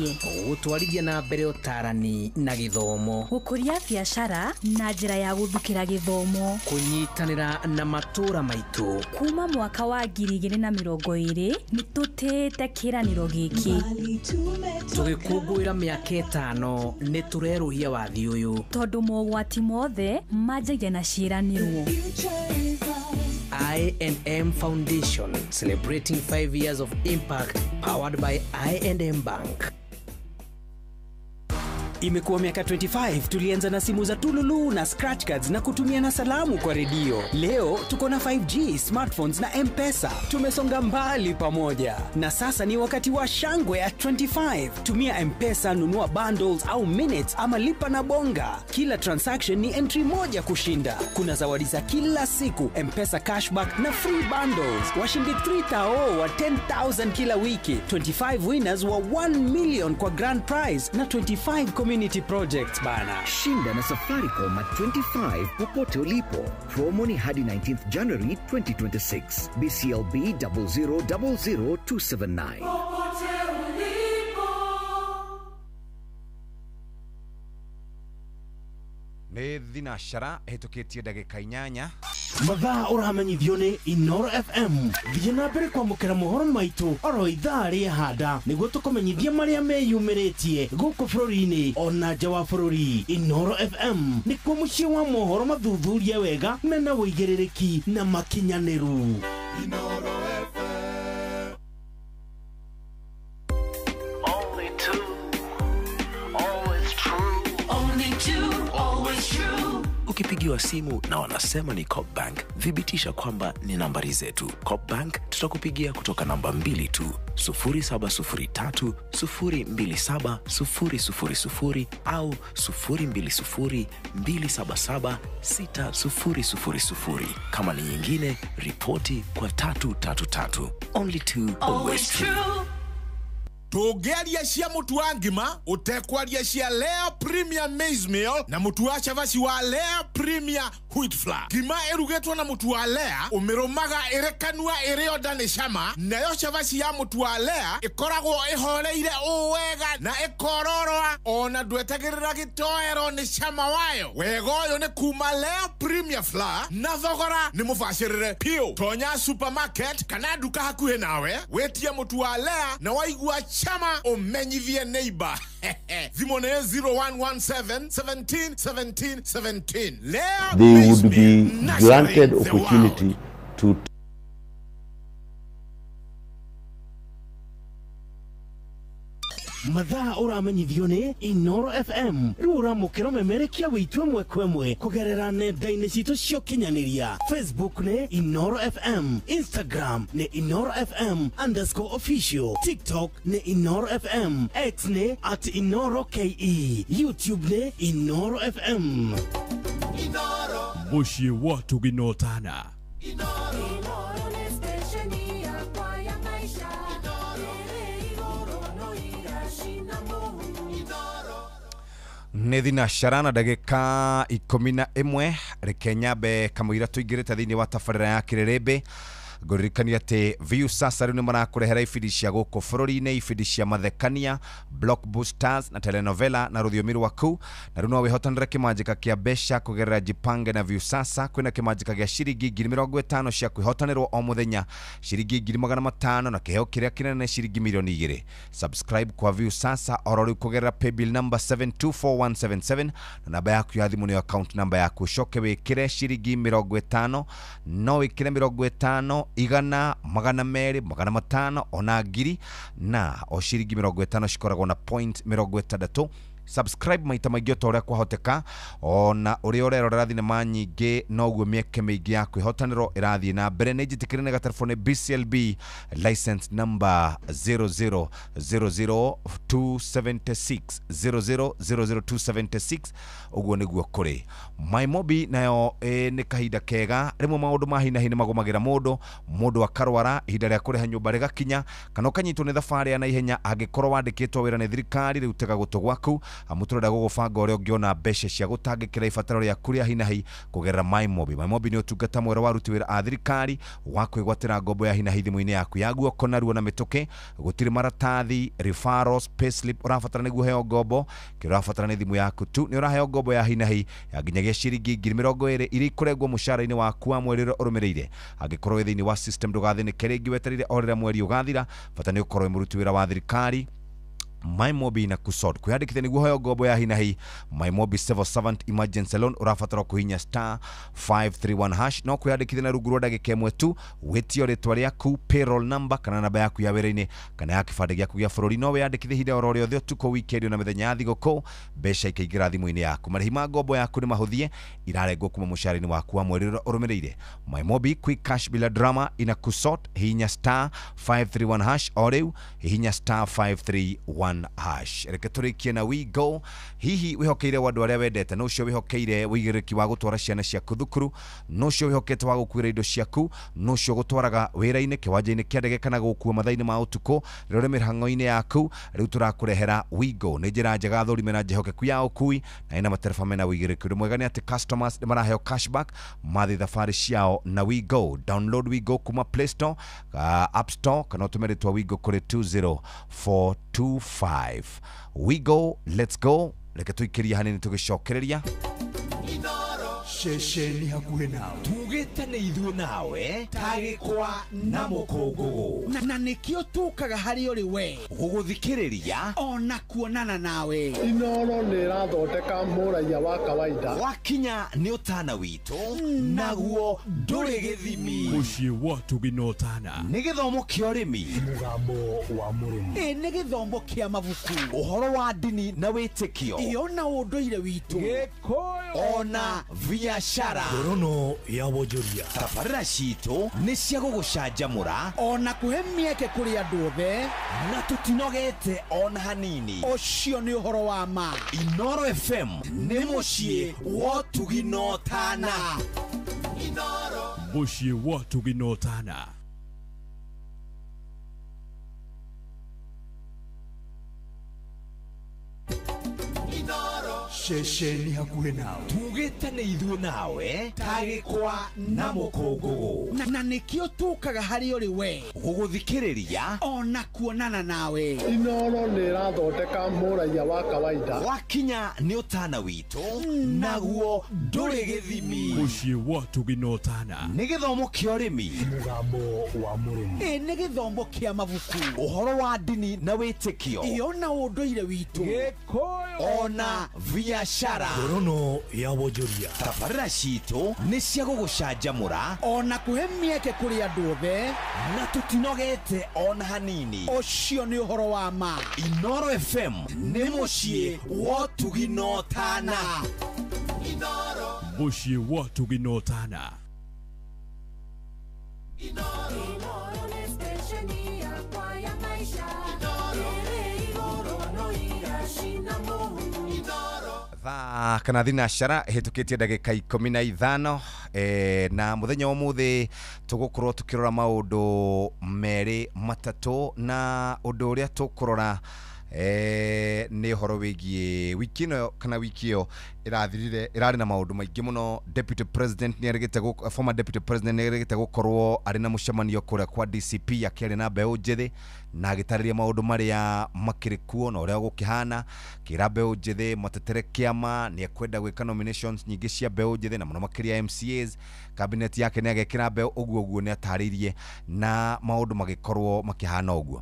Tũkũrie. Gũtwarithia na mbere ũtarani na gĩthomo. Gũkũria biacara na njĩra ya gũthukĩra gĩthomo. Kũnyitanĩra na matũũra maitũ. Kuma mwaka wa 2020 nĩ tũtĩĩte kĩĩranĩro gĩkĩ. Tũgĩkũngũĩra mĩaka 5 nĩ tũrerũhia wathi ũyũ. Tondũ mogwati mothe manjagia na ciĩranĩro. I&M Foundation, celebrating 5 years of impact, powered by I&M Bank. Imekuwa miaka 25 tulianza na simu za tululu na scratch cards na kutumia na salamu kwa redio. Leo tuko na 5G, smartphones na M-Pesa. Tumesonga mbali pamoja. Na sasa ni wakati wa shangwe ya 25. Tumia M-Pesa, nunua bundles au minutes ama lipa na bonga. Kila transaction ni entry moja kushinda. Kuna zawadi za kila siku, M-Pesa cashback na free bundles. Washindi 3,000 wa 10,000 kila wiki. 25 winners wa 1 million kwa grand prize na 25 community projects bana. Shinda na Safaricom at 25 popote ulipo. Promo ni hadi 19th January 2026. BCLB 0000279. Popote ulipo. Nĩ thinacara ĩhĩtũkĩtie ndagĩka 8. Mathaa ũramenyithio nĩ Inoro FM. Thiĩ na mbere kwamũkĩra mohoro maitũ oro ithaa rĩa handa nĩguo tũkũmenyithia marĩa meyumĩrĩtie gũkũ bũrũri-inĩ ona nja wa bũrũri. Inoro FM nĩkuo mũciĩ wa mohoro mathuthurie wega mena ũigĩrĩrĩki na makinyanĩru. Inoro FM. Only two, always true. Only two, always true. Ukipigiwa simu na wanasema ni Coop Bank, thibitisha kwamba ni nambari zetu. Coop Bank tutakupigia kutoka namba 2 tu, 0703 027 000 au 020 277 6000. Kama ni nyingine, ripoti kwa 333. Only two, always true. Tũngĩaria cia mũtu wa ngima ũtekwaria cia Lea Premier Maize Meal na mũtu wa cabaci wa Lea Premier Wheat Flour. Ngima ĩrugĩtwo na mũtu wa Lea ũmĩrũmaga ĩrĩ kanua ĩrĩ onda nĩ cama, nayo cabaci ya mũtu wa Lea ĩkoragwo ĩhoreire ũũ wega na ĩkororoa ona ndwetagĩrĩra gĩtoero nĩ cama wayo. Wega ũyũ nĩ kuma Lea Premier Flour na thogora nĩ mũbacĩrĩre piũ. Tonya supermarket kana nduka hakuhĩ nawe wĩtie mũtu wa Lea na waigua chama umenyithie neighbor. Thimũ nĩ 0117 17 17 17. Lea They would be granted opportunity to Mathaa ũramenyithio nĩ Inoro FM. Rĩu ũramũkĩra memerekia witũ ĩmwe kwa ĩmwe kũgerera nenda-inĩ citũ cia ũkinyanĩria. Facebook nĩ Inoro FM, Instagram nĩ Inoro FM _official, TikTok nĩ Inoro FM, X nĩ @InoroKE, YouTube nĩ Inoro FM. Mũciĩ wa tũginotana. Nĩ thinacara na ndagĩka 11. Reke nyambe kamũira tũingĩrĩte thĩinĩ wa tabarĩra ya kĩrĩrĩmbĩ. Ngũririkania atĩ Viusasa rĩu nĩ marakũrehera ibindi cia gũkũ bũrũri-inĩ, ibindi cia mathekania, blockbusters na telenovela na rũthiomi rwaku. Na rĩu no wĩhotanĩre kĩmanjĩka kĩa mbeca kũgerera Jipange na Viusasa. Kwĩna kĩmanjĩka gĩa ciringi 50,000 cia kwĩhotanĩrwo o mũthenya, ciringi 500,000 na kĩheo kĩrĩa kĩnene ciringi milioni 2. Subscribe kwa Viusasa oro rĩu kũgerera paybill number 724177 na namba yaku ya thimũ nĩyo account number yaku. Ũcoke wĩkĩre ciringi 50, no wĩkĩre 50, 100, 200, 500 ona 1000, na o ciringi 50 cikoragwo na point 60. Subscribe maita maingĩ o ta ũrĩa kwahoteka. Ona ũrĩa ũrerorera thinema nyingĩ noguo mĩeke mĩingĩ ya kwĩhotanĩrwo ĩrathiĩ na mbere. Nĩ njĩtĩkĩre nĩ gataribũ nĩ BCLB license number 0000276 0000276. Ũguo nĩguo kũrĩ. MyMobi nayo nĩ kahinda kega. Rĩmwe maũndũ ma hi na hi nĩ magũmagĩra mũndũ akarwara, ihinda rĩa kũrĩha nyũmba rĩgakinya, kana ũkanyitwo nĩ thabarĩ ya naihenya angĩkorwo wandĩkĩtwo wĩra nĩ thirikari. Rĩu tega gũtũ gwaku amu tũrenda gũgũbanga ũrĩa ũngĩona mbeca cia gũtangĩkĩra ibataro rĩaku rĩa hi na hi kũgerera MyMobi. MyMobi nĩ ũtungata mwerũ wa aruti wĩra a thirikari wa kwĩgwatĩra ngombo ya hi na hi thimũ-inĩ yaku ya guoko narua na mĩtũkĩ. Gũtirĩ maratathi, referrals, payslip ũrabatara nĩguo heo ngombo. Kĩrĩa ũrabatara nĩ thimũ yaku tu. Nĩ ũraheo ngombo ya hinahi ya nginyagia ciringi 20,000 iria ikũrengwo mũcara-inĩ waku wa mweri ũrĩa ũrũmĩrĩire. Angĩkorwo wĩ thĩinĩ wa system ndũgathĩnĩke rĩngĩ, wetereire o rĩrĩa mweri ũgathira. Bata nĩ ũkorwo wĩ mũruti wĩra wa thirikari. MyMobi na kusort kwiyandĩkithia nĩguo heo ngombo ya hinahi. MyMobi Civil Servant Emergency Loan ũrabatara kũhihinya star 531 hash no kwiyandĩkithia na rungu rwa ndagĩka ĩmwe tu. Wĩtio rĩtwa rĩaku, payroll number kana namba yaku ya wĩra-inĩ kana ya kĩbandĩ gĩaku gĩa bũrũri. No wĩyandĩkithie ihinda oro rĩothe ũtukũ, weekend na mĩthenya ya thigũkũ, mbeca ikaingĩra thimũ-inĩ yaku. Marĩhi ma ngombo yaku nĩ mahũthie, irarengwo kuma mũcara-inĩ waku wa mweri ũrĩa ũrũmĩrĩire. MyMobi quick cash bila drama ina kusort. Hihinya star 531 hash o rĩu, hihinya star 531 hash. Reke tũrĩkie na We Go. Hihi wĩhokeire wa andũ arĩa wendete, no ũcio wĩhokeire wĩigĩrĩrĩki wa gũtwara ciana ciaku thukuru, no ũcio wĩhokete wa gũkuĩra indo ciaku, no ũcio gũtwaraga wĩra-inĩ, kĩwanja-inĩ kĩa ndege kana gũkua mathaa-inĩ ma ũtukũ rĩrĩa ũrĩ mĩhang'o-inĩ yaku. Rĩu tũrakũrehera We Go. Nĩ njĩra njega thũrime na njĩhokeku ya ũkui na ĩna matereba mena wĩigĩrĩrĩki. Ũndũ mwega nĩ atĩ customers nĩ maraheo cashback mathiĩ thabarĩ ciao na We Go. Download We Go kuma Play Store, App Store kana ũtũme rĩtwa We Go kũrĩ 20425. We Go, let's go. Reke tũikĩrie hanini tũgĩcokereria. Ceceni hakuhĩ nawe tugĩte nĩ ithuĩ nawe tagĩkwa na mũkũngũgũ, na nĩkĩo tũkaga harĩ ũrĩ we gũgũthikĩrĩria ona kuonana nawe. Inoro nĩ ĩrathondeka mũraiya wa kawaida. Wakinya nĩ ũtana witũ naguo ndũrĩ gĩthimi. Mũciĩ wa tũginotana nĩ gĩthomo kĩa ũrĩmi, mũgambo wa mũrĩmi, ĩ nĩ gĩthomo kĩa mabuku, ũhoro wa ndini na wĩtĩkio, ĩyo na ũndũire witũ, Gĩkũyũ ona biashara. Ngorono ya wonjoria. Tabarĩra citũ nĩ cia gũgũcanjamũra ona kũhe mĩeke kũrĩ andũ othe, na tũtinogete ona hanini. Ũcio nĩ ũhoro wa ma. Inoro FM nĩ mũciĩ wa tũginotana. Mũciĩ wa tũginotana. Ceceni hakuhĩ nawe tugĩte nĩ ithuĩ nawe tagĩkwa na mũkũngũgũ, na nĩkĩo tũkaga harĩ ũrĩ we gũgũthikĩrĩria ona kuonana nawe. Inoro nĩ ĩrathondeka mũraiya wa kawaida. Wakinya nĩ ũtana witũ naguo ndũrĩ gĩthimi. Mũciĩ wa tũginotana nĩ gĩthomo kĩa ũrĩmi, mũgambo wa mũrĩmi, ĩ nĩ gĩthomo kĩa mabuku, ũhoro wa ndini na wĩtĩkio, ĩyo na ũndũire witũ, Gĩkũyũ ona biashara. Ngorono ya wonjoria. Tabarĩra citũ nĩ cia gũgũcanjamũra ona kũhe mĩeke kũrĩ andũ othe, na tũtinogete ona hanini. Ũcio nĩ ũhoro wa ma. Inoro FM nĩ mũciĩ wa tũginotana. Mũciĩ wa tũginotana. Thaa kana thinacara hĩtũkĩtie ndagĩka 15, na mũthenya wa ũmũthĩ tũgũkorwo tũkĩrora maũndũ merĩ matatũ, na ũndũ ũrĩa tũkũrora nĩ ũhoro wĩgiĩ wiki ĩno kana wiki ĩyo ĩrathirire ĩrarĩ na maũndũ maingĩ mũno. Deputy President nĩ erĩgĩte, former Deputy President nĩ erĩgĩte gũkorwo arĩ na mũcemanio kũrĩa kwa DCP akĩaria na mbeũ njĩthĩ na agĩtarĩria maũndũ marĩa makĩrĩ kuo na ũrĩa gũkĩhana, kĩra mbeũ njĩthĩ matetere kĩama, nĩ ekwenda gwĩka nominations nyingĩ cia mbeũ njĩthĩ na mũno makĩria MCAs. Cabinet yake nĩ agekĩra mbeũ ũguo ũguo nĩ atarĩirie na maũndũ magĩkorwo makĩhana ũguo.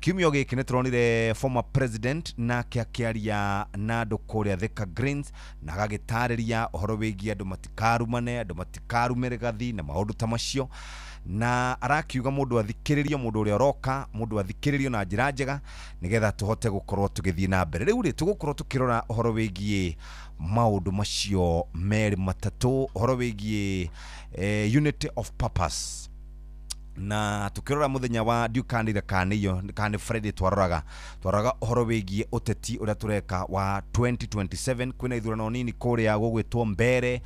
Kiumia gĩkĩ nĩ tũronire former president nake akĩaria na andũ kũrĩa Thika Greens na agagĩtarĩria ũhoro wĩgiĩ andũ matikarumane, andũ matikarume rĩgathi na maũndũ ta macio, na arakiuga mũndũ athikĩrĩrio, mũndũ ũrĩa ũroka mũndũ athikĩrĩrio na njĩra njega nĩgetha tũhote gũkorwo tũgĩthiĩ na mbere. Rĩu rĩ tũgũkorwo tũkĩrora ũhoro wĩgiĩ maũndũ macio merĩ matatũ, ũhoro wĩgiĩ unity of purpose, na tukirora muthenya wa ndiukanire kana iyo kana Friday twaroraga uhoro wigie uteti uria tureka wa 2027. Kwina ithurano nini kuria gugwitwo mbere,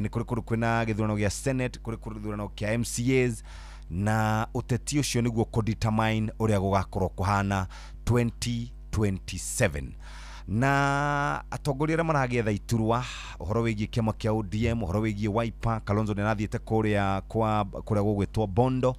ni kuri kuri kwina githurano gia Senate, kuri kuri githurano kia MCAs, na uteti ucio niguo ku determine uria gugakorwo kuhana 2027. Na atongoria aria maragetha iturwa uhoro wigie kiama kia ODM, uhoro wigie Wiper, Kalonzo ni arathiite kuria kwa kuria gugwitwo Bondo,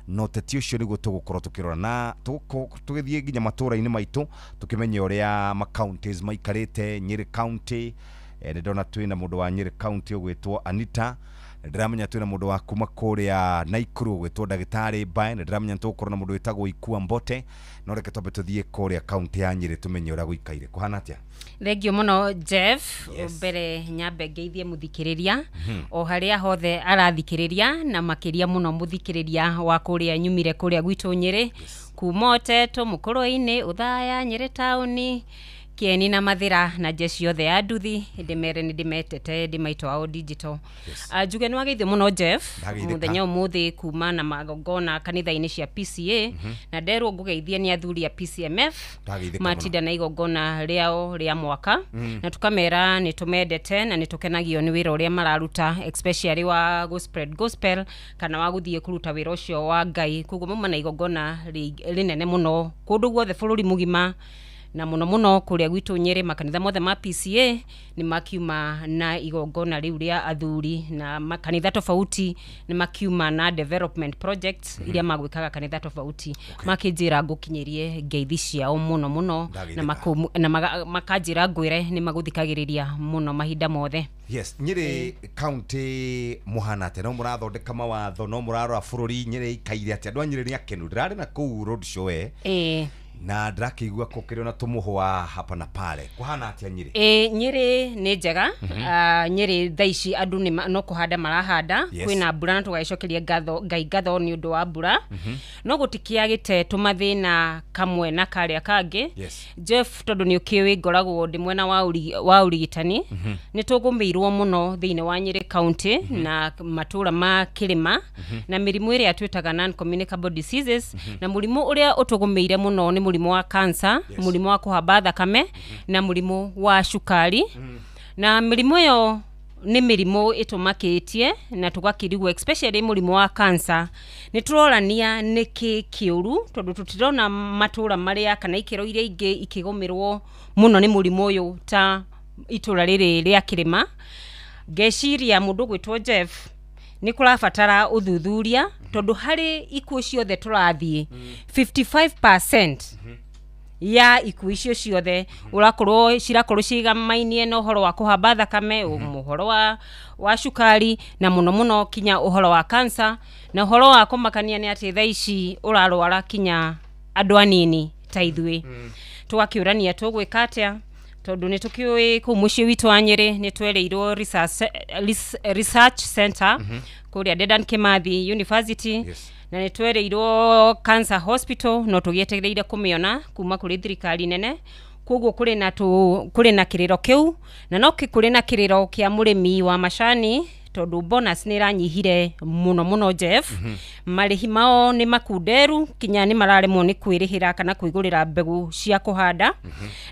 Na ũteti ũcio nĩguo tũgũkorwo tũkĩrora na tũgĩthiĩ nginya matũra-inĩ maitũ tũkĩmenye ũrĩa ma counties maikarĩte. Nyĩrĩ County, nĩ ndona twĩna mũndũ wa Nyĩrĩ County ũgwĩtwo Anita, ndĩramenya twĩna mũndũ wa kuma kũrĩa Naikuru ũgwĩtwo ndagĩtarĩ Mbae, na ndĩramenya nĩtũgũkorwo na mũndũ wĩtagwo Ikua Mbote. No reke twambe tũthiĩ kũrĩa kaunti ya Nyĩrĩ tũmenye ũrĩa gũikaire kũhana atĩa. Thengio mũno Jeff. Yes. Mbere nyambe ngeithie mũthikĩrĩria o harĩa hothe arathikĩrĩria, na makĩria mũno mũthikĩrĩria wa kũrĩa nyumire kũrĩa gwitũ Nyĩrĩ, kuma Oteto, Mũkũrwe-inĩ, Ũthaya, Nyĩrĩ taũni, Kĩeni na Mathĩra na jeshi yothe ya nduthi, ndĩmere nĩ ndĩmetete ndĩ maitũ wao digital. Yes. Njuge nĩ wageithio mũno Jeff. Ndageithĩka. Mũthenya ũmũthĩ kuma na magongona kanitha-inĩ cia PCA, na nderwo ngũgeithie nĩ athuri a PCMF Ndageithĩka matinda na igongona rĩao rĩa mwaka, na tukamera nĩ tũmendete na nĩ tũkenagio nĩ wĩra ũrĩa mararuta, especially wa go spread gospel kana wa gũthiĩ kũruta wĩra ũcio wa Ngai. Koguo mauma na igongona rĩnene mũno kũndũ guothe bũrũri mũgima, na mũno mũno kũrĩa gwitũ Nyĩrĩ makanitha mothe ma PCA nĩ makiuma na igongona rĩu rĩa athuri, na makanitha tofauti nĩ makiuma na development projects iria magwĩkaga kanitha tofauti. Makĩnjĩra ngũkinyĩrie ngeithi ciao mũno mũno, na Ndageithĩka. Makanjĩra ngwĩre nĩ magũthikagĩrĩria mũno mahinda mothe. Yes, Nyĩrĩ County mũhana atĩa? No mũrathondeka mawatho, no mũrarora bũrũri Nyĩrĩ ikaire atĩa? Andũ a Nyĩrĩ nĩ akenu. Ndĩrarĩ na kũu road show na ndĩrakĩigua kũkĩrĩ na tũmũhwa hapa na pale. Kũhana atĩa Nyĩrĩ? Ĩ Nyĩrĩ nĩ njega. Nyĩrĩ thaa ici andũ no kũhanda marahanda. Kwĩna mbura na tũgagĩcokeria ngatho Ngai ngatho nĩ ũndũ wa mbura, no gũtikĩagĩte tũmathĩna kamwe na karĩa kangĩ. Jeff, tondũ nĩ ũkĩũĩ ngoragwo ndĩ mwena wa ũrigitani, nĩ tũgũmĩirwo mũno thĩinĩ wa Nyĩrĩ County na matũra ma kĩrĩma na mĩrimũ ĩrĩa twĩtaga non communicable diseases, na mũrimũ ũrĩa ũtũgũmĩire mũno nĩ mũrimũ wa cancer, mũrimũ wa kũhamba thakame na mũrimũ wa cukari. Na mĩrimũ ĩyo nĩ mĩrimũ ĩtũmakĩtie na tũgakĩrigwo, especially mũrimũ wa cancer, nĩ tũrorania nĩkĩ kĩũru, tondũ tũtirona matũra marĩa kana ikĩro iria ingĩ ikĩgũmĩrwo mũno nĩ mũrimũ ũyũ ta itũra rĩrĩ rĩa kĩrĩma. Ngeciria mũndũ gwĩtwo Jeff nĩ kũrabatara ũthuthuria, tondũ harĩ ikuũ ciothe tũrathiĩ 55% ya ikuũ icio ciothe ũrakorwo cirakorwo cigamainie na ũhoro wa kũhamba thakame, ũhoro wa cukari na mũno mũno kinya ũhoro wa cancer. Na ũhoro wa kũmakania nĩ atĩ thaa ici ũrarwara kinya andũ anini ta ithuĩ. Tũgakĩũrania tũgwĩka atĩa, tondũ nĩ tũkĩũĩ kũu mũciĩ witũ wa Nyĩrĩ nĩ twereirwo research center kũrĩa Dedan Kimathi University, na nĩ twereirwo cancer hospital, no tũgĩetereire kũmĩona kuma kũrĩ thirikari nene. Koguo kũrĩ na kĩrĩro kĩu, na no kũrĩ na kĩrĩro kĩa mũrĩmi wa macani, tondũ bonus nĩ ĩranyihire mũno mũno Jeff. Marĩhi mao nĩ makunderu kinya nĩ mararemwo nĩ kwĩrĩhĩra kana kwĩgũrĩra mbegũ cia kũhanda,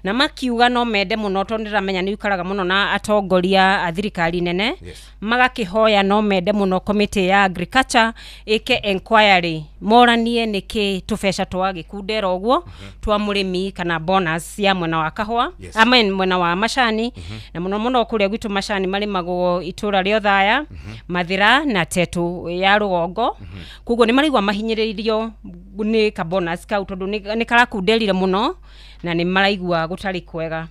na makiuga no mende mũno, tondũ ndĩramenya nĩ ũikaraga mũno na atongoria a thirikari nene, magakĩhoya no mende mũno committee ya agriculture ĩke enquiry, moranie nĩkĩ tũbeca twagĩkundera ũguo twa mũrĩmi kana bonus ya mwena wa kahũa, I mean, mwena wa macani, na mũno mũno kũrĩa gwitũ macani marĩmagwo itũra rĩa Othaya, Mathĩra na Tetu ya rũgongo. Koguo nĩ maraigua mahinyĩrĩirio nĩ ka bonus kau, tondũ nĩ karakunderire mũno na nĩ maraigua gũtarĩ kwega.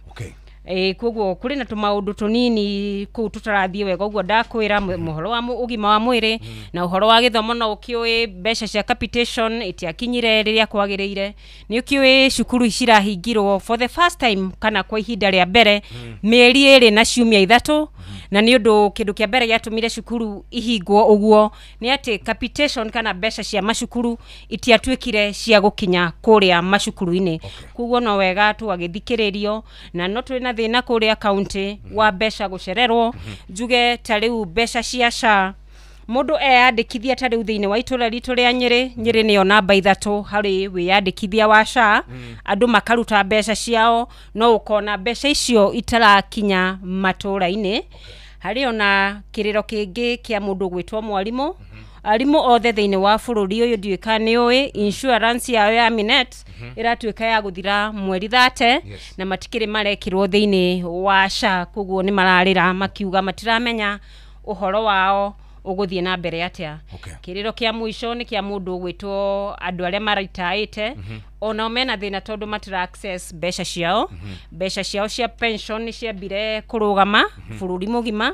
Koguo kũrĩ na tũmaũndũ tũnini kũu tũtarathiĩ wega, ũguo ndakwĩra mũhoro wa ũgima wa mwĩrĩ na ũhoro wa gĩthomo, no ũkĩũĩ mbeca cia capitation itiakinyire rĩrĩa kwagĩrĩire. Nĩ ũkĩũĩ cukuru cirahingirwo for the first time kana kwa ihinda rĩa mbere mĩeri 2 na ciumia 3, na nĩ ũndũ kĩndũ kĩa mbere gĩatũmire cukuru ihingwo ũguo nĩ atĩ capitation kana mbeca cia macukuru itiatuĩkire cia gũkinya kũrĩa macukuru-inĩ. Koguo no wega tũgagĩthikĩrĩrio, na no twĩ na thĩna kũrĩa county wa mbeca gũcererwo. Njuge ta rĩu mbeca cia SHA mũndũ eyandĩkithia ta rĩu thĩinĩ wa itũra ritũ rĩa Nyĩrĩ, Nyĩrĩ nĩyo namba 3 harĩ wĩyandĩkithia wa SHA, andũ makaruta mbeca ciao, no ũkona mbeca icio itarakinya matũra-inĩ. Harĩ ona kĩrĩro kĩngĩ kĩa mũndũ gwĩtwo mwarimũ. Arimũ othe thĩinĩ wa bũrũri ũyũ ndiũĩ kana nĩ ũĩ insurance yao ya Minet ĩratuĩka ya gũthira mweri 30, na matikĩrĩ marekĩrwo thĩinĩ wa SHA. Koguo nĩ mararĩra makiuga matiramenya ũhoro wao Ũgũthiĩ na mbere atĩa? Kĩrĩro kĩa mũico nĩ kĩa mũndũ ũgwĩtwo andũ arĩa maritaĩte, onao mena thĩna tondũ matira access mbeca ciao. Mbeca ciao cia pension nĩ ciambire kũrũgama bũrũri mũgima.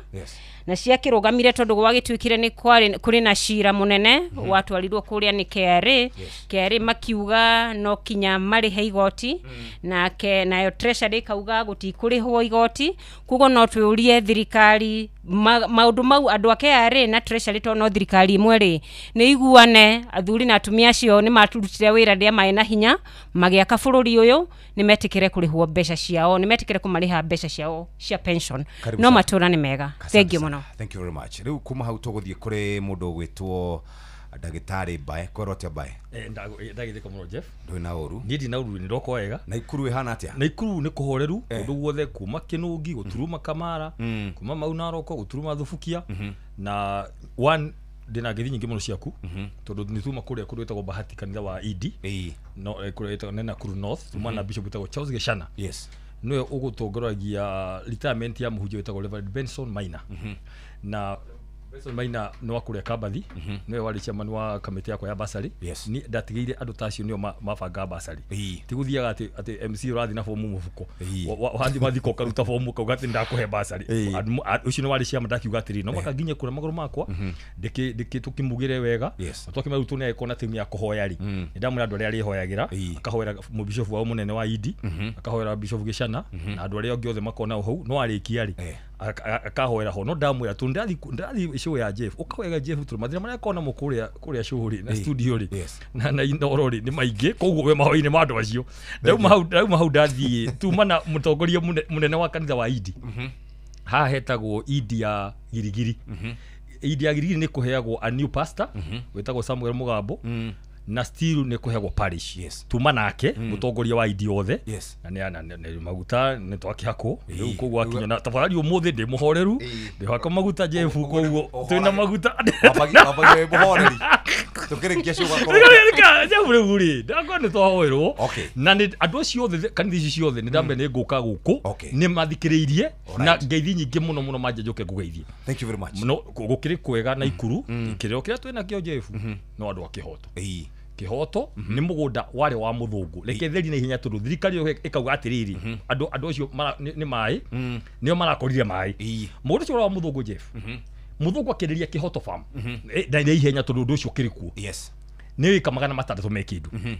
Na ciakĩrũgamire tondũ gwagĩtuĩkire nĩ kũrĩ na cira mũnene watwarirwo kũrĩa nĩ KRA. KRA makiuga no kinya marĩhe igoti, nake nayo Treasury ĩkauga gũtikũrĩhwo igoti. Koguo no twĩũrie thirikari maũndũ mau andũ a KRA na Treasury tondũ no thirikari ĩmwe rĩ, nĩ iguane. Athuri na atumia acio nĩ maturutire wĩra rĩrĩa marĩ na hinya magĩaka bũrũri ũyũ, nĩ metĩkĩre kũrĩhwo mbeca ciao, nĩ metĩkĩre kũmarĩha mbeca ciao cia pension. Karibu No sana. matũra nĩ mega. Thank you mũno. Thank you very much. Rĩu kuma hau tũgũthiĩ kũrĩ mũndũ ũgwĩtwo ndagĩtarĩ Mbae. Kwerwo atĩa Mbae? Ndagithĩka mũno Jeff. Ndũrĩ na ũru? Niĩ ndina ũru, nĩ ndoka wega. Na Ikuru ĩhana atĩa? Na Ikuru nĩ kũhoreru kũndũ guothe, kuma Kĩnũngi gũturuma Kamara, kuma Mau Naroko gũturuma Thubukia. Na one ndĩna ngeithi nyingĩ mũno ciaku tondũ nĩ tuma kũrĩa kũndũ gwĩtagwo Bahati kanitha wa Idi, no kũrĩa gwĩtagwo nĩ Nakuru North, tuma na bishop wĩtagwo Charles Gĩcana. Nĩwe ũgũtongoragia retirement ya mũhunjia wĩtagwo Reverend Benson Maina. Na Benson Maina nĩ wa kũrĩa Kambathi, nĩwe warĩ chairman wa kamĩtĩ yakwa ya basarĩ. Ni ndatigĩire andũ ta acio nĩo mabangaga basarĩ. Ti gũthiaga atĩ MC ũrathiĩ na bomu mũbuko, wathiĩ mathiko ũkaruta bomu ũkauga atĩ ndakũhe basarĩ. Ũcio nĩ warĩ chairman, ndakiuga atĩrĩ no maka nginye kũrĩa magũrũ makwa ndĩkĩ tũkĩmugĩre wega. Twakĩmera rĩu tũnegĩkorwo na timu ya kũhoya rĩ, nĩ ndamwĩra andũ arĩa arĩhoyagĩra, akahoera mũbishofu wao mũnene wa Idi, akahoera Bishop Gĩcana na andũ arĩa angĩ othe makona hau. No arĩkia rĩ, akahoera ho. No ndamwĩra tondũ ndĩrathiĩ show ya Jeff, ũkahoyaga Jeff tondũ mathĩna marĩa akorwo namo kũrĩa show rĩ na studio rĩ na Inoro rĩ nĩ maingĩ, koguo we mahoya-inĩ ma andũ acio. Ndauma hau ndathiĩ tuma na mũtongoria mũnene wa kanitha wa Idi. Haha hetagwo Idi ya Girigiri. Idi ya Girigiri nĩ kũheagwo a new pastor wĩtagwo Samuel Mũgambo, na still nĩ kũheagwo parish. Tuma nake mũtongoria wa Idi othe, na nĩ maguta nĩ twakĩhakwo rĩu, koguo akinya na tafadhali ũmũthĩ ndĩ mũhoreru, ndĩhaka maguta Jeff, koguo twĩna maguta. Wambagia wĩ mũhoreri tũkĩrĩkia show gakorwo Jeff rĩu rĩ ndakwa nĩ twahoerwo na nĩ andũ acio othe kanitha ici ciothe nĩ ndambe nĩ ngũka gũkũ nĩ mathikĩrĩirie na ngeithi nyingĩ mũno mũno manje njũke ngũgeithie. Thank you very much. No gũkĩrĩ kwega na Ikuru. Kĩrĩro kĩrĩa twĩna kĩo Jeff no andũ a kĩhoto. Kĩhoto nĩ mũgũnda warĩ wa mũthũngũ, reke theri na ihenya tondũ thirikari ĩyo ĩkauga atĩrĩrĩ, andũ acio nĩ maĩ nĩo marakorire maĩ. Mũgũnda ũcio wa mũthũngũ Jeff, mũthũngũ akĩenderia kĩhoto farm na ihenya tondũ ũndũ ũcio ũkĩrĩ kuo nĩ ĩka 600 me kĩndũ.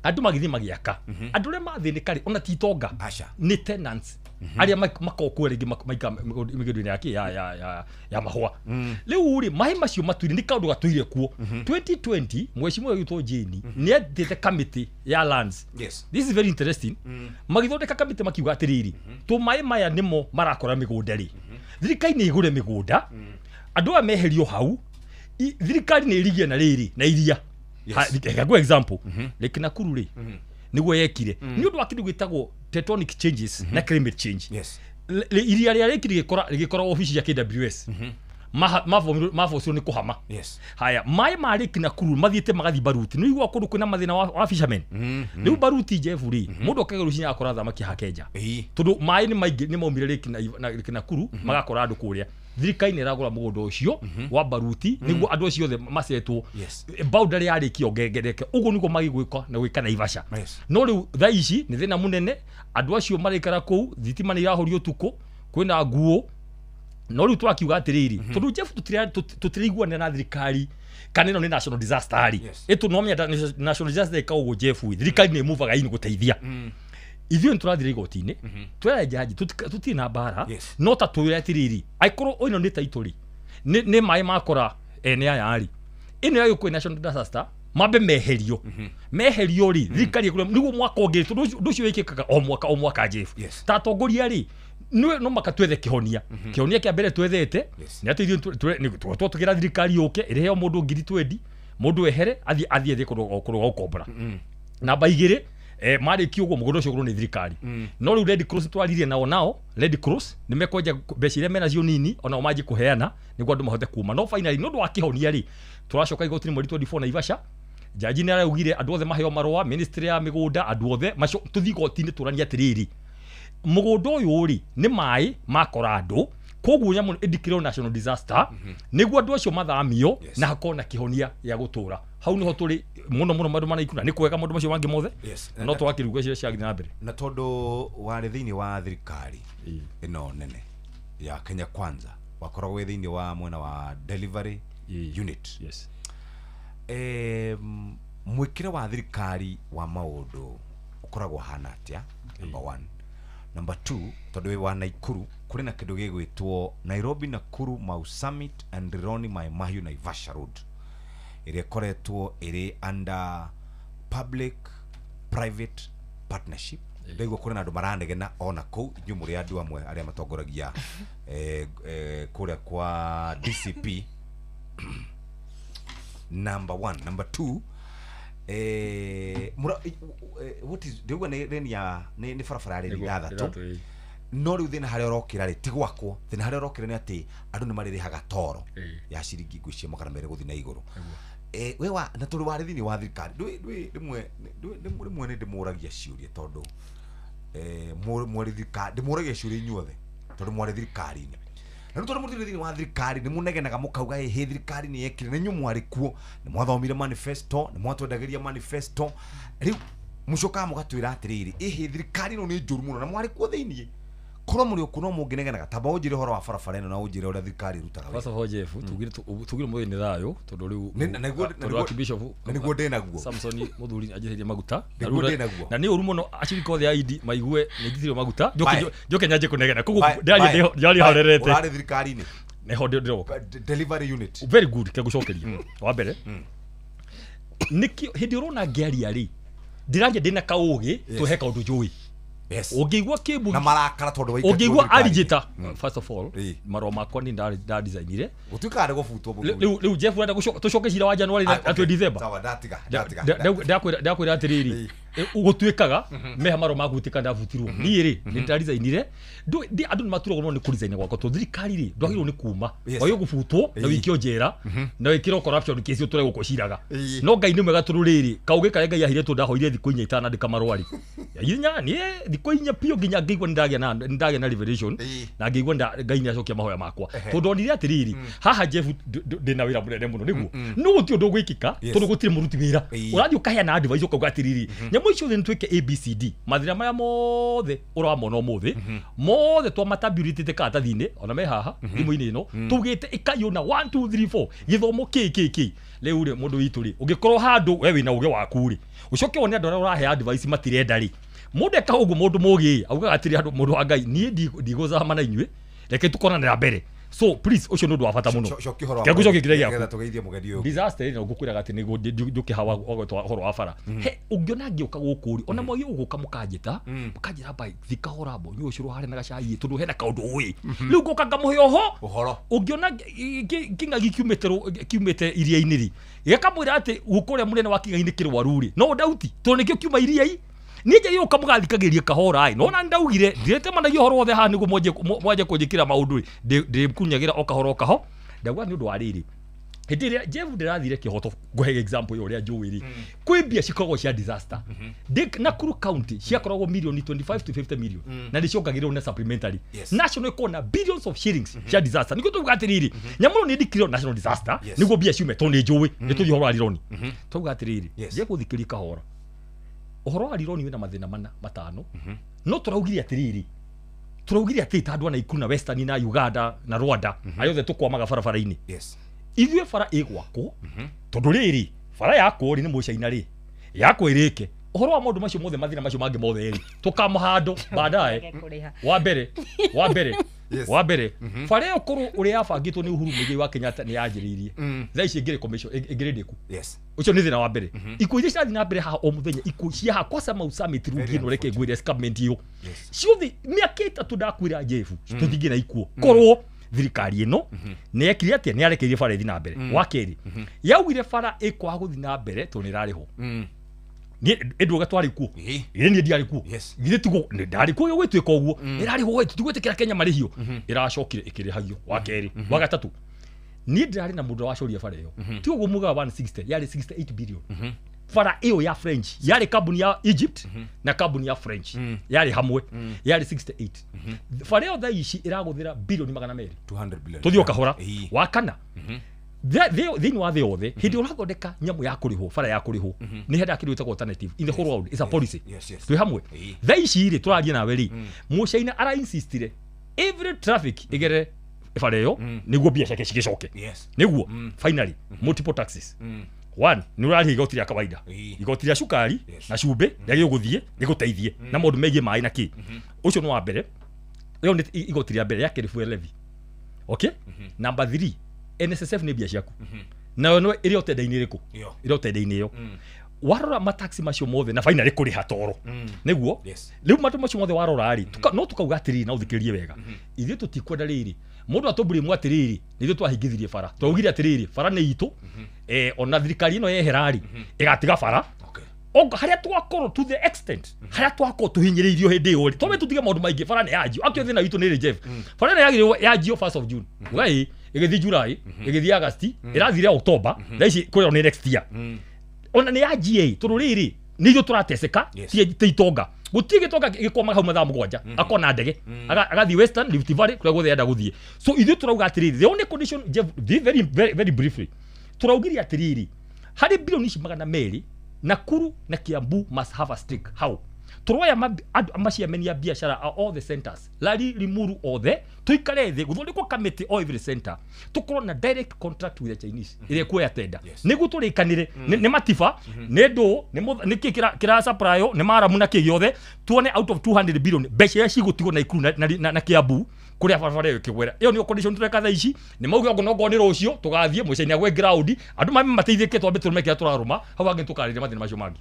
Andũ magĩthiĩ magĩaka, andũ arĩa mathĩnĩka rĩ ona ti itonga, nĩ tenants arĩa makoragwo kuo rĩngĩ maika mĩgũnda-inĩ ya mahũa. Rĩu rĩ maĩ macio matuire nĩ kaũndũ gatũire kuo. 2020 mheshimiwa witũ Jane nĩ etĩte kamĩtĩ ya lands. This is very interesting. Magĩthondeka kamĩtĩ makiuga atĩrĩrĩ, tũmaĩ maya nĩmo marakora mĩgũnda rĩ, thirikari nĩ ĩgũre mĩgũnda, andũ aya meherio hau, thirikari nĩ ĩrigie na rĩrĩ na iria. Reke example, Lake Nakuru rĩ nĩguo yekire nĩ ũndũ wa kĩndũ gĩtagwo tectonic changes na climate change. Iria rĩa Lake rĩgĩkora obici ya KWS mabocirwo nĩ kũhama. Haya maĩ ma Lake Nakuru mathiĩte magathiĩ Baruti, nĩ ũiguaga kũndũ kwĩna mathĩna wa fishermen. Rĩu Baruti Jeff rĩ, mũndũ okaga rũcinĩ agakora thamaki hakenja tondũ maĩ nĩ maingĩ nĩ maumire Lake Nakuru magakora andũ kũrĩa. Thirikari nĩ ĩragũra mũgũnda ũcio wa Baruti nĩguo andũ acio othe macetwo boundary ya Lake yongerereke. Ũguo nĩguo magĩgwĩka na gwĩka Naivasha. No rĩu thaa ici nĩ thĩna mũnene, andũ acio maraikara kũu, thitima nĩ irahorio ũtukũ, kwĩna nguo. No rĩu tũrakiuga atĩrĩrĩ, tondũ Jeff tũtiraiguanĩra na thirikari kana ĩno nĩ national disaster rĩ, ĩtũ no menya national disaster ĩka ũguo Jeff, thirikari nĩ ĩmuvaga ini gũteithia. Ithuĩ nĩ tũrathire igoti-inĩ twera jaji tũtirĩ na mbara, no ta twĩre atĩrĩrĩ, angĩkorwo ĩno nĩ taitũ rĩ, nĩ maĩ makora ene aya rĩ, ĩno ya gĩkũyũ national disaster mambe meherio meherio rĩ, thirikari ĩkũrĩa nĩguo mwaka ũngĩ, tondũ ũndũ ũcio wĩkĩkaga o mwaka o mwaka Jeff. Ta atongoria rĩ, no maka twethe kĩhonia. Kĩhonia kĩa mbere twethete nĩ atĩ ithuĩ twatũkĩra thirikari yũke ĩrĩheo mũndũ 20,000, mũndũ ehere athiĩ athiĩ kũndũ gwa gũkombora. Namba 2 marĩkia ũguo mũgũnda ũcio ũgũrwo nĩ thirikari. No rĩu Red Cross twaririe nao Red Cross nĩ mekwenja mbeca iria menacio nini onao manjie kũheana nĩguo andũ mahote kuma. No finally nĩ ũndũ wa kĩhonia rĩ, tũracoka igoti-inĩ mweri 24 Naivasha. Jaji nĩ araugire andũ othe maheo marũa, ministry ya mĩgũnda, andũ othe tũthiĩ igoti-inĩ tũranie atĩrĩrĩ, mũgũnda ũyũ rĩ nĩ maĩ makora andũ, Koguo nyamu ĩndikĩrwo national disaster nĩguo andũ acio mathamio na hakorwo na kĩhonia gĩa gũtũra. Hau nĩho tũrĩ mũno mũno maũndũ ma Naikuru, na nĩ kwega maũndũ macio mangĩ mothe no twakĩrugwo cia ciathiĩ na mbere. Na tondũ warĩ thĩinĩ wa thirikari ĩno nene ya Kenya Kwanza, wakoragwo wĩ thĩinĩ wa mwena wa delivery unit. Yes. Mwĩkĩre wa thirikari wa maũndũ ũkoragwo hana atĩa? Number 1. Number 2, tondũ wĩ wa Naikuru, kũrĩ na kĩndũ gĩgwĩtwo Nairobi Nakuru Mau Summit and Rironi Mai Mahiu Naivasha Road ĩrĩa ĩkoretwo ĩrĩ under public private partnership. Ndaigua kũrĩ na andũ maranegena ona kũu, inyuĩ mũrĩ andũ amwe arĩa matongoragia kũrĩa kwa DCP. Number 1. Number 2, what is ndĩgua nĩ reni ya nĩ barabara reni ithathatũ, no rĩu thĩna harĩa ũrokĩra rĩ ti gwakwo, thĩna harĩa ũrokĩra nĩ atĩ andũ nĩ marĩrĩhaga toro ya ciringi ngũ icio 200 gũthiĩ na igũrũ. We wa na tondũ warĩ thĩinĩ wa thirikari rĩmwe nĩ ndĩmũragia ciũria tondũ mwarĩ thirikari, ndĩmũragia ciũria inyuothe tondũ mwarĩ thirikari-inĩ. Na rĩu tondũ mũtirĩ thĩinĩ wa thirikari nĩ mũnegenaga mũkauga ĩhĩ thirikari nĩ yekire, na inyuĩ mwarĩ kuo, nĩ mwathomire manifesto, nĩ mwatwendagĩria manifesto, rĩu mũcokaga mũgatwĩra atĩrĩrĩ ĩhĩ thirikari ĩno nĩ njũru mũno, na mwarĩ kuo thĩinĩ. Korwo mũrĩ okuo no mũngĩnegenaga. Tamba ũnjĩre ũhoro wa barabara ĩno na ũnjĩre ũrĩa thirikari ĩrutaga wĩra. First of all, Jeff, tugire mũthĩ nĩ thayũ tondũ rĩu tondũ Archbishop na nĩguo ndĩnaguo Samson mũthuri anjĩtĩrie maguta, na nĩ ũru mũno acirika othe a ID maigue nĩ njĩtĩrio maguta njoke nyanjie kũnegena. Koguo ndĩraria horerete. Ũrarĩ thirikari-inĩ nĩho ndĩroka delivery unit. Very good, kegũcokeria wa mbere nĩkĩo hĩndĩ ũrona ngĩaria rĩ ndĩraria ndĩna kaũgĩ tũhe kaũndũ njũĩ. Yes. Ũngĩigua kĩmbu na marakara tondũ wa ũngĩigua arijita, first of all marũa makwa nĩ ndadesignire gũtuĩkaga nĩ gũbutwo mũthuri. Rĩu Jeff ũrenda tũcoke cira wa January na twĩ December. Sawa, ndatiga. Ndakwĩra atĩrĩrĩ, gũtuĩkaga meha marũa ma gwĩtĩka ndabutirwo niĩ rĩ nĩ ndadesignire. Andũ nĩ maturagwo mũno nĩ kũresign gwakwa tondũ thirikari rĩ ndwagĩrĩirwo nĩ kuma wagĩrĩirwo gũbutwo na wĩikio njera na wĩkĩrwo corruption case ũtũre gũkũ ciraga. No Ngai nĩ mwega tondũ rĩrĩ kaũgĩ karĩa Ngai aheire tondũ ndahoire thikũ inya itanandĩka marũa rĩ inya niĩ thikũ inya biũ nginya ngĩigua nĩndagĩa na revelation na ngĩigua Ngai nĩ acokia mahoya makwa tondũ ndonire atĩrĩrĩ haha Jeff ndĩna wĩra mũnene mũno nĩguo no gũtirĩ ũndũ ũgwĩkĩka tondũ gũtirĩ mũruti wĩra ũrathiĩ ũkaheana advice ũkauga atĩrĩrĩ nyamũ icio othe nĩtwĩke ABCD mathĩna marĩa mothe ũramona ũmũthĩ mothe twamatabulĩtĩte karatathi-inĩ ona me haha thimũ-inĩ ĩno tugĩte ĩkaiyo na 1 2 3 4 gĩthomo kĩ kĩ kĩ. Rĩu rĩ mũndũ witũ rĩ ũngĩkorwo handũ we wĩna ũgĩ waku rĩ ũcoke wone andũ arĩa ũrahe advice matirenda rĩ mũndũ eka ũguo mũndũ mũgĩ augaga atĩrĩ andũ mũndũ wa Ngai niĩ ndigũcama na inyuĩ reke tũkonanĩra mbere. So please ũcio nĩ ũndũ wa bata mũno. Kĩngũcokia kĩrĩa gĩaku disaster ĩno ngũkwĩraga atĩ nĩguo njũke hawa ũhoro wa bara. He ũngĩona ngĩũka gũkũ rĩ ona mwagĩ ũgũka mũkanjĩta mũkanjĩra mbai thi kahora mbo nyue ũcũrũ harĩa na gacai tondũ hena kaũndũ ũĩ rĩu ngũka ngamũhe oho ũhoro. Ũngĩona kĩng'ang'i kiumĩte iria-inĩ rĩ gĩkamwĩra atĩ gũkũ ũrĩa mũnene wa kĩng'ang'i nĩ kĩrwaru rĩ no ndauti tondũ nĩkĩo kiuma iria-inĩ niĩ njagĩrĩirwo gũka mũgathikagĩria kahora ĩ nona ndaugire ndiretemanagia ũhoro wothe haha nĩguo mwanjie kũnjĩkĩra maũndũ rĩ ndĩkunyagĩra o kahora o kaho. Ndauga nĩ ũndũ wa rĩrĩ hĩndĩ ĩrĩa Jeff ndĩrathire kĩhoto ngũhe example ya ũrĩa njũĩ rĩ kwĩ mbia cikoragwo cia disaster Nakuru County ciakoragwo milioni 25 to 50 million na nĩ ciongagĩrĩrwo na supplementary national ĩkoragwo na billions of shillings cia disaster. Nĩkĩo tuuga atĩrĩrĩ nyamũ ĩno nĩ ndikirwo national disaster nĩguo mbia ciume tondũ nĩ njũĩ nĩ tũthiĩ ũhoro wa Rironi. Twauga atĩrĩrĩ Jeff ũthikĩrie kahora ũhoro wa Rironi wĩna mathĩna mana matano no tũraugire atĩrĩrĩ tũraugire atĩ ta andũ a Naikuru na Western na Uganda na Rwanda arĩa othe tũkwamaga barabara-inĩ ithuĩ bara ĩgwakwo tondũ rĩrĩ bara yakwo rĩ nĩ mũcaina rĩ yakwo ĩrĩke ũhoro wa maũndũ macio mothe mathĩna macio mangĩ mothe rĩ tũkamahando baadaye. Wa mbere bara ĩyo korwo ũrĩa yabangĩtwo nĩ Uhuru Muigai wa Kenyatta nĩ yanjĩrĩirie thaa ici ĩngĩrĩ commission ĩngĩrĩ ndĩku ũcio nĩ thĩna wa mbere. Ikuũ iria cirathiĩ na mbere haha o mũthenya ikuũ cia haha kwaca Mau Summit rungi ĩno reke ngwĩre escarpment ĩyo ciothe mĩaka ĩtatũ ndakwĩra Jeff tũtingĩ na ikuũ korwo thirikari ĩno nĩ yekire atĩa nĩ yarekeirie bara ĩthiĩ na mbere. Wa kerĩ yaugire bara ĩkwaga gũthiĩ na mbere tondũ nĩ ĩrarĩhwo nĩ twarĩ kuo ĩrĩ niĩ ndiarĩ kuo githĩ tiguo ndarĩ kuo gwĩtuĩka ũguo ĩrarĩhwo tũtigwĩtĩkĩra Kenya marĩhio ĩracokire ĩkĩrĩhagio. Wa kerĩ wa gatatũ niĩ ndĩrarĩ na mũndũ wacoria bara ĩyo ti ũguo mugaga 160 yarĩ 68 billion Bara ĩyo ya French yarĩ kambuni ya Egypt na kambuni ya French yarĩ hamwe yarĩ 68. Bara ĩyo thaa ici ĩragũthĩra bilioni 200. 200 billion. Tũthiĩ o kahora. Wa kana, thĩinĩ wa thĩ yothe hĩndĩ ũrathondeka nyamũ ya kũrĩhwo, bara ya kũrĩhwo, nĩ hendaga kĩndũ gĩtagwo alternative in the whole world. It's a policy. Twĩ hamwe thaa ici rĩ tũraria nawe rĩ, Mũcaina ara insistire every traffic ĩgerere bara ĩyo nĩguo mbia ciake cigĩcoke. Nĩguo finally multiple taxes. One, nĩ ũrarĩha igoti rĩa kawaida, igoti rĩa cukari na cumbĩ rĩagĩrĩirwo gũthiĩ rĩgũteithie na maũndũ megiĩ maĩ na kĩ. Ũcio nĩ wa mbere. Ĩyo nĩ igoti rĩa mbere. Rĩa kerĩ, fuel levy. Okay, number 3, NSSF nĩ mbia ciaku nayo no ĩrĩ o tenda-inĩ ĩrĩkũ, ĩrĩ o tenda-inĩ ĩyo. Warora mataxi macio mothe na finally kũrĩha toro nĩguo rĩu matũ macio mothe warora rĩ, no tukauga atĩrĩrĩ na ũthikĩrĩrie wega, ithuĩ tũtikwenda rĩrĩ mũndũ atũmburĩmu atĩrĩrĩ nĩ ithuĩ twahingithirie bara, twaugire atĩrĩrĩ bara nĩ itũ, ona thirikari ĩno yehera rĩ ĩgatiga bara. Harĩa twakorwo to the extent harĩa twakorwo tũhinyĩrĩirio hĩndĩ ĩyo rĩ, twambe tũtige maũndũ maingĩ. Bara nĩ yanjio akĩo thĩna witũ nĩ rĩ Jeff, bara nĩ yagĩrĩirwo yanjio 1st of June, ugai ĩgĩthiĩ July, ĩgĩthiĩ August, ĩrathire October, thaa ici kwĩrwo nĩ next year. Ona nĩ yanjie tondũ rĩrĩ nĩ ithuĩ tũrateceka, ti itonga. Gũtirĩ gĩtonga gĩkwamaga hau mathaa 7 akona ndege agathiĩ Western Rift Valley kũrĩa guothe enda gũthiĩ. So ithuĩ tũrauga atĩrĩrĩ, the only condition, Jeff, very very very briefly, tũraugire atĩrĩrĩ harĩ bilioni ici 200, Nakuru na Kiambu must have a stake. How? Turoya maciameni ya biashara a all the centers, Lari, Limuru, othe tuikare thĩ gũthondekwo committee o every center, tukorwo na direct contract with the Chinese ĩrĩa ĩkuoya tenda nĩguo tũrĩkanĩre nĩ matiba nĩ ndũ nĩ kĩ kĩra supply nĩ maramu na kĩ gĩothe, tuone out of 200 billion mbeca iria cigũtigwo Nakuru na Kiambu kũrĩa barabara ĩyo ĩkĩgwĩra. Ĩyo nĩyo condition tũreka thaa ici. Nĩ mauge okorwo nĩ rũciũ tũgathiĩ mũciĩ-inĩ agwe ground andũ mame mateithĩke, twambe tũrũme kĩrĩa tũrarũma hau hangĩ tũkarĩria mathĩna macio mangĩ.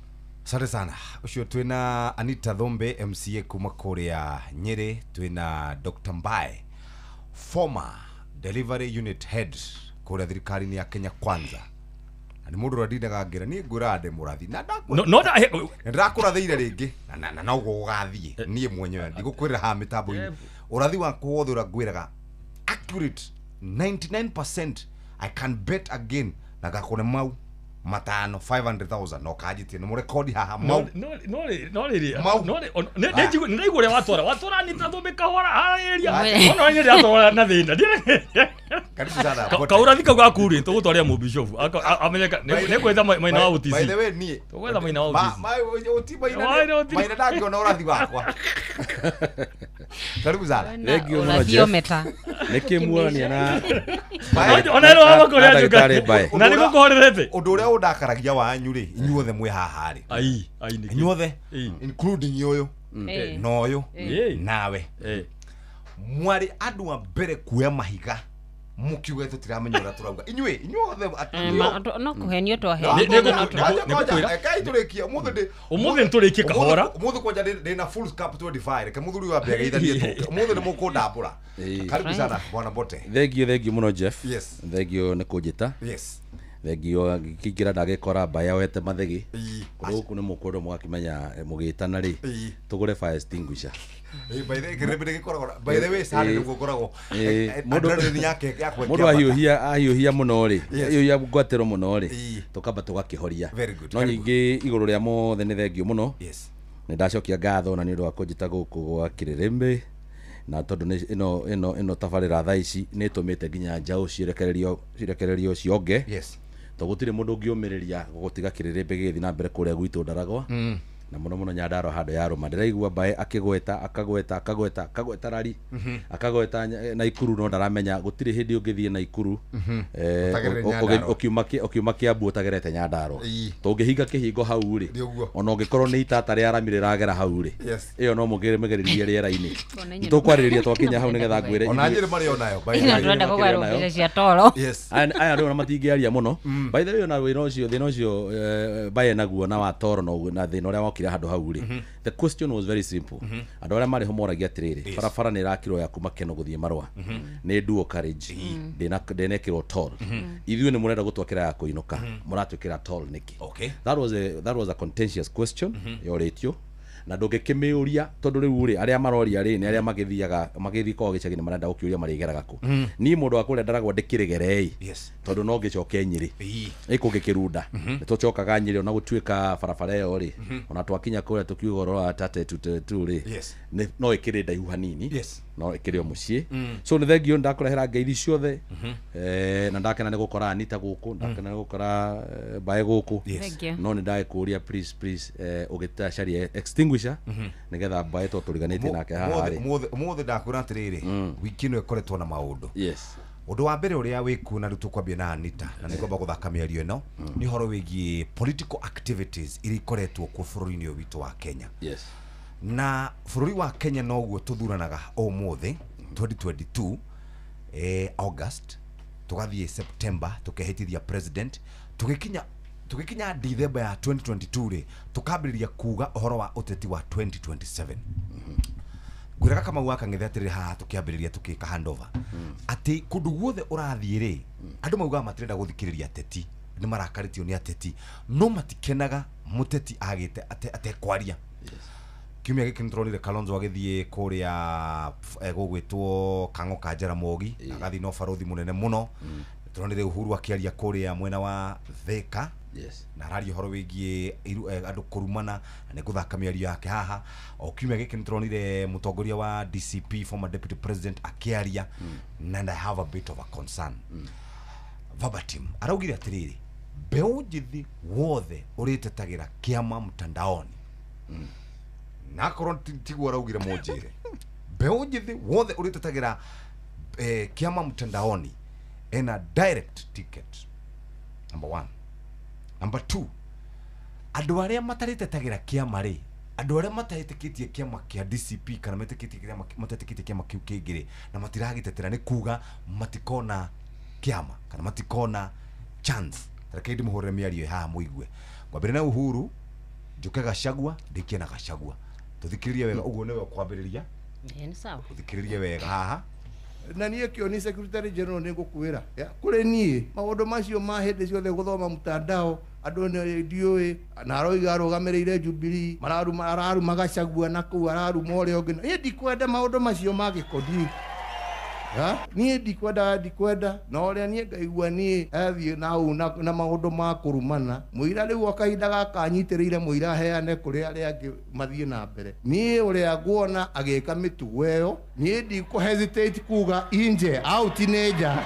Asante sana. Ucio twina Anita Thumbe MCA kuma kuria Nyeri, twina Dr. Mbae former delivery unit head kuria thirikari-inĩ ya Kenya Kwanza. Na nĩ mũndũ ũrĩa ngira niĩ ngwĩraga ndĩ mũrathi na ndakũrathĩire rĩngĩ na noguo gũgathiĩ niĩ mwenyewe ndigũkwĩrĩra haha mĩtambo-inĩ. Ũrathi wakwa wothe ũrĩa ngwĩraga accurate 99%, I can bet again na ngakũne mau matano 500,000 no kanjitie nĩ mũrekodi haha mau no rĩ nĩ ũrĩa watwara Anita Thumbe kahora harĩria ona nĩ ndĩratwara na thĩna. Karibu sana. Kaũrathi kau gaku rĩ tũgũtwarĩra mũbishofu amenyeka nĩ gwetha maina wa OTC. By the way niĩ tũgwetha maina wa OTC. Maina ndangĩona ũrathi wakwa. Karibu sana. Thank you mũno Jeff. Nĩkĩ muonania na ona ĩno wa makore anjuka na nĩ gũkũhorerete. Ũndũ ũrĩa ũndakaragia wanyu rĩ inyuothe mwĩ haha rĩ ai ai nĩkĩ inyuothe including ũyũ na ũyũ nawe mwarĩ andũ a mbere kuoya mahiga mukiuga tũtiramenya ũrĩa tũrauga inyuĩ inyuothe no kũhenio twahenio. Kai tũrĩkie ũmũthĩ ũmũthĩ nĩtũrĩkie kahora ũmũthĩ kwanja ndĩna full cup 25 reke mũthuri wa mbere geithanie tũke ũmũthĩ nĩ mũkũndambũra. Karibu sana bwana Mbote. Thank you mũno Jeff. Yes. Thank you nĩ kũnjĩta. Yes. Thengio ngĩingĩra ndagĩkora mbaya wete mathegi kũndũ gũkũ nĩ mũkwendwo mũgakĩmenya mũgĩtana rĩ tũgũre fire extinguisher. By the way by the way sana nĩguo ngoragwo mũndũ ahiũhia mũno rĩ ahiũhia ngwatĩro mũno rĩ tũkamba tũgakĩhoria. No nyingĩ igũrũ rĩa mothe nĩ thengio mũno. Nĩ ndacokia ngatho na nĩ ũndũ wa kũnjĩta gũkũ gwa Kĩrĩrĩmbĩ na tondũ ĩno tabarĩra thaa ici nĩ ĩtũmĩte nginya njaũ cirekererio cionge. To gũtirĩ mũndũ ũngĩũmĩrĩria gũtiga Kĩrĩrĩmbĩ gĩgĩthiĩ na mbere kũrĩa gwitũ Ndaragwa na mũno mũno Nyandarua handũ ya rũma. Ndĩraigua Mbae akĩgweta akagweta akagweta akagweta Rari akagweta Naikuru no ndaramenya gũtirĩ hĩndĩ ũngĩthiĩ Naikuru ũkiuma Kiambu ũtagerete Nyandarua. Tũngĩhinga kĩhingo hau rĩ ona ũngĩkorwo nĩ itata rĩa rami rĩragera hau rĩ ĩyo no mũgererie rĩera-inĩ. Tũkwarĩrĩria twakinya hau nĩgetha ngwĩre ona Njĩrĩ marĩ onayo. Tũrenda kũgarũra mbeca cia toro. Aya andũ ona matingĩaria mũno. By the way ona wĩra ũcio thĩna ũcio Mbae naguo na wa toro na thĩna ũrĩa wokire handũ hau rĩ the question was very simple. Andũ arĩa marĩ ho moragia atĩrĩrĩ barabara nĩ ĩrakirwo ya kuma Keno gũthiĩ Marũa nĩ dual carriage ndĩnekĩrwo toll ithuĩ nĩ mũrenda gũtwakĩra ya kũinũka mũratwĩkĩra toll nĩkĩ? That was a contentious question yorĩtio Na ndũngĩkĩmĩũria tondũ rĩu rĩ arĩa maroria rĩ nĩ arĩa magĩthiaga magĩthiĩ kwao gĩcagi-inĩ marenda gũkĩũria marĩgeraga kũ. Niĩ mũndũ wa kũrĩa ndaragwo ndĩkĩrĩgerei tondũ no ngĩcoke Nyĩrĩ ĩkũngĩkĩrunda nĩ tũcokaga Nyĩrĩ ona gũtuĩka barabara ĩyo rĩ ona twakinya kũrĩa tũkiuga ũhoro wa tate tu rĩ no ĩkĩrĩ ndaihu hanini no ĩkĩrĩ o mũciĩ. So nĩ thengio ndakũrehera ngeithi ciothe na ndakena nĩ gũkora Anita gũkũ, ndakena nĩ gũkora Mbae gũkũ. No nĩ ndagĩkũria please please ũgĩtacaria extinguisher nĩgetha Mbae to tũriganĩtie nake haha rĩ. Ũmũthĩ ndakwĩra atĩrĩrĩ, wiki ĩno ĩkoretwo na maũndũ. Ũndũ wa mbere ũrĩa wĩkuo na rĩu tũkwambia na Anita na nĩ ngwamba gũthaka mĩario ĩno nĩ ũhoro wĩgiĩ political activities iria ikoretwo kuo bũrũri-inĩ ũyũ witũ wa Kenya. Na bũrũri wa Kenya noguo tũthuranaga ũmũthĩ 2022 August, tũgathiĩ September tũkehĩtithia president, tũgĩkinya December ya 2022 rĩ tũkambĩrĩria kuga ũhoro wa ũteti wa 2027. Ngwĩraga Kamau wa Kang'ethe atĩrĩrĩ haha tũkĩambĩrĩria tũkĩka handover atĩ kũndũ guothe ũrathiĩ rĩ andũ maugaga matirenda gũthikĩrĩria ateti, nĩ marakarĩtio nĩ ateti, no matikenaga mũteti agĩte atekwaria. Kiumia gĩkĩ nĩtũronire Kalonzo agĩthiĩ kũrĩa gũgwĩtwo Kang'o ka Jaramogi, agathiĩ na ũbarũthi mũnene mũno. Tũronire Uhuru akĩaria kũrĩa mwena wa Thika na araria ũhoro wĩgiĩ andũ kũrumana na nĩ ngũthaka mĩario yake haha. O kiumia gĩkĩ nĩtũronire mũtongoria wa DCP, former deputy president, akĩaria and I have a bit of a concern. Verbatim araugire atĩrĩrĩ, mbeũ njĩthĩ wothe ũrĩtetagĩra kĩama mtandaoni, na akorwo tiguo araugire mũnjĩre, mbeũ njĩthĩ wothe ũrĩtetagĩra kĩama mtandaoni ena direct ticket, number one. Number two, andũ arĩa matarĩtetagĩra kĩama rĩ, andũ arĩa mataĩtĩkĩtie kĩama kĩa DCP kana metĩkĩtie kĩama matetĩkĩtie kĩama kĩu kĩngĩ rĩ, na matiragĩtetera nĩ kuga matikona kĩama kana matikona chance. Reke ndĩmũhũrĩre mĩario haha mũigue. Ngwambĩrĩria na Uhuru, njuke Gachagua, ndĩkie na Gachagua. Tũthikĩrĩrie wega, ũguo nĩwe ũkwambĩrĩria. Nĩ sawa. Tũthikĩrĩrie wega haha. Na niĩ kĩo nĩ secretary general nĩ ngũkwĩra kũrĩ niĩ maũndũ macio ma hĩndĩ ciothe gũthoma mtandao andũ nĩ ndiũĩ na aroiga arũgamĩrĩire Jubilee mararuma araruma Gachagua na kũu araruma ũrĩa ũngĩ. Niĩ ndikwenda maũndũ macio ma gĩkondi. Niĩ ndikwenda na ũrĩa niĩ ngaigua niĩ athiĩ na maũndũ ma kũrumana mũira rĩu o kahinda gaka anyitĩrĩire mũira aheane kũrĩ arĩa angĩ mathiĩ na mbere. Niĩ ũrĩa nguona agĩka mĩtugo ĩyo niĩ ndikũ hesitate kuga inje out nĩ nja.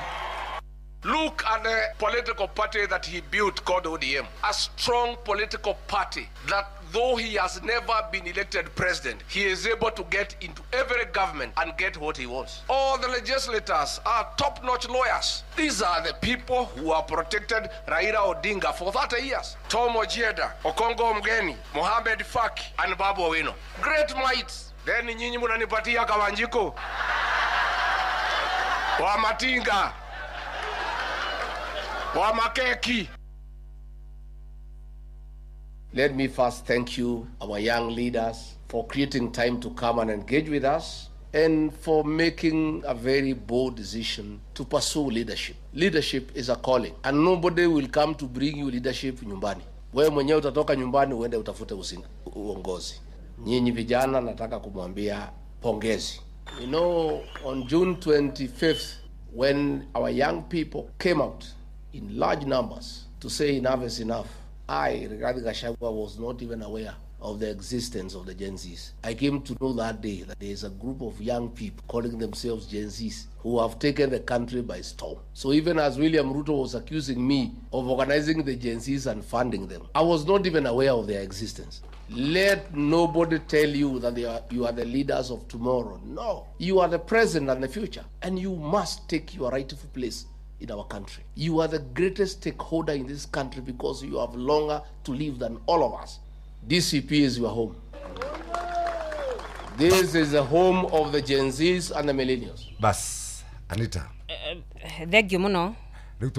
Look at the political party that he built called ODM, a strong political party that though he has never been elected president, he is able to get into every government and get what he wants. All the legislators are top-notch lawyers. These are the people who have protected Raila Odinga for 30 years. Tom Ojienda, Okongo Mgeni, Mohamed Faki, and Babu Owino. Great mights. Then nyinyi munanipatia Kawanjiko, wa Matinga, wa Makeki. Let me first thank you, our young leaders, for creating time to come and engage with us and for making a very bold decision to pursue leadership. Leadership is a calling, and nobody will come to bring you leadership nyumbani. Wewe mwenyewe utatoka nyumbani uende utafute uongozi. Nyinyi vijana nataka kumwambia pongezi. You know, on June 25th, when our young people came out in large numbers to say enough is enough, I, Rigathi Gachagua, was not even aware of the existence of the Gen Zs. I came to know that day that there is a group of young people calling themselves Gen Zs who have taken the country by storm. So even as William Ruto was accusing me of organizing the Gen Zs and funding them, I was not even aware of their existence. Let nobody tell you that you are the leaders of tomorrow. No, you are the present and the future, and you must take your rightful place in our country. You are the greatest stakeholder in this country because you have longer to live than all of us. DCP is your home. This is the home of the Gen Zs and the millennials. Bas, Anita. Thank you muno. Rĩu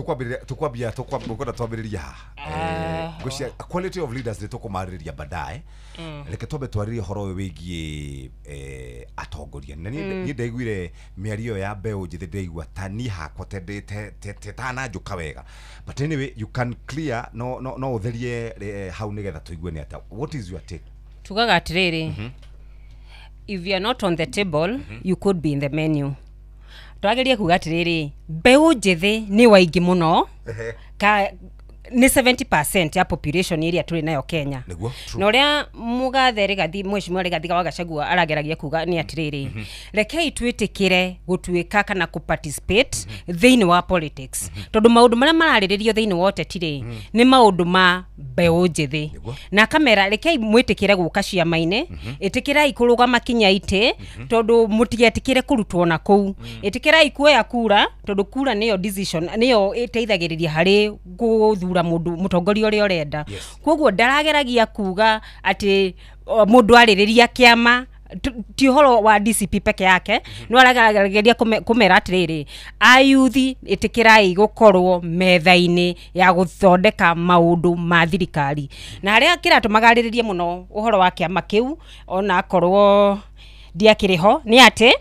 tũkwambia tũkwenda twambĩrĩria haha. Ngwĩciria quality of leaders nĩ tũkũmarĩrĩria baadaye. Reke twambe twarĩrie ũhoro ũyũ wĩgiĩ atongoria. Na niĩ ndaiguire mĩario ya mbeũ njĩthĩ ndĩraigua ta niĩ hakwa tetananjũka wega. But anyway, you can clear no ũtherie hau nĩgetha tũigue nĩ atĩa. What is your take Tugaga atĩrĩrĩ, if you are not on the table, you could be in the menu. Twageria kuga atĩrĩrĩ, mbeũ njĩthĩ nĩ waingĩ mũno, ka nĩ 70% ya population ĩrĩa tũrĩ nayo Kenya. Nĩguo, true. Na ũrĩa mũgathe Rigathi, Mheshimiwa Rigathi wa Gachagua arageragia kuga nĩ atĩrĩrĩ, rekei twĩtĩkĩre gũtuĩka kana kũ-participate thĩinĩ wa politics, tondũ maũndũ marĩa mararĩrĩrio thĩinĩ wa ũteti rĩ, nĩ maũndũ ma mbeũ njĩthĩ. Na kamera, rekei mwĩtĩkĩre gũka ciama-inĩ, ĩtĩkĩrai kũrũgama kinya itĩ, tondũ mũtigetĩkĩre kũrutwo na kũu. Ĩtĩkĩrai kuoya kura, tondũ kura nĩyo decision, nĩyo ĩteithagĩrĩria harĩ gũthura mũndũ mũtongoria ũrĩa ũrenda. Koguo ndarageragia kuga atĩ mũndũ arĩrĩria kĩama ti ũhoro wa DCP peke yake, no arageragia kũmera atĩrĩrĩ, ayuthi ĩtĩkĩrai gũkorwo metha-inĩ ya gũthondeka maũndũ ma thirikari. Na harĩa kĩratũmaga arĩrĩrie mũno ũhoro wa kĩama kĩu, ona akorwo ndiakĩrĩ ho, nĩ atĩ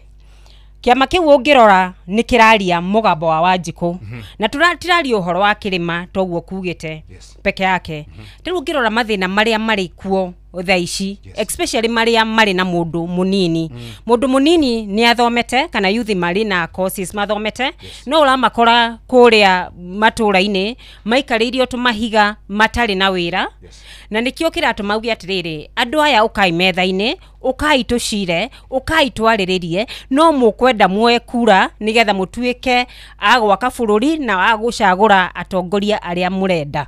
kĩama kĩu ũngĩrora nĩ kĩraria mũgambo wa Wanjikũ, na tũratiraria ũhoro wa kĩrĩma toguo kugĩte peke yake. Rĩu ũngĩrora mathĩna marĩa marĩ kuo thaa ici, especially marĩa marĩ na mũndũ mũnini, mũndũ mũnini nĩ athomete kana youth marĩ na courses mathomete, no ũramakora kũrĩa matũra-inĩ maikarĩirio tũmahiga matarĩ na wĩra. Na nĩkĩo kĩratũma uge atĩrĩrĩ, andũ aya ũkai metha-inĩ, ũkai tũcire, ũkai twarĩrĩrie, no mũkwenda muoe kura nĩgetha mũtuĩke a gwaka bũrũri na a gũcagũra atongoria arĩa mũrenda.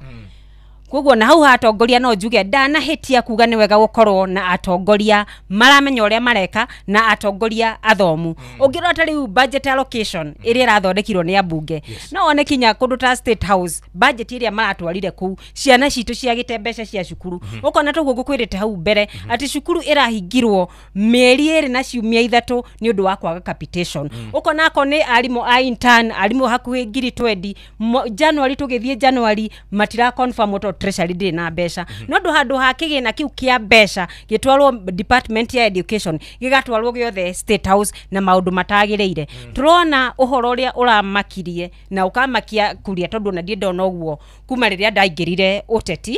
Koguo na hau ha atongoria no njuge ndanahĩtia kuga nĩ wega gũkorwo na atongoria maramenya ũrĩa mareka na atongoria athomu. Ũngĩrora ta rĩu budget allocation ĩrĩa ĩrathondekirwo nĩ ambunge, no one kinya kũndũ ta State House budget ĩrĩa maratwarire kũu, ciana citũ ciagĩte mbeca cia cukuru. Ũkona toguo ngũkwĩrĩte hau mbere atĩ cukuru ĩrahingirwo mĩeri 2 na ciumia 3 nĩ ũndũ wa kwaga capitation. Ũkona akorwo nĩ arimũ a intern, arimũ hakuhĩ 20,000 January tũgĩthiĩ January matira confirm ũto Treasury ndĩrĩ na mbeca. No ndũ handũ ha kĩgĩna kĩu kĩa mbeca gĩtwarwo department ya education, gĩgatwarwo gĩothe State House na maũndũ matagĩrĩire. Tũrona ũhoro ũrĩa ũramakirie na ũkamakia kuria, tondũ ona ndiĩ ndona ũguo kuma rĩrĩa ndaingĩrire ũteti.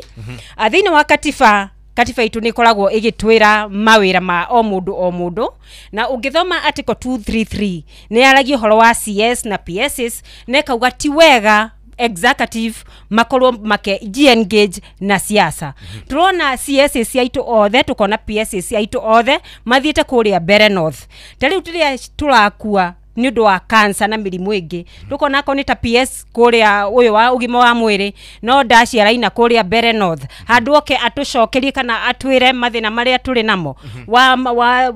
Thĩinĩ wa katiba, katiba itũ nĩ ĩkoragwo ĩgĩtwĩra mawĩra ma o mũndũ o mũndũ, na ũngĩthoma article 233 nĩ yaragia ũhoro wa CS na PSs, na ĩkauga ti wega executive makorwo make engage na siasa. Turona CSS aitũ othe, tukona PSS aitũ othe mathiĩte kũrĩa Mbere North. Ta rĩu tũrĩa tũrakua nĩ ũndũ wa cancer na mĩrimũ ĩngĩ, tukona akorwo nĩ ta PS kũrĩa ũyũ wa ũgima wa mwĩrĩ, no ndaciaraina kũrĩa Mbere North, handũ oke atũcokerie kana atwĩre mathĩna marĩa tũrĩ namo. Wa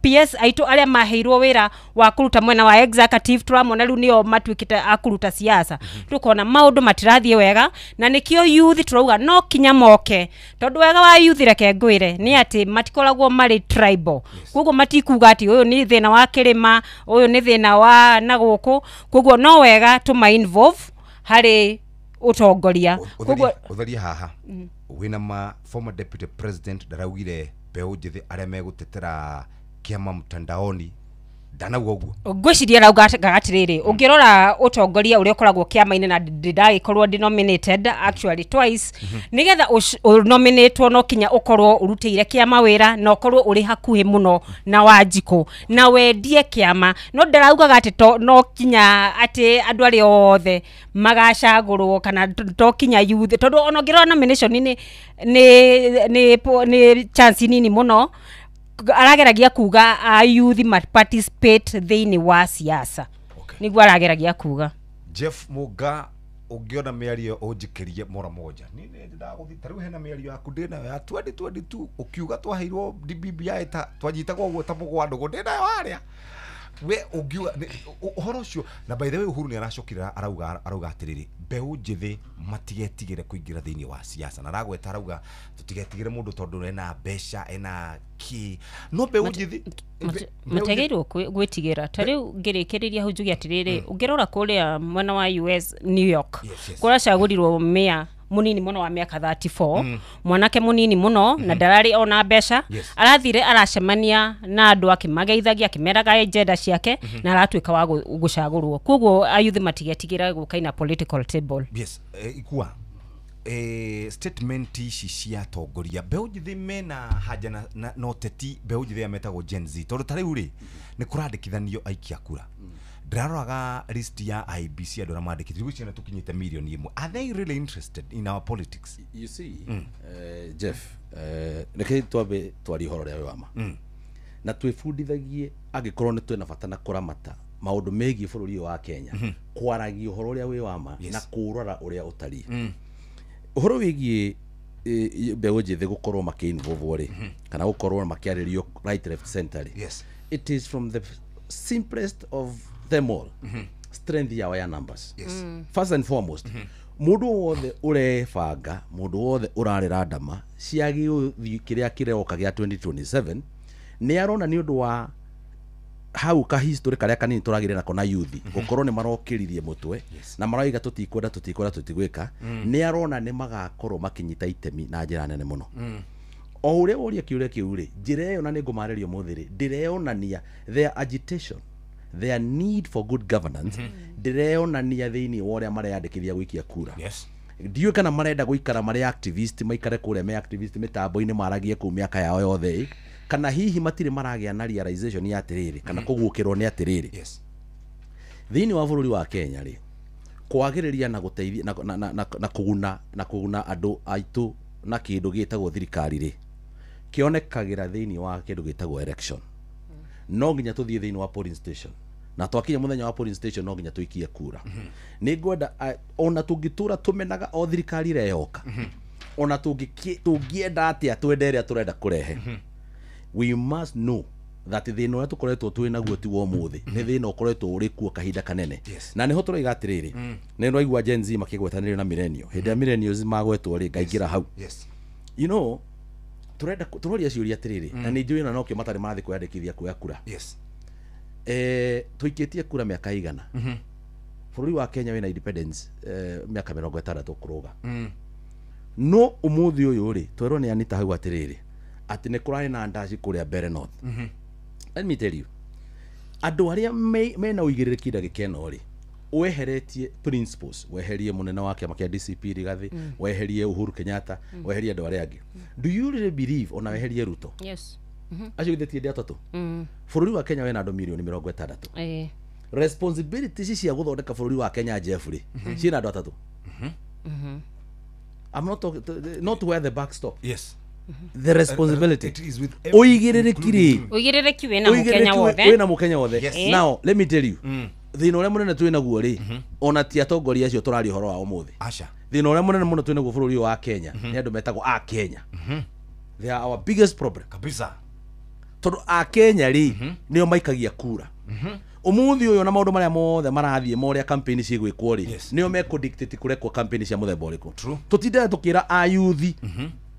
PS aitũ arĩa maheirwo wĩra wa kũruta mwena wa executive, tũramona rĩu nĩo matuĩkĩte a kũruta siasa. Tukona maũndũ matirathiĩ wega, na nĩkĩo youth tũrauga no kinya moke, tondũ wega wa youth reke ngwĩre nĩ atĩ matikoragwo marĩ tribal. Koguo matikuga atĩ ũyũ nĩ thĩna wa kĩrĩma, ũyũ nĩ thĩna wa na gũkũ. Koguo no wega tũma involve harĩ ũtongoria. Koguo ũtherie haha wĩna ma former deputy president ndaraugire mbeũ njĩthĩ arĩa megũtetera kĩama mtandaoni, ndanauga ũguo. Ngwĩciria arauga atĩrĩrĩ, ũngĩrora ũtongoria ũrĩa ũkoragwo kĩama-inĩ, na ndagĩkorwo ndĩ nominated actually twice, nĩgetha ũnominatwo no kinya ũkorwo ũrutĩire kĩama wĩra na ũkorwo ũrĩ hakuhĩ mũno na Wanjikũ na wendie kĩama. No ndaraugaga atĩ no kinya atĩ andũ arĩa othe magacagũrwo kana to kinya youth, tondũ ona ũngĩrora nomination nĩ chance nini mũno. Arageragia kuga a youth ma participate thĩinĩ wa siasa, nĩguo arageragia kuga. Jeff Muga, ũngĩona mĩario ũnjikĩrie mora moja, nĩ ndagũthiĩ ta rĩu hena mĩario yaku ndĩ nayo ya 2022 ũkiuga twaheirwo BBI ta twanyitagwo ũguo ta mũgwa ndũgũ, ndĩ nayo harĩa we ũngiuga ũhoro ũcio. Na by the way, Uhuru nĩ aracokire arauga atĩrĩrĩ, mbeũ njĩthĩ matigetigĩre kũingĩra thĩinĩ wa siasa, na aragweta arauga tũtigetigĩre mũndũ tondũ ena mbeca ena kĩ, no mbeũ njĩthĩ mategĩirwo gwĩtigĩra. Ta rĩu ngĩrĩkĩrĩria hau njuge atĩrĩrĩ, ũngĩrora kũrĩa mwena wa US New York, kũracagũrirwo mayor munini muno wa miaka 34, mwanake munini muno, na ndararĩ ona mbeca. Arathire aracemania na andũ akĩmageithagia akĩmeraga agenda ciake, na aratuĩka wa gũcagũrwo. Koguo ayuthi matigetigĩra gũka ina political table. Yes, ikua Statement ici cia atongoria mbeũ njĩthĩ mena haja na ũteti, mbeũ njĩthĩ aya metagwo Gen Z, tondũ ta rĩu rĩ nĩ kũrandĩkithanio aikia kura. Ndĩraroraga list ya IEBC, andũ arĩa mandĩkithio rĩu ciana tũkinyĩte 1 million. Are they really interested in our politics? You see, Jeff, reke twambe twarie ũhoro ũrĩa wĩ wa ma na twĩbundithagie, angĩkorwo nĩ twĩna bata na kũramata maũndũ megiĩ bũrũri ũyũ wa Kenya, kwaragia ũhoro ũrĩa wĩ wa ma na kũũrora ũrĩa ũtariĩ. Ũhoro wĩgiĩ mbeũ njĩthĩ gũkorwo makĩ-involve rĩ, kana gũkorwo makĩarĩrio right, left, center rĩ, it is from the simplest of them all, strength yao ya numbers. First and foremost, mũndũ wothe ũrebanga, mũndũ wothe ũrarĩra ndama cia gĩũthi kĩrĩa kĩroka gĩa 2027, nĩ arona nĩ ũndũ wa hau ka history karĩa kanini tũragĩre nako na youth gũkorwo nĩ marokĩririe mũtwe na maroiga tũtikwenda, tũtikwenda, tũtigwĩka, nĩ arona nĩ magakorwo makĩnyita itemi na njĩra nene mũno. O ũrĩa woria kĩũria kĩu rĩ, njĩra ĩyo na nĩ ngũmarĩria ũmũthĩ rĩ, ndĩreyonania their agitation, their need for good governance, ndĩreyonania thĩinĩ wa ũrĩa mareyandĩkithia gũikia kura. Ndiũĩ kana marenda gũikara marĩ activist, maikare kũrĩa me activist mĩtambo-inĩ, maragie kũu mĩaka yao yothe ĩ, kana hihi matirĩ maragĩa na realization ya atĩrĩrĩ, kana kũguũkĩrwo nĩ atĩrĩrĩ, thĩinĩ wa bũrũri wa Kenya rĩ, kwagĩrĩria na gũteithia na kũguna andũ aitũ na kĩndũ gĩtagwo thirikari rĩ, kĩonekagĩra thĩinĩ wa kĩndũ gĩtagwo election. No nginya tũthiĩ thĩinĩ wa polling station, na twakinya mũthenya wa polling station no nginya tũikie kura. Nĩ ngwenda ona tũngĩtũra tũmenaga o thirikari ĩrĩa yoka, ona tũngĩenda atĩa, twende ĩrĩa tũrenda kũrehe, we must know that thĩna ũrĩa tũkoretwo twĩ naguo ti wa ũmũthĩ, nĩ thĩna ũkoretwo ũrĩ kuo kahinda kanene. Na nĩho tũroiga atĩrĩrĩ, nĩ ndwaigua Gen Z makĩgwetanĩrio na millennial. Hĩndĩ ya millennials magwetwo rĩ, ngaingĩra hau. Turenda tũroria ciũria atĩrĩrĩ, na nĩ njũĩ na nokĩo matarĩ marathiĩ kwĩyandĩkithia kuoya kura. Tũikĩtie kura mĩaka igana? Bũrũri wa Kenya wĩna independence mĩaka 60 kũrũga. No ũmũthĩ ũyũ rĩ, twerwo nĩ Anita hau atĩrĩrĩ, atĩ nĩ kũrarĩ na ndaci kũrĩa Mbere North. Let me tell you, andũ arĩa mena ũigĩrĩrĩki ndagĩka ĩno rĩ, weheretie principles, weherie mũnene wa kĩama kĩa DCP Rigathi, weherie Uhuru Kenyatta, weherie andũ arĩa angĩ, do you really believe, ona weherie Ruto, Yes. Acio githĩ ti andũ atatũ? Bũrũri wa Kenya wĩna andũ mirioni 60. Responsibilities ici cia gũthondeka bũrũri wa Kenya, Jeff, rĩ, ciĩna andũ atatũ. I'm not talking, not where the buck stop. The responsibility, It is with ũigĩrĩrĩki rĩ, Ũigĩrĩrĩki wĩna mũkenya ũigĩrĩrĩki wothe. Wĩna mũkenya wothe. Now let me tell you, thĩna ũrĩa mũnene twĩ naguo rĩ, ona ti atongoria acio tũraria ũhoro wa ũmũthĩ. Aca. Thĩna ũrĩa mũnene mũno twĩ naguo bũrũri ũyũ wa Kenya nĩ andũ metagwo a Kenya. They are our biggest problem. Kabisa. Tondũ a Kenya rĩ, nĩo maikagia kura ũmũthĩ ũyũ, na maũndũ marĩa mothe marathiĩ ma ũrĩa campaign cigwĩkwo rĩ, nĩo mekũdictate kũrekwo campaign cia mũthemba ũrĩkũ. Tũtindaga tũkĩra ayuthi,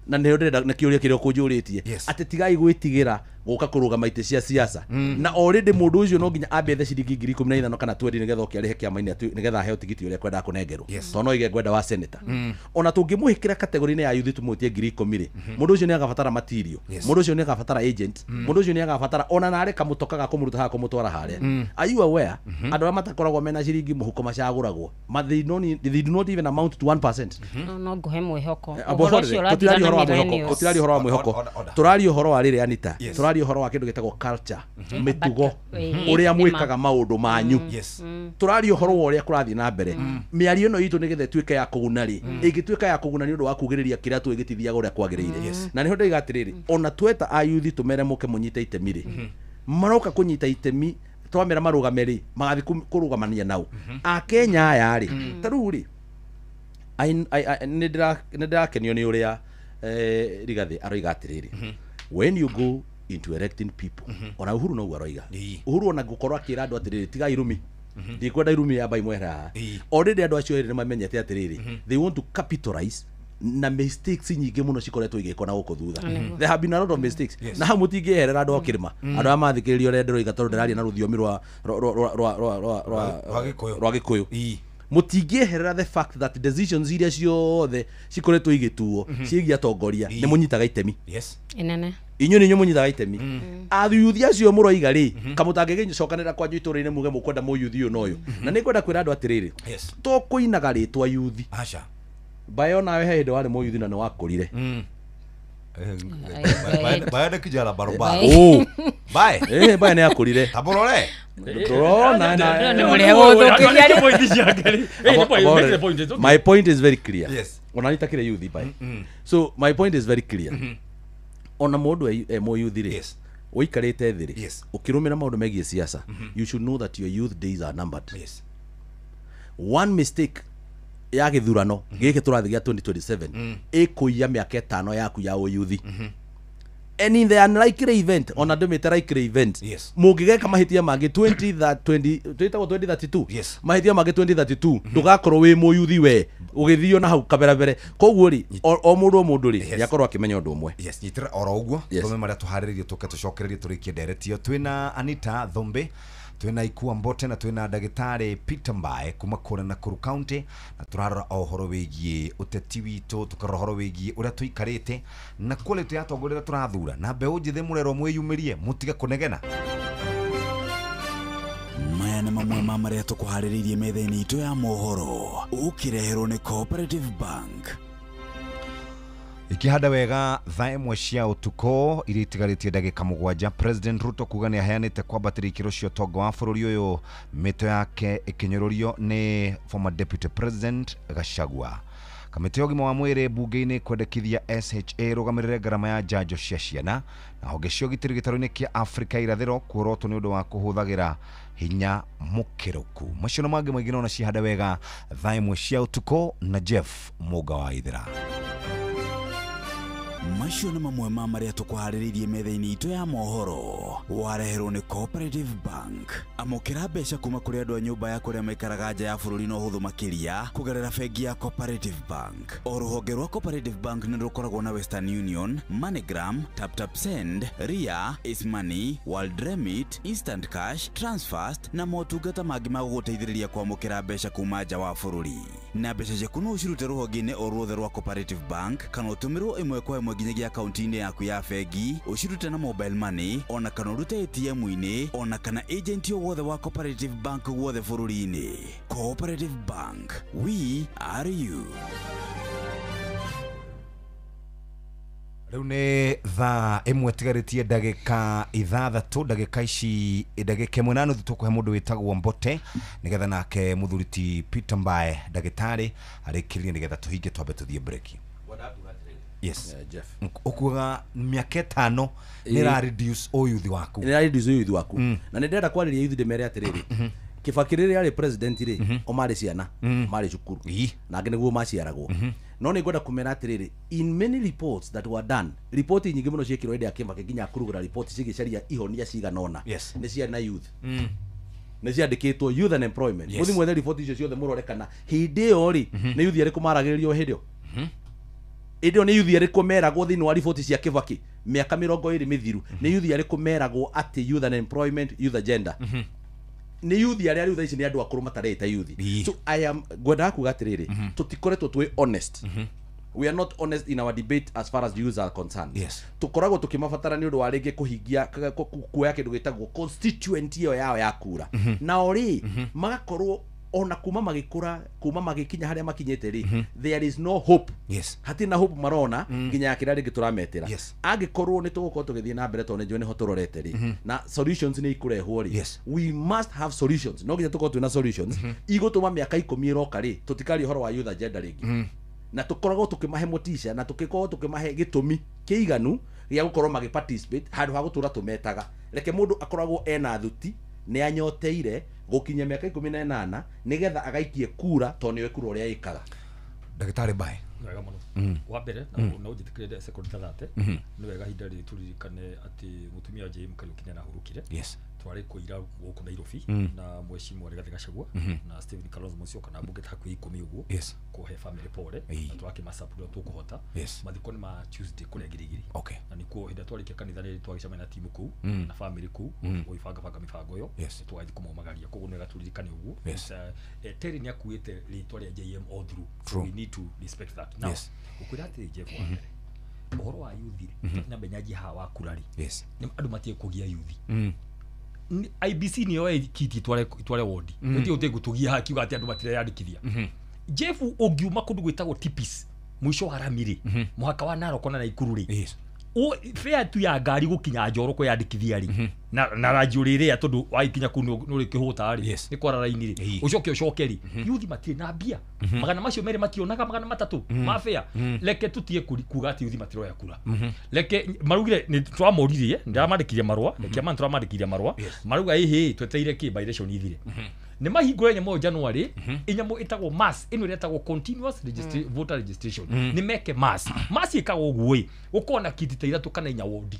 na nĩo ndĩrenda na kĩũria kĩrĩa ũkũnjũrĩtie, atĩ tigai gwĩtigĩra gũka kũrũgama itĩ cia siasa. Na already mũndũ ũcio no nginya ambe ethe ciringi 15,000 kana 20 nĩgetha oke arĩhe kĩama-inĩ nĩgetha aheo tigiti ũrĩa kwendaga kũnengerwo, tondũ no oige ngwenda wa senator. Ona tũngĩmũhĩkĩra kategori-inĩ ya youth, tũmwĩtie 10,000 rĩ, mũndũ ũcio nĩ agabatara material, mũndũ ũcio nĩ agabatara agent, mũndũ ũcio nĩ agabatara ona narĩ kamũtoka ga kũmũruta haha kũmũtwara harĩa. Are you aware andũ arĩa matakoragwo mena ciringi mũhuko macagũragwo ma, they do not even amount to 1%? No ngũhe mwĩhoko. Abo, Ũhoro sorry, ũcio tũtiraria ũrathira ũhoro na wa mwĩhoko, millennials. tũtiraria ũhoro wa mwĩhoko, tũraria ũhoro wa rĩrĩ, Anita, tũraria ũhoro wa kĩndũ gĩtagwo culture, mĩtugo, ũrĩa nĩma. Mwĩkaga maũndũ manyu. Tũraria ũhoro wa ũrĩa kũrathiĩ na mbere. Mĩario ĩno itũ nĩgetha ĩtuĩke ya kũguna rĩ, ĩngĩtuĩka ya kũguna nĩ ũndũ wa kugĩrĩria kĩrĩa tũĩ gĩtithiaga ũrĩa kwagĩrĩire. Na nĩho ndĩiga atĩrĩrĩ, ona tweta ayuthi tũmere mũke mũnyite itemi rĩ, maroka kũnyita itemi, twamera marũgame rĩ, magathiĩ kũrũgamania nao akenya aya rĩ. Ta rĩu rĩ, nĩ ndĩrakenio nĩ ũrĩa Rigathi aroiga atĩrĩrĩ, when you go into electing people, ona Uhuru noguo aroiga. Uhuru ona gũkorwo akĩra andũ atĩrĩrĩ, tiga irumi, ndikwenda irumi, yamba imwehere haha. Already andũ acio erĩ nĩ mamenyete atĩrĩrĩ, they want to capitalize na mistakes nyingĩ mũno cikoretwo igĩkwo na gũkũ thutha. There have been a lot of mistakes. Na hau mũtingĩeherera andũ a kĩrĩma, andũ arĩa mathikĩrĩria ũrĩa ndĩroiga, tondũ ndĩraria na rũthiomi rwa rwa rwa rwa rwa rwa rwa Rwa Gĩkũyũ. Rwa Gĩkũyũ. Mũtingĩeherera the fact that decisions iria ciothe cikoretwo igĩtuo ciĩgiĩ atongoria, nĩ mũnyitaga itemi. Inene. Inyuĩ nĩ inyuĩ mũnyitaga itemi. Athuyuthi acio mũroiga rĩ, kamũtangĩgĩcokanĩra kwanyu itũũra-inĩ muge mũkwenda mũyuthi ũyũ na ũyũ. Na nĩ ngwenda kwĩra andũ atĩrĩrĩ, to kũinaga rĩtwa yuthi. Aca. Bayo nawe he hĩndĩ warĩ mũyuthi na nĩ wakũrire. Bayo nĩ kijana barobaro. Oh. Bae. Bae nĩ akũrire. Taborore. Ndũrona na My point is very clear. Yes. Ona nitakire youth bae. So my point is very clear. Ona mũndũ e mũyuthi rĩ. Ũikarĩte thĩ rĩ. Ũkĩrũmĩra maũndũ megiĩ siasa, you should know that your youth days are numbered. Yes. One mistake ya gĩthurano gĩkĩ tũrathiĩ gĩa 2027 ĩkũiya mĩaka ĩtano yaku ya ũyuthi. And in the unlikely event, ona ndĩmĩte likely event, mũngĩgeka mahĩtia mangĩ 2032, mahĩtia mangĩ 2032, ndũgakorwo wĩ mũyuthi we ũgĩthio na hau kabere mbere. Koguo rĩ, o mũndũ rĩ nĩakorwo akĩmenya ũndũ ũmwe. Yes, nyitĩra oro ũguo tũme marĩa tũharĩrĩirie tũke tũcokererie tũrĩkie ndereti ĩyo. Twĩna Anita Thumbi, twĩna Ikua Mbote na twĩna ndagĩtarĩ Peter Mbae kuma kũrĩa Nakuru County, na tũrarora o ũhoro wĩgiĩ ũteti witũ, tũkarora ũhoro wĩgiĩ ũrĩa tũikarĩte na quality ya atongoria ũrĩa tũrathura, na mbeũ njĩthĩ mũrerwo mwĩyumĩrie mũtige kũnegena. Maya nĩ mamwe ma marĩa tũkũharĩrĩirie metha-inĩ itũ ya mohoro, ũkĩreherwo nĩ Cooperative Bank. Ikihanda wega thaa ĩmwe cia ũtukũ iria itigarĩtie ndagĩka 7, President Ruto kuga nĩ aheanĩte kwambatĩria ikĩro cia ũtonga wa bũrũri ũyũ, mĩto yake ĩkĩnyũrũrio nĩ former Deputy President Gachagua. Kamĩtĩ ya ũgima wa mwĩrĩ mbunge-inĩ kwendekithia SHA ĩrũgamĩrĩre ngarama ya njanjo cia ciana, na honge cia ũgitĩri gĩtarũ-inĩ kĩa Afrika irathĩro kuorotwo nĩ ũndũ wa kũhũthagĩra hinya mũkĩrũku. Macio na mangĩ maingĩ nona cihanda wega thaa ĩmwe cia ũtukũ na Jeff Mũga wa Ithira. Macio nĩ mamwe ma marĩa tũkũharĩrĩirie metha-inĩ itũ ya mohoro, wareherwo nĩ Cooperative Bank. Amũkĩra mbeca kuma kũrĩ andũ a nyũmba ya kũrĩa maikaraga nja ya bũrũri na ũhũthũ makĩria kũgerera bengi ya Cooperative Bank. O rũhonge rwa Cooperative Bank nĩ rũkoragwo na Western Union, MoneyGram, TapTap Send, Ria, Ace Money, World Remit, Instant Cash, Transfast na motungata mangĩ ma gũgũteithĩrĩria kwamũkĩra mbeca kuma nja wa bũrũri. Na mbeca ciaku no ũcirute rũhonge-inĩ o ruothe rwa Cooperative Bank kana ũtũmĩrwo ĩmwe kwa ĩmwe nginyagia akaunti-inĩ yaku ya bengi, ũcirute na mobile money, ona kana ũrute ATM-inĩ, ona kana agent o wothe wa Cooperative Bank guothe bũrũri-inĩ. Cooperative Bank, we are you. Rĩu nĩ thaa ĩmwe tigarĩtie ndagĩka 6, ndagĩka ici ndagĩka 1.5 tũkũhe mũndũ wĩtagwo Mbote nĩgetha nake mũthuri ti Peter Mbae ndagĩtarĩ arĩkĩrĩrie nĩgetha tũhinge twambe tũthiĩ break. Yes. Jeff. Ukuga mĩaka 5 nĩ ra reduce ũyuthi waku. Nĩ ra reduce ũyuthi waku. Na nĩ ndĩrenda kwarĩria yuthi ndĩmere atĩrĩrĩ. Kibaki rĩrĩa arĩ president rĩ, o marĩ ciana, marĩ cukuru. Na angĩ nĩguo maciaragwo. No nĩ ngwenda kũmera atĩrĩrĩ, in many reports that were done, report nyingĩ mũno ciekirwo hĩndĩ ya Kibaki nginya kũrugũra report cigĩcaria ihonia cigana ũna. Nĩ ciarĩ na youth. Nĩ ciandĩkĩtwo youth unemployment. Mũthiĩ mwethe report icio ciothe mũrore kana hĩndĩ ĩyo rĩ, nĩ youth arĩkũ maragĩrĩrio hĩndĩ ĩyo. Hĩndĩ ĩyo nĩ youth arĩkũ meragwo thĩinĩ wa riboti cia Kibaki mĩaka 20 mĩthiru, nĩ youth arĩkũ meragwo atĩ youth unemployment, youth agenda. Nĩ youth arĩa rĩu thaa ici nĩ andũ akũrũ matarĩte youth. So I am ngwendaga kuga atĩrĩrĩ, tũtikoretwo twĩ honest. We are not honest in our debate as far as youths are concerned. Yes. Tũkoragwo tũkĩmabatara nĩ ũndũ wa rĩngĩ kũhingia kuoya kĩndũ gĩtagwo constituent ĩyo yao ya kura. Nao rĩ, magakorwo ona kuma magĩkũra, kuma magĩkinya harĩa makinyĩte rĩ, there is no hope. Yes. Hatirĩ na hope marona nginya ya kĩrĩa rĩngĩ tũrametĩra. Angĩkorwo nĩ tũgũkorwo tũgĩthiĩ na mbere tondũ nĩ njũĩ nĩho tũrorete rĩ, na solutions nĩ ikũrehwo rĩ, we must have solutions. No nginya tũkorwo twĩna solutions igũtũma mĩaka 10 ĩroka rĩ, tũtikaria ũhoro wa youth agenda rĩngĩ. Na tũkoragwo tũkĩmahe motisha na tũkĩkorwo tũkĩmahe gĩtũmi kĩiganu gĩa gũkorwo magĩ participate handũ ha gũtũra tũmetaga. Reke mũndũ akoragwo ena thuti, nĩ anyoteire gũkinya mĩaka 18 nĩgetha agaikie kura tondũ nĩwe kura ũrĩa ĩkaga. Ndagĩtarĩ Mbae. Wega mũno. Wa mbere na ũnjĩtĩkĩre sekondi 30, nĩ wega ihinda rĩrĩ tũririkane atĩ mũtumia JM Kariuki nĩ arahurũkire. Yes. Twarĩ kũira gũkũ Nairobi na mheshimiwa Rigathi Gachagua na Stephen Kalonzo Musyoka na mbunge ta hakuhĩ 10 ũguo kũhe family pole na tũrakĩmasupport ũrĩa tũkũhota. Mathiko nĩ ma Tuesday kũrĩa Girigiri. Na nĩkuo hĩndĩ ĩrĩa twarĩkia kanitha nĩ twagĩcemania na timu kũu na family kũu gũgĩbangabanga mĩbango ĩyo tũgathiĩ kũmaumagaria. Koguo nĩ wega tũririkane ũguo. Terry nĩ akuĩte rĩtwa rĩa JM all through. So we need to respect that. Now, ũkwĩra atĩrĩ Jeff, wa mbere ũhoro wa youth rĩ, nyambe nyanjie haha wa kura rĩ, andũ matige kũgia youth. IBC nĩyo ĩkĩtie itware wodi. Gũtirĩ gũtũgia haha kiuga atĩ andũ matireyandĩkithia. Jeff ũngiuma kũndũ gwĩtagwo Tipis mũico wa rami rĩ mũhaka wa Narok na Naikuru rĩ o fare tu ya ngari gũkinya Njoro kwĩyandĩkithia rĩ na ranji ũrĩrĩa tondũ waikinya kũu nĩ ũrĩkĩhũta rĩ nĩ kwara raini rĩ ũcoke ũcoke rĩ yuthi matirĩ na mbia magana macio merĩ mationaga 300 ma fare reke tũtige kuga atĩ yuthi matiroya kura reke marugire nĩ twamoririe ndĩramandĩkirie marũa reke ama tũramandĩkirie marũa marauga ĩhĩ tweteire kĩ by election ithire nĩ mahingũre nyamũ January inyamũ ĩtagwo mass ĩno ĩrĩa ĩtagwo continuous voter registration nĩ meke mass ĩkagwo ũguo ĩ gũkorwo na kiti ta 3 kana 4 wodi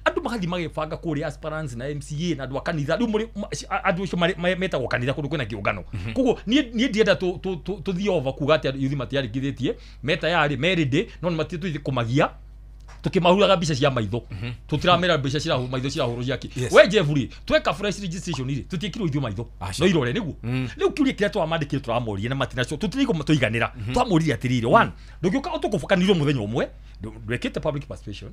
andũ magathiĩ magĩbanga kũrĩa aspirants na MCA na andũ a kanitha rĩu mũrĩ andũ acio metagwo kanitha kũndũ kwĩna kĩũngano koguo niĩ ndienda tũthiĩ over kuga atĩ yuthi matiarĩkithĩtie me tayarĩ me ready no nĩ matitũthiĩ kũmagia tukimahuraga mbica cia maitho tutiramera mbica cia maitho cirahurwo ciake we Jeff ri tweka fresh registration ri tutiekirwo ithio maitho no irore niguo riu kiuria kiria twamandikire turamorie na matinacio tutirigo tuiganira twamoririe atiriri one ndungiuka utukubukanirwo muthenya umwe ndwekite public participation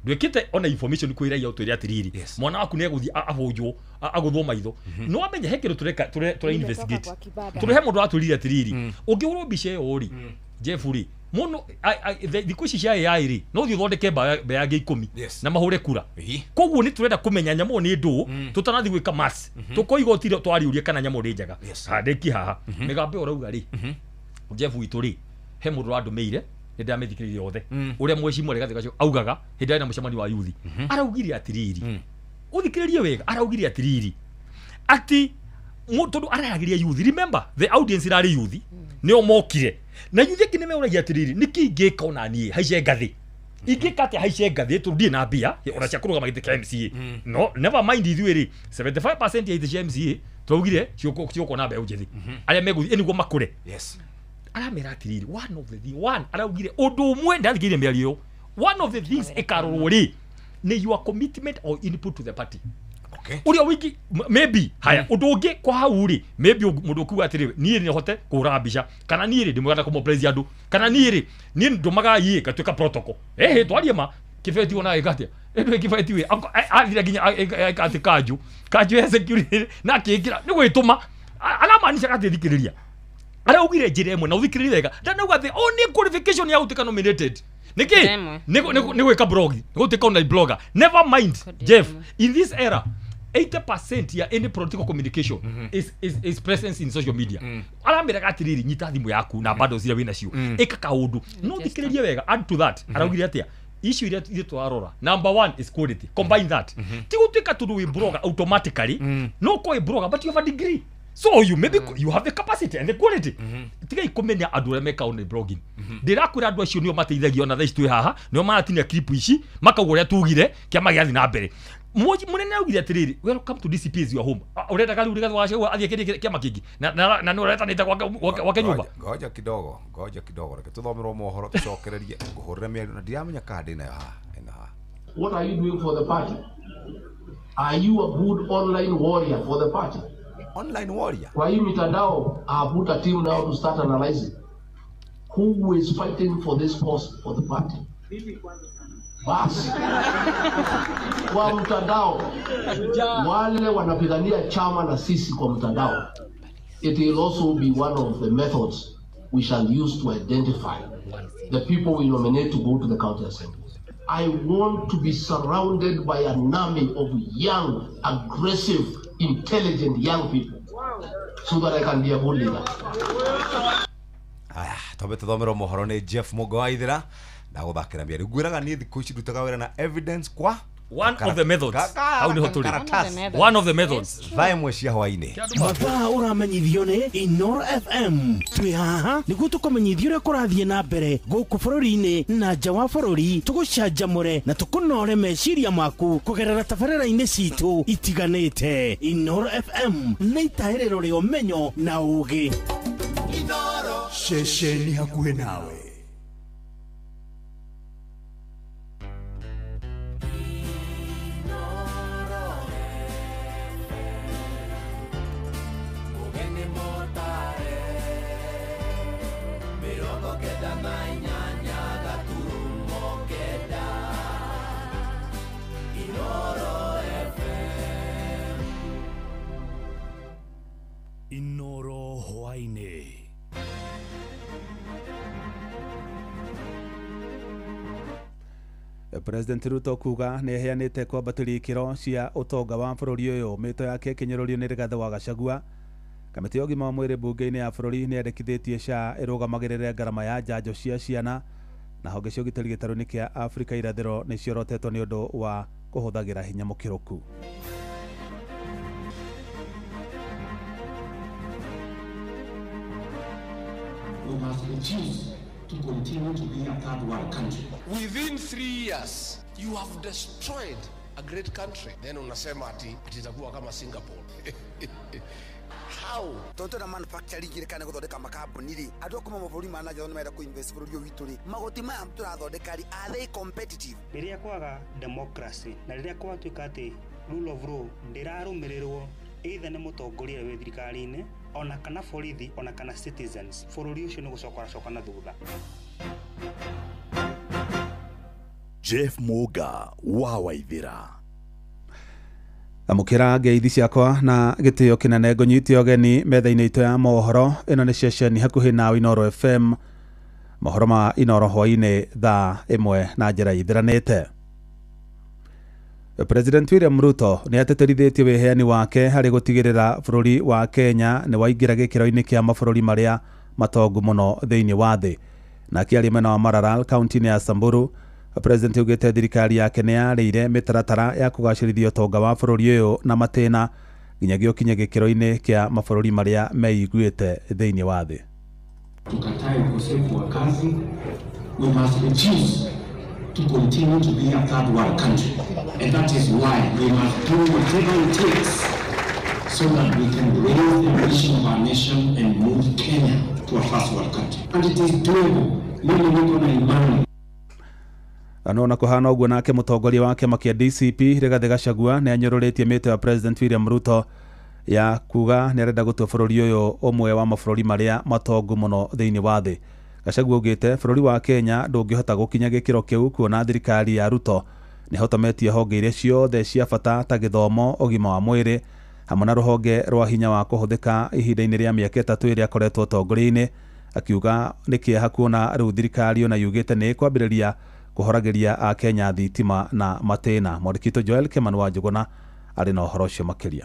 ndwekite ona information kwira ya utwire atiriri mwana waku ni eguthi ahunjwo aguthwo maitho no amenye he kindu tureka tura investigate turi he mundu atwirire atiriri ungihurwo mbica iyo ri Jeff ri muno thikũ ici cia AI rĩ no thiĩ ũthondeke mbeya yangĩ 10 na mahũre kura koguo nĩ tũrenda kũmenya nyamũ nĩ ndũ tũtanathiĩ gwĩka mass tũkoiga ũtire twariũrie kana nyamũ nĩ njega ndĩki haha mĩgambo ĩyo ũrauga rĩ Jeff witũ rĩ he mũndũ ũrandũmĩire nĩ ndĩramĩthikĩrĩirie othe ũrĩa mwecimu Rigathĩ Gachagua augaga hĩndĩ ĩrĩa mũcemanio wa yuthi araugire atĩrĩrĩ ũthikĩrĩrie wega araugire atĩrĩrĩ atĩ tondũ araragĩria yuthi remember the audience irarĩ yuthi nĩo mokire na yuthi angĩ nĩmeũragia atĩrĩrĩ nĩkĩ ingĩka ona niĩ haice ngathĩ ingĩka atĩa haice ngathĩ tondũ ndirĩ na mbia ona cia kũrũgama gĩtĩ kĩa MCA no never mind ithuĩ rĩ 75% ya itĩ cia MCA twaugire ciũkwo na mbeũ njĩthĩ arĩa megũthiĩ nĩguo makũre aramera atĩrĩrĩ one of the thing one araugire ũndũ ũmwe ndathikĩrĩirie mĩario ĩyo one of the things ĩkarorwo rĩ nĩ your commitment or input to the party uria wingi maybe haya undu ungi kwa hau ri maybe mundu kuga atiri nie ni hote kuhura mbica kana nie ri ndimwenda kumobilize andu kana nie ri nie ndumaga ye gatuika protocol eh twarie ma kibeti ona ikatia endo kibeti we athira nginya ati kanju kanju ya security na kingira ni gwituma aramaanisha ati thikiriria araugire njira imwe na uthikiririe wega ndanauga the only qualification ya gutuika nominated niki ni gwika blog ni gutuika online blogger never mind Jeff in this era 80% ya any political communication is presence in social media. Arameraga atiriri nyita thimu yaku na bado zira wina cio ika kaundu no thikiririe wega add to that araugire atia issue iria ithuĩ twarora number one is quality combine that ti gutuika tondu wi blogger automatically no ko wi blogger but you have a degree so you maybe you have the capacity and the quality tigai kumenya andu aria meka online blogging ndirakwira andu acio nio mateithagia ona thaa ici twi haha nio maratinia clip ici makauga uria tugire kiama giathi na mbere munene augire atiriri welcome to DCP is your home urenda kariu Rigathi wa Gachagua athie kĩndĩ kĩama kĩngĩ na nĩ ũretanĩte gwake nyũmba ngoja kidogo reke tuthomerwo mohoro tucokererie ngũhũrĩre mĩario na ndiramenya kana ndĩ nayo haha ĩno haha. What are you doing for the party? Are you a good online warrior for the party? Online warrior. Kwa hii mitandao, I have put a team now to start analyzing who is fighting for this cause for the party. Bas. Kwa mtandao, wale wanapigania chama na sisi kwa mtandao, it will also be one of the methods we shall use to identify the people we nominate to go to the county assembly. I want to be surrounded by an army of young, aggressive, intelligent young people so that I can be a good leader. Aya, twambe tuthomerwo mohoro ni Jeff Mũgo wa Ithira na guthakira mĩario ngwĩraga niĩ thikũ ici ndutaga wĩra na evidence kwa one of the methods hau niho tũrĩ one of the methods thaa ĩmwe cia hwainĩ mathaa ũramenyithio nĩ Inoro FM twĩ haha nĩguo tũkũmenyithio ũrĩa kũrathiĩ na mbere gũkũ bũrũri-inĩ na nja wa bũrũri tũgũcanjamũre na tũkũnore meciria maku kũgerera tabarĩra-inĩ citũ itiganĩte. Inoro FM nĩ itahĩrĩro rĩa ũmenyo na ũũgĩ. Ceceni hakuhĩ nawe. Inoro hwainĩ. President Ruto kuga nĩ eheanĩte kwambatĩria ikĩro cia ũtonga wa bũrũri ũyũ mĩto yake ĩkĩnyũrũrio nĩ Rigathĩ wa Gachagua. Kamĩtĩ ya ũgima wa mwĩrĩ mbunge-inĩ ya bũrũri nĩ yandĩkithĩtie SHA ĩrũgamagĩrĩre ngarama ya njanjo cia ciana na honge cia ũgitĩri gĩtarũ-inĩ kĩa Afrika irathĩro nĩ ciorotetwo nĩ ũndũ wa kũhũthagĩra hinya mũkĩrũku. We must refuse to continue to be a third world country. Within 3 years, you have destroyed a great country. Then unasema ati itakuwa kama Singapore. How? Tondu na manufacturing ire kana guthondeka makambuni ri andu kuma mabũrũri ma nanja nĩ marenda ku-invest bũrũri ũyũ witũ ri magoti maya tũrathondeka ri are they competitive? Rĩrĩa kwaga democracy na rĩrĩa kwatuĩka atĩ rule of law ndĩrarũmĩrĩrwo either nĩ mũtongoria ũrĩa wĩ thirikari-inĩ ona kana borithi ona kana citizens, bũrũri ũcio nĩ gũcoka ũracoka na thutha. Jeff Muga wa Waithira. Amũkĩra ngeithi ciakwa na gĩtĩo kĩnene ngũnyite ũgeni metha-inĩ itũ ya mohoro. Ĩno nĩ ceceni hakuhĩ nawe Inooro FM, mohoro ma Inooro hwaĩ-inĩ thaa 1 na njĩra ithiranĩte. President William Ruto nĩ ateterithĩtie wĩheani wake harĩ gũtigĩrĩra bũrũri wa Kenya nĩ waingĩra gĩkĩro-inĩ kĩa mabũrũri marĩa matongu mũno thĩinĩ wa thĩ. Na akĩaria mwena wa Maralal kaunti-inĩ ya Samburu, President augĩte thirikari yake nĩ yarĩire mĩtaratara ya kũgacĩrithia ũtonga wa bũrũri ũyũ na matĩna nginyagia ũkinye gĩkĩro-inĩ kĩa mabũrũri marĩa meiguĩte thĩinĩ wa thĩ. Tukatae ukosefu wa kazi. We must refuse to continue to be a third world country. And that is why we must do whatever it takes so that we can raise the ambition of our nation and move Kenya to a first world country. And it is doable. Mimi niko na imani. No na kuhana ũguo nake mũtongoria wa kĩama kĩa DCP Rigathĩ Gachagua nĩ anyũrũrĩtie mĩto ya President William Ruto ya kuga nĩ arenda gũtua bũrũri ũyũ ũmwe wa mabũrũri marĩa matongu mũno thĩinĩ wa thĩ. Gachagua augĩte bũrũri wa Kenya ndũngĩhota gũkinya gĩkĩro kĩu kuona thirikari ya Ruto nĩ hotometie honge iria ciothe cia bata ta gĩthomo, ũgima wa mwĩrĩ hamwe na rũhonge rwa hinya wa kũhũthĩka ihinda-inĩ rĩa mĩaka 3 ĩrĩa akoretwo ũtongoria-inĩ. Akiuga nĩ kĩeha kuona rĩu thirikari ona yugĩte nĩ ĩkwambĩrĩria kũhoragĩria Akenya thitima na matĩna. Mwandĩki witũ Joel Kimani wa Njũgũna arĩ na ũhoro ũcio makĩria.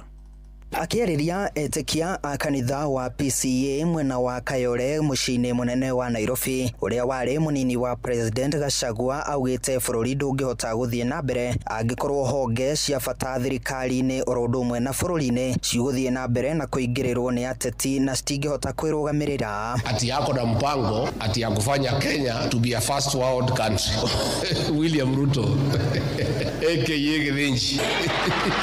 Akĩarĩria etĩkia a kanitha wa PCA mwena wa Kayole mũciĩ-inĩ mũnene wa Nairobi, ũrĩa warĩ mũnini wa President Gachagua augĩte bũrũri ndũngĩhota gũthiĩ na mbere angĩkorwo honge cia bata thirikari-inĩ oro ũndũ ũmwe na bũrũri-inĩ cigũthiĩ na mbere na kũingĩrĩrwo nĩ ateti na citingĩhota kwĩrũgamĩrĩra. Ati yako na mpango ati ya kufanya Kenya to be a first world country. William Ruto aka Githinji.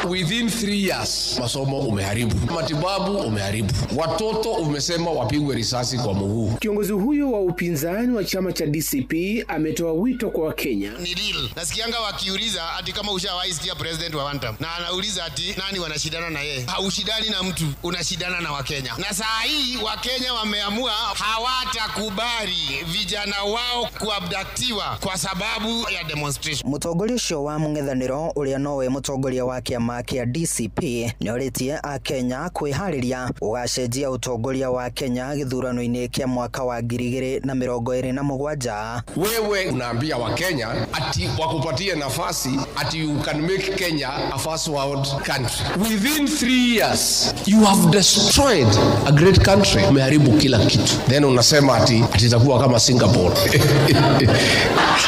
Within 3 years masomo umeharibu, matibabu umeharibu, watoto umesema wapigwe risasi kwa mguu. Kiongozi huyo wa upinzani wa chama cha DCP ametoa wito kwa Wakenya. Ni real. Nasikianga wakiuliza ati kama ushawahi sikia president wa one term, na anauliza ati nani wanashindana na yeye. Haushindani na mtu, unashindana na Wakenya. Na saa hii Wakenya wameamua hawatakubali vijana wao kuabductiwa kwa sababu ya demonstration. Mũtongoria ũcio wa mũng'ethanĩro ũrĩa nowe mũtongoria wa kĩama kĩa DCP nĩorĩtie a Kenya kwĩharĩria ũgacenjia ũtongoria wa Kenya gĩthurano-inĩ kĩa mwaka wa 2027. Wewe unaambia Wakenya ati wakupatie nafasi ati you can make Kenya a first world country. Within 3 years you have destroyed a great country. Umeharibu kila kitu. Then unasema ati itakuwa kama Singapore.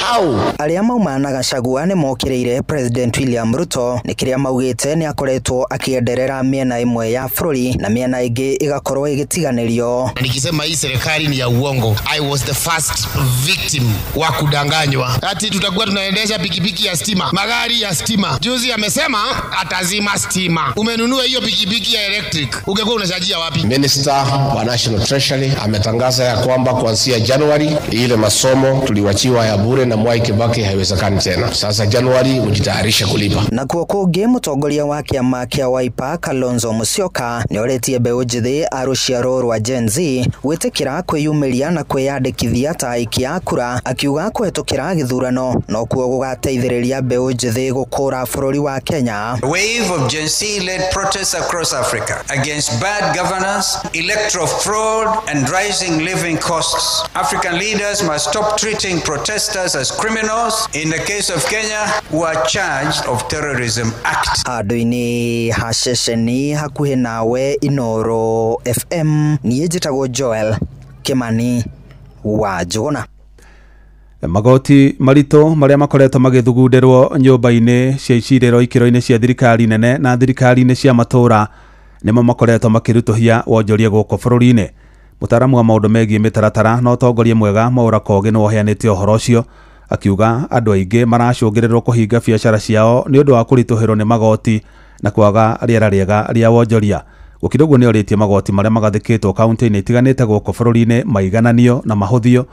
How? Arĩa maumana na Gachagua nĩ mokĩrĩire President William Ruto nĩ kĩrĩa maugĩte nĩ akoretwo akĩenderera mĩena ĩmwe ya bũrũri na mĩena ĩngĩ ĩgakorwo ĩgĩtiganĩrio. Na nikisema hii serikali ni ya uongo, I was the first victim wa kudanganywa ati tutakuwa tunaendesha pikipiki ya stima, magari ya stima. Juzi amesema atazima stima. Umenunua hiyo pikipiki ya electric, ungekuwa unachajia wapi? Minister wa National Treasury ametangaza ya kwamba kuanzia Januari ile masomo tuliwachiwa ya bure na Mwai Kibaki haiwezekani tena. Sasa Januari ujitayarishe kulipa. Na kuo kũngĩ mũtongoria wa kĩama kĩa Wiper Kalonzo Kalonzo Musyoka nĩorĩtie mbeũ njĩthĩ a rũciaro rwa Gen Z gwĩtĩkĩra kwĩyumĩria na kwĩyandĩkithia ta aikia a kura, akiuga kũhetũkĩra gĩthurano nokuo gũgateithĩrĩria mbeũ njĩthĩ gũkũra bũrũri wa Kenya. Wave of Gen Z-led protests across Africa against bad governance, electoral fraud, and rising living costs. African leaders must stop treating protesters as criminals. In the case of Kenya, who are charged of Terrorism Act. Handũ-inĩ ha ceceni hakuhĩ nawe Inoro FM, niĩ njĩtagwo Joel Kimani wa Njũgũna. Magoti maritũ marĩa makoretwo magĩthugundĩrwo nyũmba-inĩ cia icirĩro ikĩro-inĩ cia thirikari nene na thirikari-inĩ cia matũũra nĩmo makoretwo makĩritũhia wonjoria gũkũ bũrũri-inĩ. Mũtaaramu wa maũndũ megiĩ mĩtaratara na ũtongoria mwega Mwaura Kogi nĩwe ũheanĩte ũhoro ũcio, akiuga andũ aingĩ maracũngĩrĩrwo kũhinga biacara ciao nĩ ũndũ wa kũritũhĩrwo nĩ magoti na kwaga rĩera rĩega rĩa wonjoria. Gũkĩrĩ ũguo nĩorĩtie magoti marĩa magathĩkĩtwo kaunti-inĩ itiganĩte gũkũ bũrũri-inĩ maigananio na mahũthio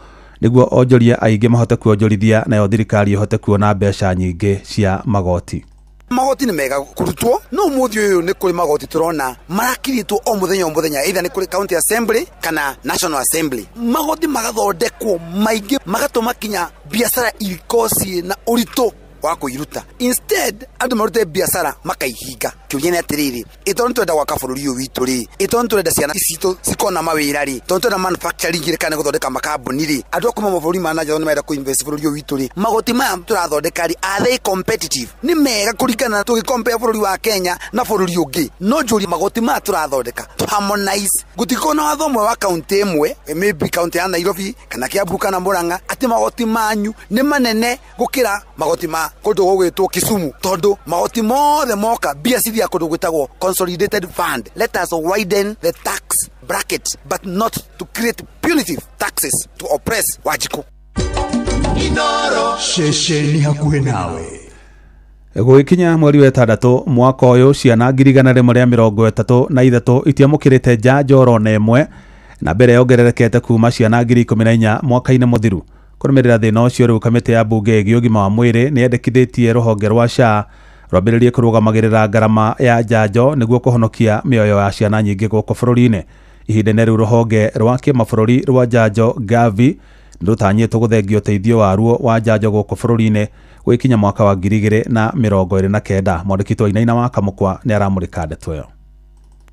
nĩguo onjoria aingĩ mahote kuonjorithia nayo thirikari ĩhote kuona mbeca nyingĩ cia magoti. Magoti nĩ mega kũrutwo no mũthĩ ũyũ nĩ kũrĩ magoti tũrona marakirĩtwo o mũthenya o mũthenya, either nĩ kũrĩ county assembly kana national assembly. Magoti magathondekwo maingĩ magatũma kinya biacara ikorwo ciĩ na ũritũ wa kũiruta. Instead andũ marute biacara makaihinga. Kĩũria nĩ atĩrĩrĩ, ĩtondũ nĩtũrenda gwaka bũrũri ũyũ witũ rĩ, ĩtondũ nĩtũrenda ciana citũ cikona mawĩra rĩ, tondũ nĩtũrenda manufacturing rĩ kana gũthondeka makambuni rĩ, andũ a kuma mabũrũri ma na nja nĩmarenda kũ-invest bũrũri ũyũ witũ rĩ, magoti maya tũrathondeka rĩ, are they competitive? Nĩ mega kũringana na tũgĩ-compare bũrũri wa Kenya na bũrũri ũngĩ. No njũrie magoti maya tũrathondeka tũ harmonize, gũtikorwo na watho ũmwe wa kaunti ĩmwe, maybe kaunti ya Nairobi kana Kiambu kana Murang'a, atĩ magoti manyu nĩ manene gũkĩra magoti ma kũndũ gũgwĩtwo Kisumu, tondũ magoti mothe moka mbia cithiaga kũndũ gwĩtagwo consolidated fund. Let us widen the tax bracket but not to create punitive taxes to oppress Wanjikũ. Inoro ceceni hakuhĩ nawe. Gũgĩkinya mweri wa ĩtandatũ mwaka ũyũ, ciana 133 itiamũkĩrĩte njanjo oro na ĩmwe, na mbere yongererekete kuma ciana 14,000 mwaka-inĩ mũthiru. Kũrũmĩrĩra thĩna ũcio rĩu kamĩtĩ ya mbunge ĩgiĩ ũgima wa mwĩrĩ nĩ yendekithĩtie rũhonge rwa SHA rwambĩrĩrie kũrũgamagĩrĩra ngarama ya njanjo nĩguo kũhonokia mĩoyo ya ciana nyingĩ gũkũ bũrũri-inĩ. Ihinda-inĩ rĩu rũhonge rwa kĩmabũrũri rwa njanjo Gavi nĩrũtanyĩtwo gũthengia ũteithio waruo wa njanjo gũkũ bũrũri-inĩ gũgĩkinya mwaka wa 2029. Mwandĩki wa Inaina wa Kamũkwa nĩaramũrĩka ndeto ĩyo.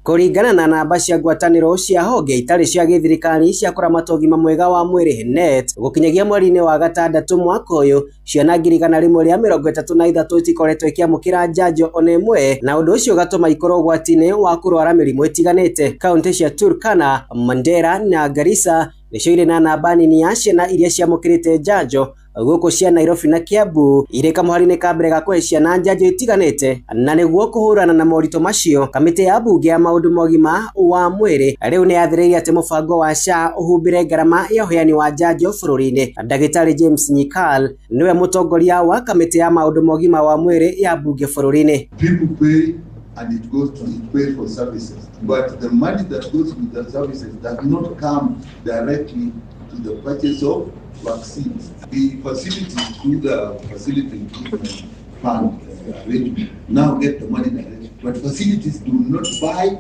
Kũringana na namba cia ngwatanĩro cia honge itarĩ cia gĩthirikari cia kũramata ũgima mwega wa mwĩrĩ NET, gũkinyagia mweri-inĩ wa gatandatũ mwaka ũyũ, ciana 133 itikoretwo ikĩamũkĩra njanjo ona ĩmwe, na ũndũ ũcio ũgatũma ikorwo ũgwati-inĩ wa kũrwara mĩrimũ ĩtiganĩte. Kaunti cia Turkana, Mandera na Garissa nĩcio irĩ na namba nini ya ciana iria ciamũkĩrĩte njanjo, gũkũ cia Nairobi na Kiambu irĩ kamũhari-inĩ ka mbere ga kũhe ciana njanjo itiganĩte. Na nĩguo kũhũrana na moritũ macio, kamĩtĩ ya mbunge ya maũndũ ma ũgima wa mwĩrĩ rĩu nĩ yathĩrĩirie atĩ mũbango wa SHA ũhumbĩre ngarama ya ũheani wa njanjo bũrũri-inĩ. Ndagĩtarĩ James Nyikal nĩwe mũtongoria wa kamĩtĩ ya maũndũ ma ũgima wa mwĩrĩ ya mbunge bũrũri-inĩ. People pay and it goes to it pays for services, but the money that goes with the services does not come directly to the purchase of vaccines. The facilities through the facility improvement fund arrangement now get the money directly, but facilities do not buy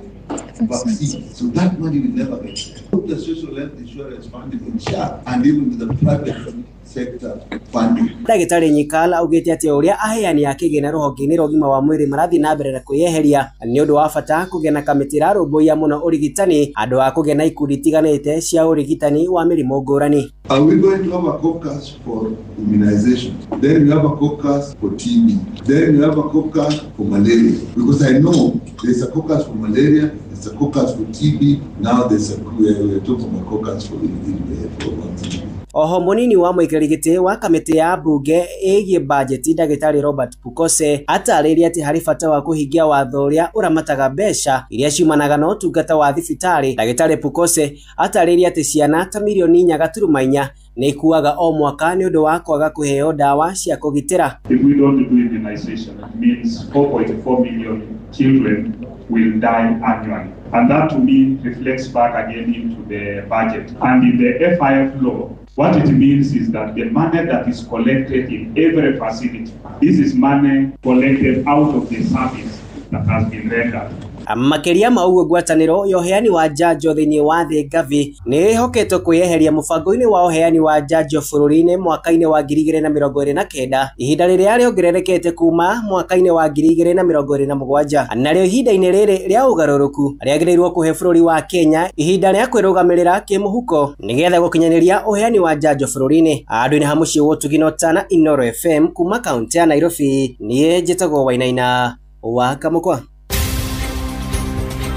vaccines, so that money will never get there. Put the social health insurance funding in SHA and even with the private sector funding. Ndagĩtarĩ Nyikal augĩte atĩ ũrĩa aheani a kĩgĩna rũhonge-inĩ rwa ũgima wa mwĩrĩ marathiĩ na mbere na kwĩyeheria nĩ ũndũ wa bata kũgĩa na kamĩtĩ ĩrarũmbũiya mũno ũrigitani andũ a kũgĩa na ikundi itiganĩte cia ũrigitani wa mĩrimũ ngũrani. Are we going to have a caucus for immunization? Then we have a caucus for TB. Then we have a caucus for malaria. Because I know there's a caucus for malaria, there's a caucus for TB, now there's a, we're talking about caucus for vaccine. Oho munini wa mũikarĩri gĩtĩ wa kamĩtĩ ya mbunge ĩgiĩ bajeti ndagĩtarĩ Robert Pukose atarĩirie atĩ harĩ bata wa kũhingia watho ũrĩa ũramataga mbeca iria ciumanaga na ũtungata wa thibitarĩ. Ndagĩtarĩ Pukose atarĩirie atĩ ciana ta mirioni 4.4 nĩ ikuaga o mwaka nĩ ũndũ wa kwaga kũheo ndawa cia kũgitĩra. If we don't do immunization, it means 4.4 million children will die annually. And that to me reflects back again into the budget. And in the FIF law, what it means is that the money that is collected in every facility, this is money collected out of the service that has been rendered. Makĩria ma ũguo ngwatanĩro ya ũheani wa njanjo thĩinĩ wa thĩ Gavi nĩ ĩhoketwo kwĩyeheria mũbango-inĩ wa ũheani wa njanjo bũrũri-inĩ mwaka-inĩ wa 2029, ihinda rĩrĩa rĩongererekete kuma mwaka-inĩ wa 2027. Narĩo ihinda-inĩ rĩrĩ rĩa ũgarũrũku rĩagĩrĩirwo kũhe bũrũri wa Kenya ihinda rĩa kwĩrũgamĩrĩra kĩmũhuko nĩgetha gũkinyanĩria ũheani wa njanjo bũrũri-inĩ. Andũ-inĩ ha mũciĩ wa Ũtugi Tana, Inooro FM kuma kaunti ya Nairobi, niĩ njĩtagwo Wainaina wa Kamũkwa.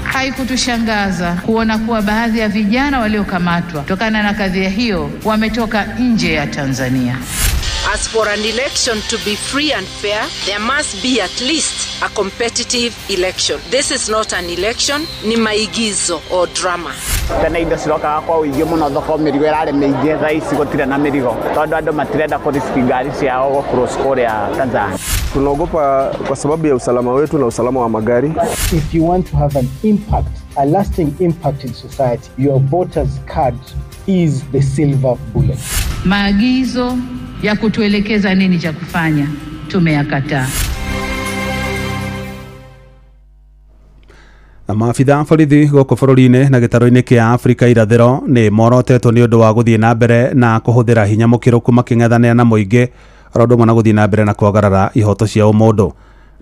Haikutushangaza kuona kuwa baadhi ya vijana waliokamatwa kutokana na kadhia hiyo wametoka nje ya Tanzania. As for an election to be free and fair, there must be at least a competitive election. This is not an election, ni maigizo or drama. Tene indo cirokaga kwa ũingĩ mũno thoko, mĩrigo ĩrarĩ mĩingĩ, thaa ici gũtirĩ na mĩrigo tondũ andũ matirenda kũriski ngari ciao gũ-cross kũrĩa Tanzania. Tunaogopa kwa sababu ya usalama wetu na usalama wa magari. If you want to have an impact, a lasting impact in society, your voter's card is the silver bullet. Maagizo ya kutuelekeza nini cha kufanya tumeyakataa. Na maabitha borithi gũkũ bũrũri-inĩ na gĩtarũ-inĩ kĩa Afrika irathĩro nĩ morotetwo nĩ ũndũ wa gũthiĩ na mbere na kũhũthĩra hinya mũkĩrũku makĩng'ethanĩra na mũingĩ oro ũndũ ũmwe na gũthiĩ na mbere na kwagarara ihoto cia ũmũndũ.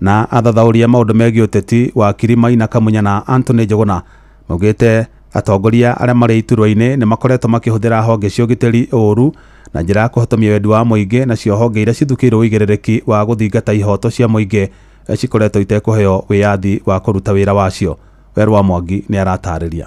Na athathaũri a maũndũ megiĩ ũteti wakiri Maina Kamunya na Anthony Njuguna maugĩte atongoria arĩa marĩ iturwa-inĩ nĩ makoretwo makĩhũthĩra honge cia ũgitĩri ũũru na njĩra ya kũhotomia wendi wa mũingĩ, nacio honge iria cithukĩirwo ũigĩrĩrĩki wa gũthingata ihoto cia mũingĩ cikoretwo itekũheo wĩyathi wa kũruta wĩra wacio. Werũ wa Mwangi nĩ aratarĩria.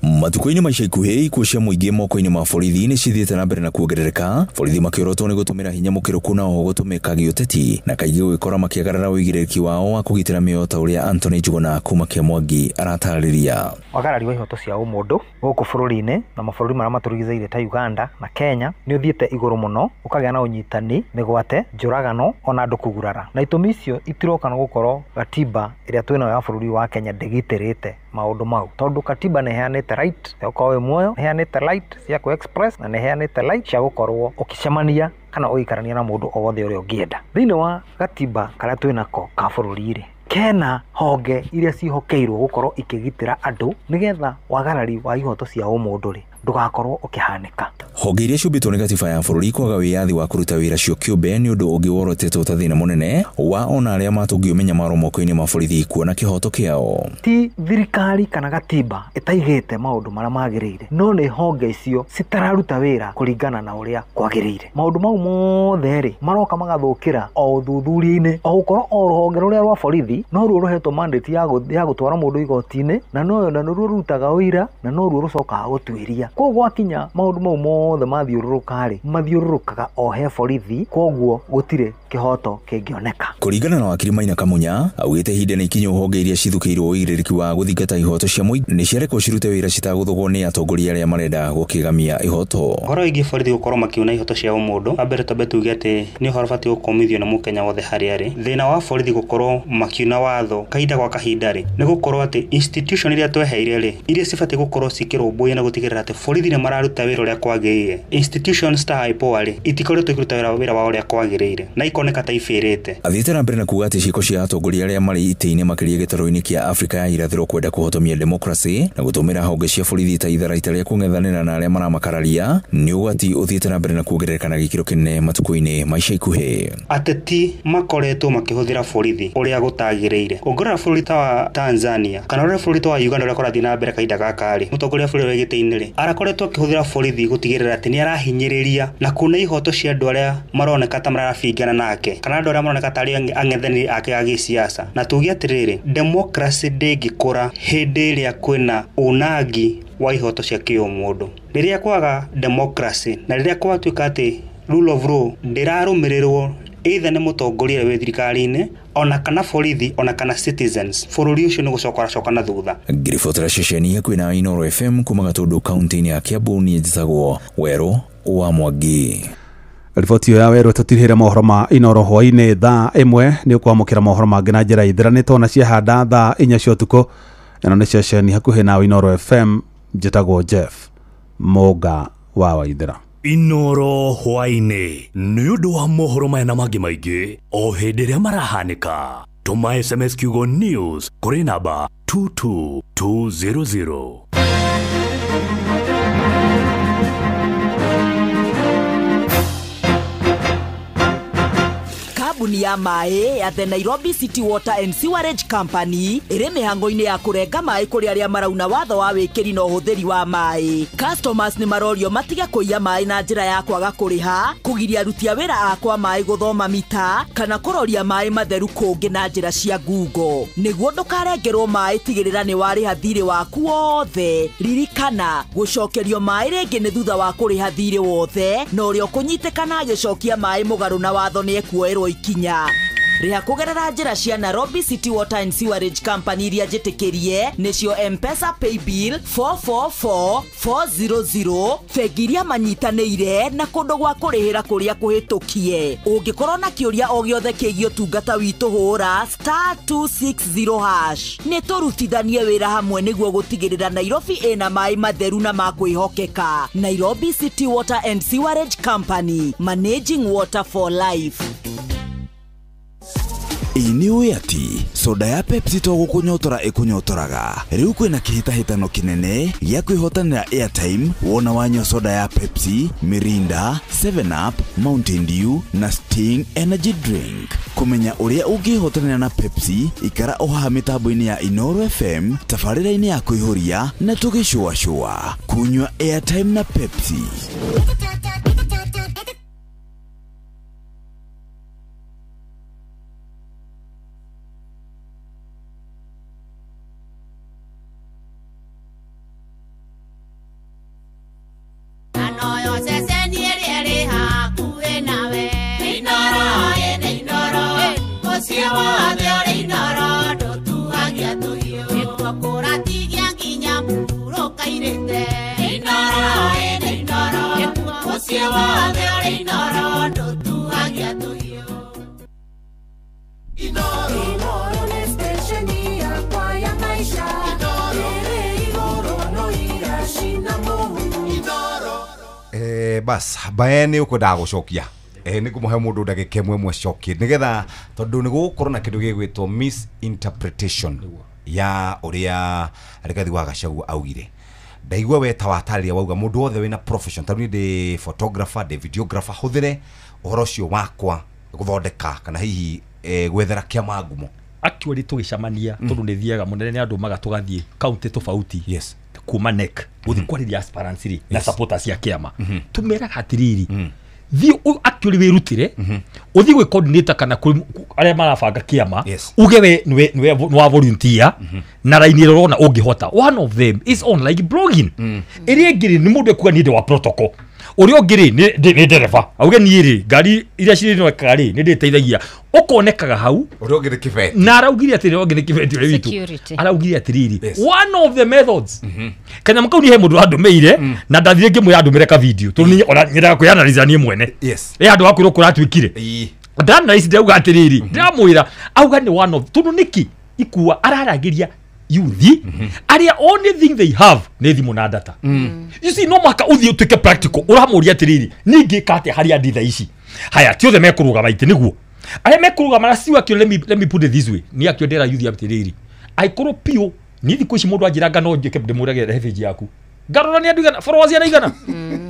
Matukũ-inĩ ma ica ikuhĩ, ikuũ cia mũingĩ moko-inĩ ma borithi nĩ cithiĩte na mbere na kuongerereka, borithi makĩorotwo nĩ gũtũmĩra hinya mũkĩrũku na oho gũtũmĩka gĩũteti, na kaingĩ gũgĩkora makĩagarara ũigĩrĩrĩki wao wa kũgitĩra mĩoyo ta ũrĩa Anthony Njuguna kuma kĩa Mwangi aratarĩria. Wagarari wa ihoto cia ũmũndũ gũkũ bũrũri-inĩ na mabũrũri marĩa matũrigicĩirie ta Uganda na Kenya nĩ ũthiĩte igũrũ mũno, ũkagĩa na ũnyitani, mĩgwate, njũragano ona andũ kũgurara. Na itũmi icio itiroka na gũkorwo gatiba ĩrĩa twĩnayo ya bũrũri wa Kenya ndĩgitĩrĩte maũndũ mau, tondũ katiba nĩ ĩheanĩte right ya gũkorwo wĩ muoyo, nĩ ĩheanĩte right cia kũ express na nĩ ĩheanĩte right cia gũkorwo ũkĩcemania kana ũgĩikarania na mũndũ o wothe ũrĩa ũngĩenda. Thĩinĩ wa gatiba karĩa twĩnako ka bũrũri rĩ, kena honge iria ciĩhokeirwo gũkorwo ikĩgitĩra andũ nĩgetha wagarari wa ihoto cia ũmũndũ rĩ ndũgakorwo ũkĩhanĩka. Honge iria ciũmbĩtwo nĩ gatiba ya bũrũri kwaga wĩyathi wa kũruta wĩra cio kĩũmbe nĩ ũndũ ũngĩ worotetwo ta thĩna mũnene wa ona arĩa matũngio mĩnyamaro moko-inĩ ma borithi kuona kĩhoto kĩao. Ti thirikari kana gatiba ĩtaigĩte maũndũ marĩa magĩrĩire, no nĩ honge icio citararuta wĩra kũringana na ũrĩa kwagĩrĩire. Maũndũ mau mothe rĩ maroka magathũkĩra o ũthuthuria-inĩ, o gũkorwo o rũhonge rũrĩa rwa borithi no ruo rũhetwo mandate ya gũtwara mũndũ igoti-inĩ, na no ruo rũrutaga ũira na no ruo rũcokaga gũtuĩria. Koguo gwakinya maũndũ mau mothe mathiũrũrũka rĩ, mathiũrũrũkaga o he borithi, koguo gũtirĩ kĩhoto kĩngĩoneka. Kũringana na wakiri Maina Kamunya, augĩte ihinda nĩ ikinyu honge iria cithukĩirwo ũigĩrĩrĩki wa gũthingata ihoto cia mũingĩ nĩ ciarekwo cirute wĩra citagũthũgwo nĩ atongoria arĩa marenda gũkĩgamia ihoto. Ũhoro wĩgiĩ borithi gũkorwo makiuna ihoto cia ũmũndũ, wa mbere twambe tuge atĩ nĩ ũhoro ũbatiĩ gũkũmithio nĩ mũkenya wothe harĩa arĩ. Thĩna wa borithi gũkorwo makiuna watho kahinda gwa kahinda rĩ, nĩ gũkorwo atĩ institution iria tweheire rĩ, iria cibatiĩ gũkorwo cikĩrũmbũiya na gũtigĩrĩra atĩ borithi nĩ mararuta wĩra ũrĩa kwagĩrĩire. Institutions ta IPOA rĩ, itikoretwo ikiruta wĩra wao ũrĩa kwagĩrĩire na ikoneka ta ibĩrĩte. Athiĩte na mbere na kuga atĩ ciĩko cia atongoria arĩa marĩ itĩ-inĩ makĩria gĩtarũ-inĩ kĩa Afrika ya irathĩro kwenda kũhotomia demokracĩ na gũtũmĩra honge cia borithi ta itharaita rĩa kũng'ethanĩra na arĩa maramakararia nĩ ũgwati ũthiĩte na mbere na kuongerereka na gĩkĩro kĩnene matukũ-inĩ ma ica ikuhĩ. Ateti makoretwo makĩhũthĩra borithi ũrĩa gũtagĩrĩire. Ũngĩrora bũrũri ta wa Tanzania kana ũrĩa bũrũri ta wa Uganda ũrĩa kũrathiĩ na mbere kahinda gaka rĩ, mũtongoria wa bũrũri wĩ gĩtĩ-inĩ rĩ, arakoretwo akĩhũthĩra borithi gũtigĩrĩra atĩ nĩ arahinyĩrĩria na kuna ihoto cia andũ arĩa maroneka ta marabingana nake kana andũ arĩa maroneka ta arĩ ang'ethanĩri ake a gĩsiasa. Na tuge atĩrĩrĩ, democracy ndĩngĩkũra hĩndĩ ĩrĩa kwĩna unangi wa ihoto cia kĩũmũndũ. Rĩrĩa kwaga democracy na rĩrĩa kwatuĩka atĩ rule of law ndĩrarũmĩrĩrwo either nĩ mũtongoria ũrĩa wĩ thirikari-inĩ ona kana borithi ona kana citizens, bũrũri ũcio nĩ gũcoka ũracoka na thutha. Ngĩribotera ceceni hakuhĩ na Inooro FM kuma Gatũndũ kaunti-inĩ ya Kiambu, niĩ njĩtagwo Werũ wa Mwangi. Riboti ĩyo ya Werũ tũtirihĩre mohoro ma Inooro hwaĩ-inĩ thaa 1 nĩ ũkwamũkĩra mohoro mangĩ na njĩra ithiranĩtwo na ciahanda thaa 4 cia ũtukũ. Ĩno nĩ ceceni hakuhĩ na Inooro FM, njĩtagwo Jeff Mũnga wa Waithera. Inooro hwaĩ-inĩ nĩ ũndũ wa mohoro maya na mangĩ maingĩ o hĩndĩ ĩrĩa marahanĩka. Tũma SMS kiugo news kũrĩ namba 22200. Kambuni ya maĩ ya The Nairobi City Water and Sewerage Company ĩrĩ mĩhango-inĩ ya kũrenga maĩ kũrĩ arĩa marauna watho wa wĩkĩri na ũhũthĩri wa maĩ. Customers nĩ marorio matige kũiya maĩ na njĩra ya kwaga kũrĩha, kũgiria aruti a wĩra a kwa maĩ gũthoma mita, kana kũroria maĩ matheru kũngĩ na njĩra cia Google. Nĩguo ndũkarengerwo maĩ, tigĩrĩra nĩ warĩha thirĩ waku wothe. Ririkana, gũcokerio maĩ rĩngĩ nĩ thutha wa kũrĩha thirĩ wothe, na ũrĩa ũkũnyitĩkana agĩcokia maĩ mũgarũ na watho nĩ ekuoerwo ikinya. Rĩha kũgerera njĩra cia Nairobi City Water and Sewerage Company iria njĩtĩkĩrie nĩcio M-Pesa Paybill 444400, bengi iria manyitanĩire na kũndũ gwa kũrĩhĩra kũrĩa kũhĩtũkie. Ũngĩkorwo na kĩũria o gĩothe kĩgiĩ ũtungata witũ, hũra *260#. Nĩ tũrutithanie wĩra hamwe nĩguo gũtigĩrĩra Nairobi ĩna maĩ matheru na ma kwĩhokeka. Nairobi City Water and Sewerage Company, managing water for life. Ĩ nĩ ũĩ atĩ soda ya Pepsi to gũkũnyotora ĩkũnyotoraga. Rĩu kwĩna kĩhĩtahĩtano kĩnene gĩa kwĩhotanĩra airtime wona wanyua soda ya Pepsi, Mirinda, 7up, Mountain Dew na Sting Energy Drink. Kũmenya ũrĩa ũngĩhotanĩra na Pepsi, ikara o haha mĩtambo-inĩ ya Inooro FM, tabarĩra-inĩ ya kũihũria na tũgĩcũacũa. Kunyua airtime na Pepsi. Bas bae nä å kwendaga gå cokia nä ngå må he må ndå ndagä ka ĩmwe ĩmwe cokie nä getha tondå nä gå korwo na kä ndå gä gwä two misinterpretation ya å rä a Rigathi wa Gachagua augire. Ndaigua we ta watarĩria wauga mũndũ wothe wĩna profession, ta niĩ ndĩ photographer, ndĩ videographer, hũthĩre ũhoro ũcio wakwa gũthondeka kana hihi gwethera kĩama ngumo. Actually tũgĩcemania tondũ nĩ thiaga mũnene nĩ andũ maga tũgathiĩ county tofauti. Yes. Kuma NEC gũthiĩ kwarĩria aspirants rĩ na supporters cia kĩama, tũmeraga atĩrĩrĩ, thiĩ actually wĩrutĩre, ũthiĩ gwĩ coordinator kana arĩa marabanga kĩama, uge we nĩ wa volunteer na raini ĩrĩa ũrona ũngĩhota. One of them is online blogging. Ĩrĩa ĩngĩ rĩ, nĩ mũndũ ekuga niĩ ndĩ wa protocol. Ũrĩa ũngĩ rĩ, nĩ ndereba, auge niĩ rĩ ngari iria cirĩnekaga rĩ nĩ ndĩteithagia, ũkonekaga hau. Ũrĩa ũngĩ nĩ kĩbeti, na araugire atĩrĩ, ũngĩ nĩ kĩbeti ũrĩa witũ araugire atĩrĩrĩ, one of the methods kanyamũ kau niĩ he mũndũ andũmĩire na ndathire ngĩmwĩra andũmĩre ka video tondũ niĩ ona nyendaga kwĩanaliza niĩ mwene. Ĩ andũ akwĩrwo kũratuĩkire ndanalyze, ndauga atĩrĩrĩ, ndĩramwĩra auga nĩ one of tondũ nĩkĩ ikua araragĩria youth arĩa only thing they have nĩ thimũ na data. You see, no mũhaka ũthiĩ ũtuĩke practical. Ũramũria atĩrĩrĩ, niĩ ngĩka atĩa harĩa ndĩ thaa ici? Haya, ti othe mekũrũgama itĩ nĩguo arĩa mekũrũgama na siu akĩo. Let me put it this way, niĩ akĩo ndĩra youth atĩrĩrĩ, angĩkorwo piũ niĩ thikũ ici mũndũ anjĩra ngano njĩke ndĩmũrage rehe page yaku, ngarora nĩ andũ igana, followers yana igana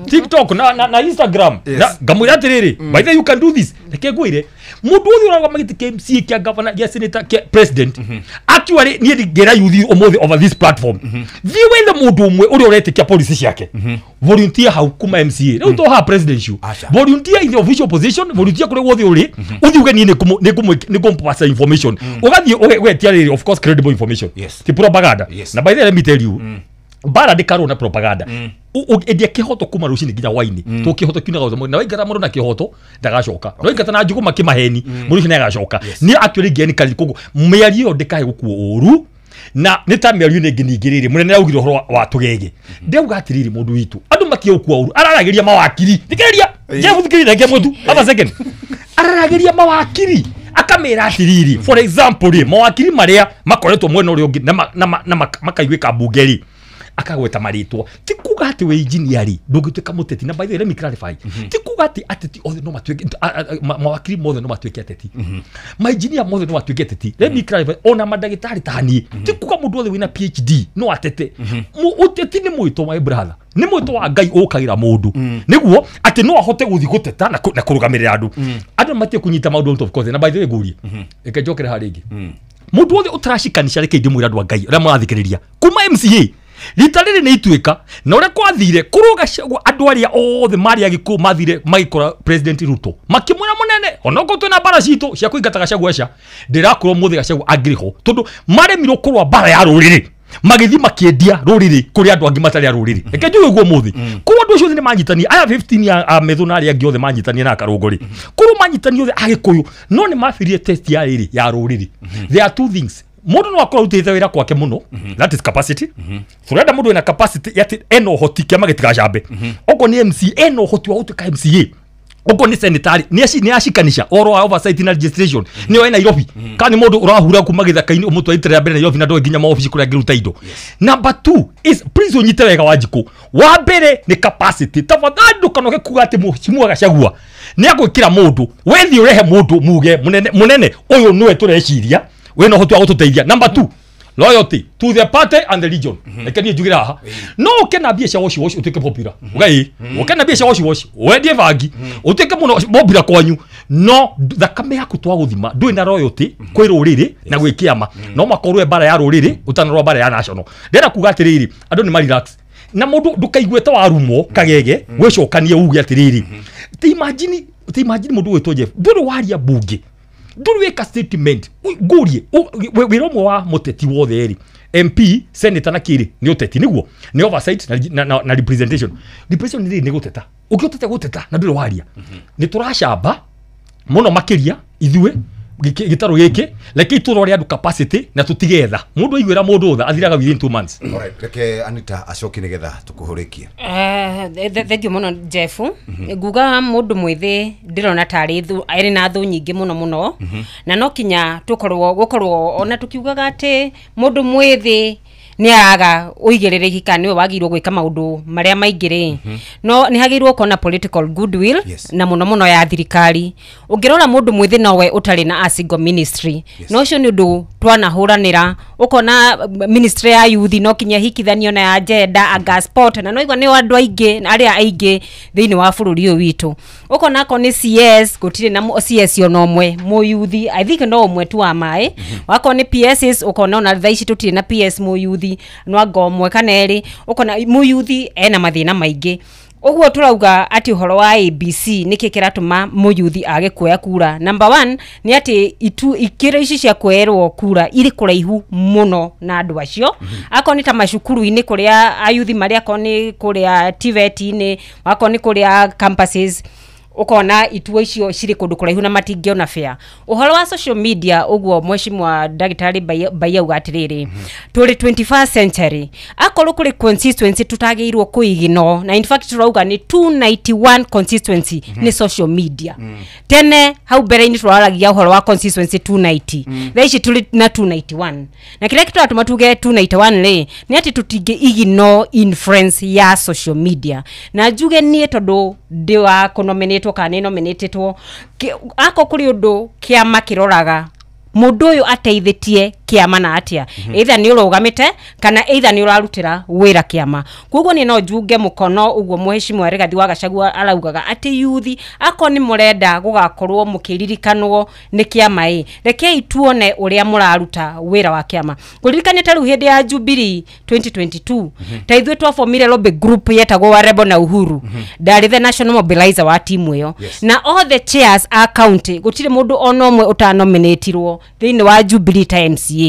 TikTok na Instagram, na ngamwĩra atĩrĩrĩ, by the way you can do this. Reke ngwĩre, mũndũ ũyũ ũrarũgama gĩtĩ kĩa MCA, kĩa governor, kĩa senator, kĩa president, actually niĩ ndingĩra youth ũmũthĩ over this platform, thiĩ wethe mũndũ ũmwe ũrĩa ũretĩkia policy ciake, volunteer hau kuma MCA rĩu to ha presidential, volunteer in the official position, volunteer kũrĩa guothe ũrĩ, ũthiĩ uge niĩ nĩ ngũmũpasa information, ũgathiĩ ũgetia rĩrĩ, of course credible information, ti propaganda. Na by the way, let me tell you, mbara ndĩkarwo na propaganda. Endia kĩhoto kuma rũcinĩ nginya hwainĩ, to kĩhoto kiunaga ũthamo, na waingata mũndũ na kĩhoto ndagacoka, na waingata na njũgũma kĩmaheni mũndũ ũcio nĩagacoka. Niĩ actually ngĩencourage koguo mĩario ĩyo ndĩkae gũkuo ũru, na nĩ ta mĩario ĩno ĩngĩ ningĩ rĩrĩ mũnene augire ũhoro wa tũgege. Ndauga atĩrĩrĩ, mũndũ witũ andũ matige gũkua ũru, araragĩria mawakiri, thikĩrĩria Jeff, thikĩrĩria reke mũtu have a second, araragĩria mawakiri akamera atĩrĩrĩ, for example rĩ, mawakiri marĩa makoretwo mwena ũrĩa ũngĩ na makaiguĩka mbunge rĩ, Akagweta marĩtwa. Ti kuga atĩ wĩ engineer rĩ, ndũngĩtuĩka mũteti. Na by the way, let me clarify. Ti kuga atĩ ateti othe no matuĩke, mawakiri mothe no matuĩke ateti. Ma engineer mothe no matuĩke ateti. Let me clarify. Ona mandagĩtarĩ ta niĩ. Ti kuga mũndũ wothe wĩna PhD no atete. Ũteti nĩ mwĩto, my brother. Nĩ mwĩto wa Ngai ũkagĩra mũndũ. Nĩguo atĩ no ahote gũthiĩ gũteta na kũrũgamĩrĩra andũ. Andũ matie kũnyita maũndũ out of context. Na by the way ngũrie. Reke njokere harĩa rĩngĩ. Mũndũ wothe ũtaracikanisha, reke ndĩmwĩre andũ a Ngai arĩa mũrathikĩrĩria. Kuma MCA rita rĩrĩ nĩ ituĩka na ũrĩa kwathire kũrũga andũ arĩa othe marĩ agĩkũyũ mathire magĩkora President Ruto makĩmwĩra mũnene onokorwo twĩna mbara citũ cia kũingata Gachagua, aca ndĩrakorwo mũthĩ Gachagua angĩrĩ ho tondũ maremirwo kũrũa mbara ya rũrĩrĩ, magĩthiĩ makĩendia rũrĩrĩ kũrĩ andũ angĩ matarĩ a rũrĩrĩ. Reke njuge ũguo mũthĩ kũrĩ andũ acio othe nĩ manyitania aya 15 ya Methu na arĩa angĩ othe manyitania na Karũngũ rĩ, kũrĩ manyitania othe agĩkũyũ no nĩ mabirie test ya rĩrĩ ya rũrĩrĩ. There are two things. Mũndũ no akorwo arutĩte wĩra kwake mũno, that is capacity. Tũrenda mũndũ wĩna capacity yati ena ũhoti kĩama gĩtigacambe. Okorwo nĩ MC, ena ũhoti wa gũtuĩka MCA. Okorwo nĩ senator, nĩ acikanisha ũhoro wa oversight na registration nĩyo e Nairobi, kana nĩ mũndũ ũrahura kuma gĩthaka-inĩ ũmũtwarĩte rĩa mbere Nairobi na ndoĩ nginya maobici kũrĩa angĩruta indo. Number 2 is, please ũnyite wega Wanjikũ, wa mbere nĩ capacity. Tafadhali ndũkanoge kuga atĩ Mheshimiwa Gachagua nĩ agwĩkĩra mũndũ, wethiĩ ũrehe mũndũ muge mũnene mũnene ũyũ nĩwe tũreciria wĩna ũhoti wa gũtũteithia. Number 2, loyalty to the party and the region. Reke niĩ njugĩre haha, no ũke na mbia cia wash wash ũtuĩke popular, ugai ũke na mbia cia wash wash wendie bangi ũtuĩke mũno popular kwanyu, no thakame yaku twagũthima ndũrĩ na loyalty kwĩ rũrĩrĩ na gwĩ kĩama, no makorwo mbara ya rũrĩrĩ ũtanarũa mbara ya national. Ndĩrenda kuga atĩrĩrĩ, andũ nĩ ma relax na mũndũ ndũkaigue ta warumwo kagege wĩcokanie uge atĩrĩrĩ, ti imagine mũndũ gwĩtwo Jeff ndũrĩ waria bunge, ndũrĩ wĩka statement ngũrie wĩra ũmwe wa mũteti wothe rĩ, MP, senator na kĩrĩ nĩ ũteti, nĩguo nĩ oversight na representation. Representation nĩ gũteta, ũngĩhotete gũteta na ndũrĩ waria, nĩ tũracamba mũno makĩria ithuĩ gĩtarũ gĩkĩ, reke tũrore andũ capacity na tũtige tha. Mũndũ aiguĩra mũndũ tha athiraga within 2 months. Alright, reke Anita acoke nĩgetha tũkũhũrĩkie. Thengiũ mũno Jeff. Nguga mũndũ mwĩthĩ ndĩrona tarĩ arĩ na thũ nyingĩ mũno mũno, na no kinya tũkorwo gũkorwo ona tũkiugaga atĩ mũndũ mwĩthĩ nĩ araga ũigĩrĩrĩki kana nĩwe wagĩrĩirwo gwĩka maũndũ marĩa maingĩ rĩ, no nĩ hagĩrĩirwo gũkorwo na political goodwill na mũno mũno ya thirikari. Ũngĩrora mũndũ mwĩthĩ nowe ũtarĩ na a single ministry, no ũcio nĩ ũndũ twanahũranĩra. Ũkona ministry ya youth no kinya hikithanio na ya gender anga sport, na no igua nĩ andũ aingĩ arĩa aingĩ thĩinĩ wa bũrũri ũyũ witũ. Ũkona akorwo nĩ CS gũtirĩ na CS ona ũmwe mũyuthi, I think no ũmwe tu wa maĩ. Wakorwo nĩ PSs ũkona ona thaa ici tũtirĩ na PS mũyuthi, no anga ũmwe kana erĩ. Ũkona mũyuthi ena mathĩna maingĩ. Ũguo tũrauga atĩ ũhoro wa ABC nĩkĩ kĩratũma mũyuthi age kuoya kura. Number 1 nĩ atĩ ikĩro ici cia kuoerwo kura irĩ kũraihu mũno na andũ acio. Akorwo nĩ ta macukuru-inĩ kũrĩa ayuthi marĩ, akorwo nĩ kũrĩa TVET-inĩ, akorwo nĩ kũrĩa campuses, ukona ituo icio cirĩ kũndũ kũraihu na matingĩona fair. Ũhoro wa social media ũguo mheshimiwa ndagĩtarĩ Mbai auga atĩrĩrĩ, tũrĩ 21st century, akorwo kũrĩ constituency tutagĩirwo kũigino, na in fact tũrauga nĩ 291 constituency nĩ social media. Tene hau mbere-inĩ tũraragia ũhoro wa constituency 290, thaa ici tũrĩ na 291, na kĩrĩa kĩratũma tuge 291 rĩ nĩ atĩ tũtingĩ igino influence ya social media. Na njuge niĩ tondũ ndĩ wa kũnominate kana nominatetwo, ako kũrĩ ũndũ kĩama kĩroraga mũndũ ũyũ ateithĩtie kĩama na atĩa, either nĩ ũrũgamĩte kana either nĩ ũrarutĩra wĩra kĩama. Koguo niĩ no njunge mũkono ũguo mheshimiwa Rigathi wa Gachagua araugaga atĩ yuthi akorwo nĩ mũrenda gũgakorwo mũkĩririkanwo nĩ kĩama ĩ, rekei tuone ũrĩa mũraruta wĩra wa kĩama. Kũririkane ta rĩu hĩndĩ ya Jubilee 2022, ta ithuĩ twabomire lobby group yetagwo wa Rebel na Uhuru, ndarĩ the national mobilizer wa timu ĩyo, na all the chairs a county gũtirĩ mũndũ ona ũmwe ũtanominatirwo thĩinĩ wa Jubilee ta MCA.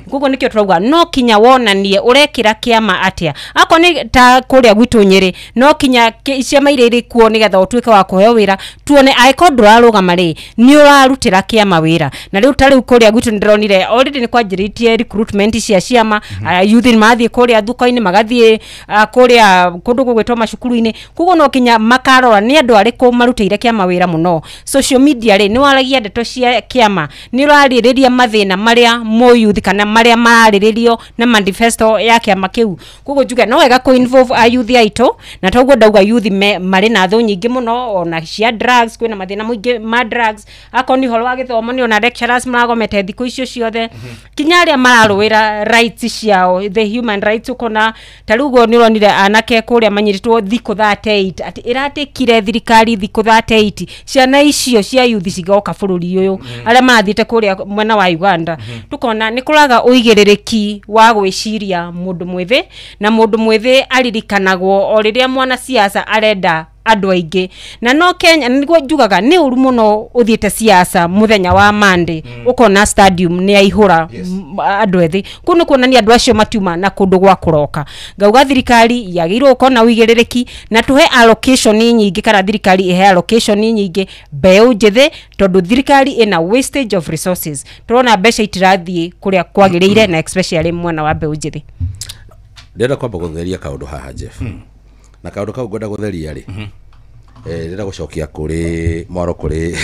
Koguo nĩkĩo tũrauga no kinya wonanie ũrekĩra kĩama atĩa. Akorwo nĩ ta kũrĩa gwitũ Nyĩrĩ, no kinya ciama iria irĩ kuo nĩgetha ũtuĩke wa kũheo wĩra, tuone angĩkorwo ndũrarũgama rĩ nĩ ũrarutĩra kĩama wĩra. Na rĩu ta rĩu kũrĩa gwitũ nĩndĩronire already nĩ kwanjĩrĩtie recruitment cia ciama, youth nĩ mathiĩ kũrĩa thoko-inĩ, magathiĩ kũrĩa kũndũ gũgwĩtwo macukuru-inĩ. Koguo no kinya makarora nĩ andũ arĩkũ marutĩire kĩama wĩra mũno. Social media rĩ nĩ waragia ndeto cia kĩama, nĩ ũrarĩrĩria mararĩrĩria mathĩna marĩa mũyuthi kana marĩa mararĩrĩrio na manifesto ya kĩama kĩu. Koguo njuge no wega kũ involve ayuthi aitũ, na toguo ndauga yuthi marĩ na thũ nyingĩ mũno, ona cia drugs, kwĩna mathĩna mũingĩ ma drugs, akorwo nĩ ũhoro wa gĩthomo nĩ ona lecturers maragomete thikũ icio ciothe, kinya arĩa mararũĩra rights ciao, the human rights, ũkona ta rĩu ũguo nĩ ũronire anake kũrĩa manyitĩtwo thikũ 38 atĩ ĩratĩkire thirikari thikũ 38 ciana icio cia yuthi cigoka bũrũri ũyũ, arĩa marathiĩte kũrĩa mwena wa Uganda. Tukona nĩ kũraga ũigĩrĩrĩki wa gwĩciria mũndũ mwĩthĩ, na mũndũ mwĩthĩ aririkanagwo o rĩrĩa mwanasiasa arenda andũ aingĩ. Na no Kenya nĩguo njugaga nĩ ũru mũno ũthiĩte siasa mũthenya wa Monday ũkona stadium nĩ yaihũra andũ ethĩ. Kũu nĩ kuonania andũ acio matiuma na kũndũ gwa kũroka. Ngauga thirikari yagĩrĩirwo gũkorwo na ũigĩrĩrĩki na tũhe allocation nyingĩ, kana thirikari ĩhe allocation nyingĩ mbeũ njĩthĩ, tondũ thirikari ĩna wastage of resources. Tũrona mbeca itirathiĩ kũrĩa kwagĩrĩire, na especially mwena wa mbeũ njĩthĩ. Ndĩrenda kwamba gũtheria kaũndũ haha Jeff. Na kaũndũ kau ngwenda gũtheria rĩ, ndĩrenda gũcokia kũrĩ mwaro kũrĩ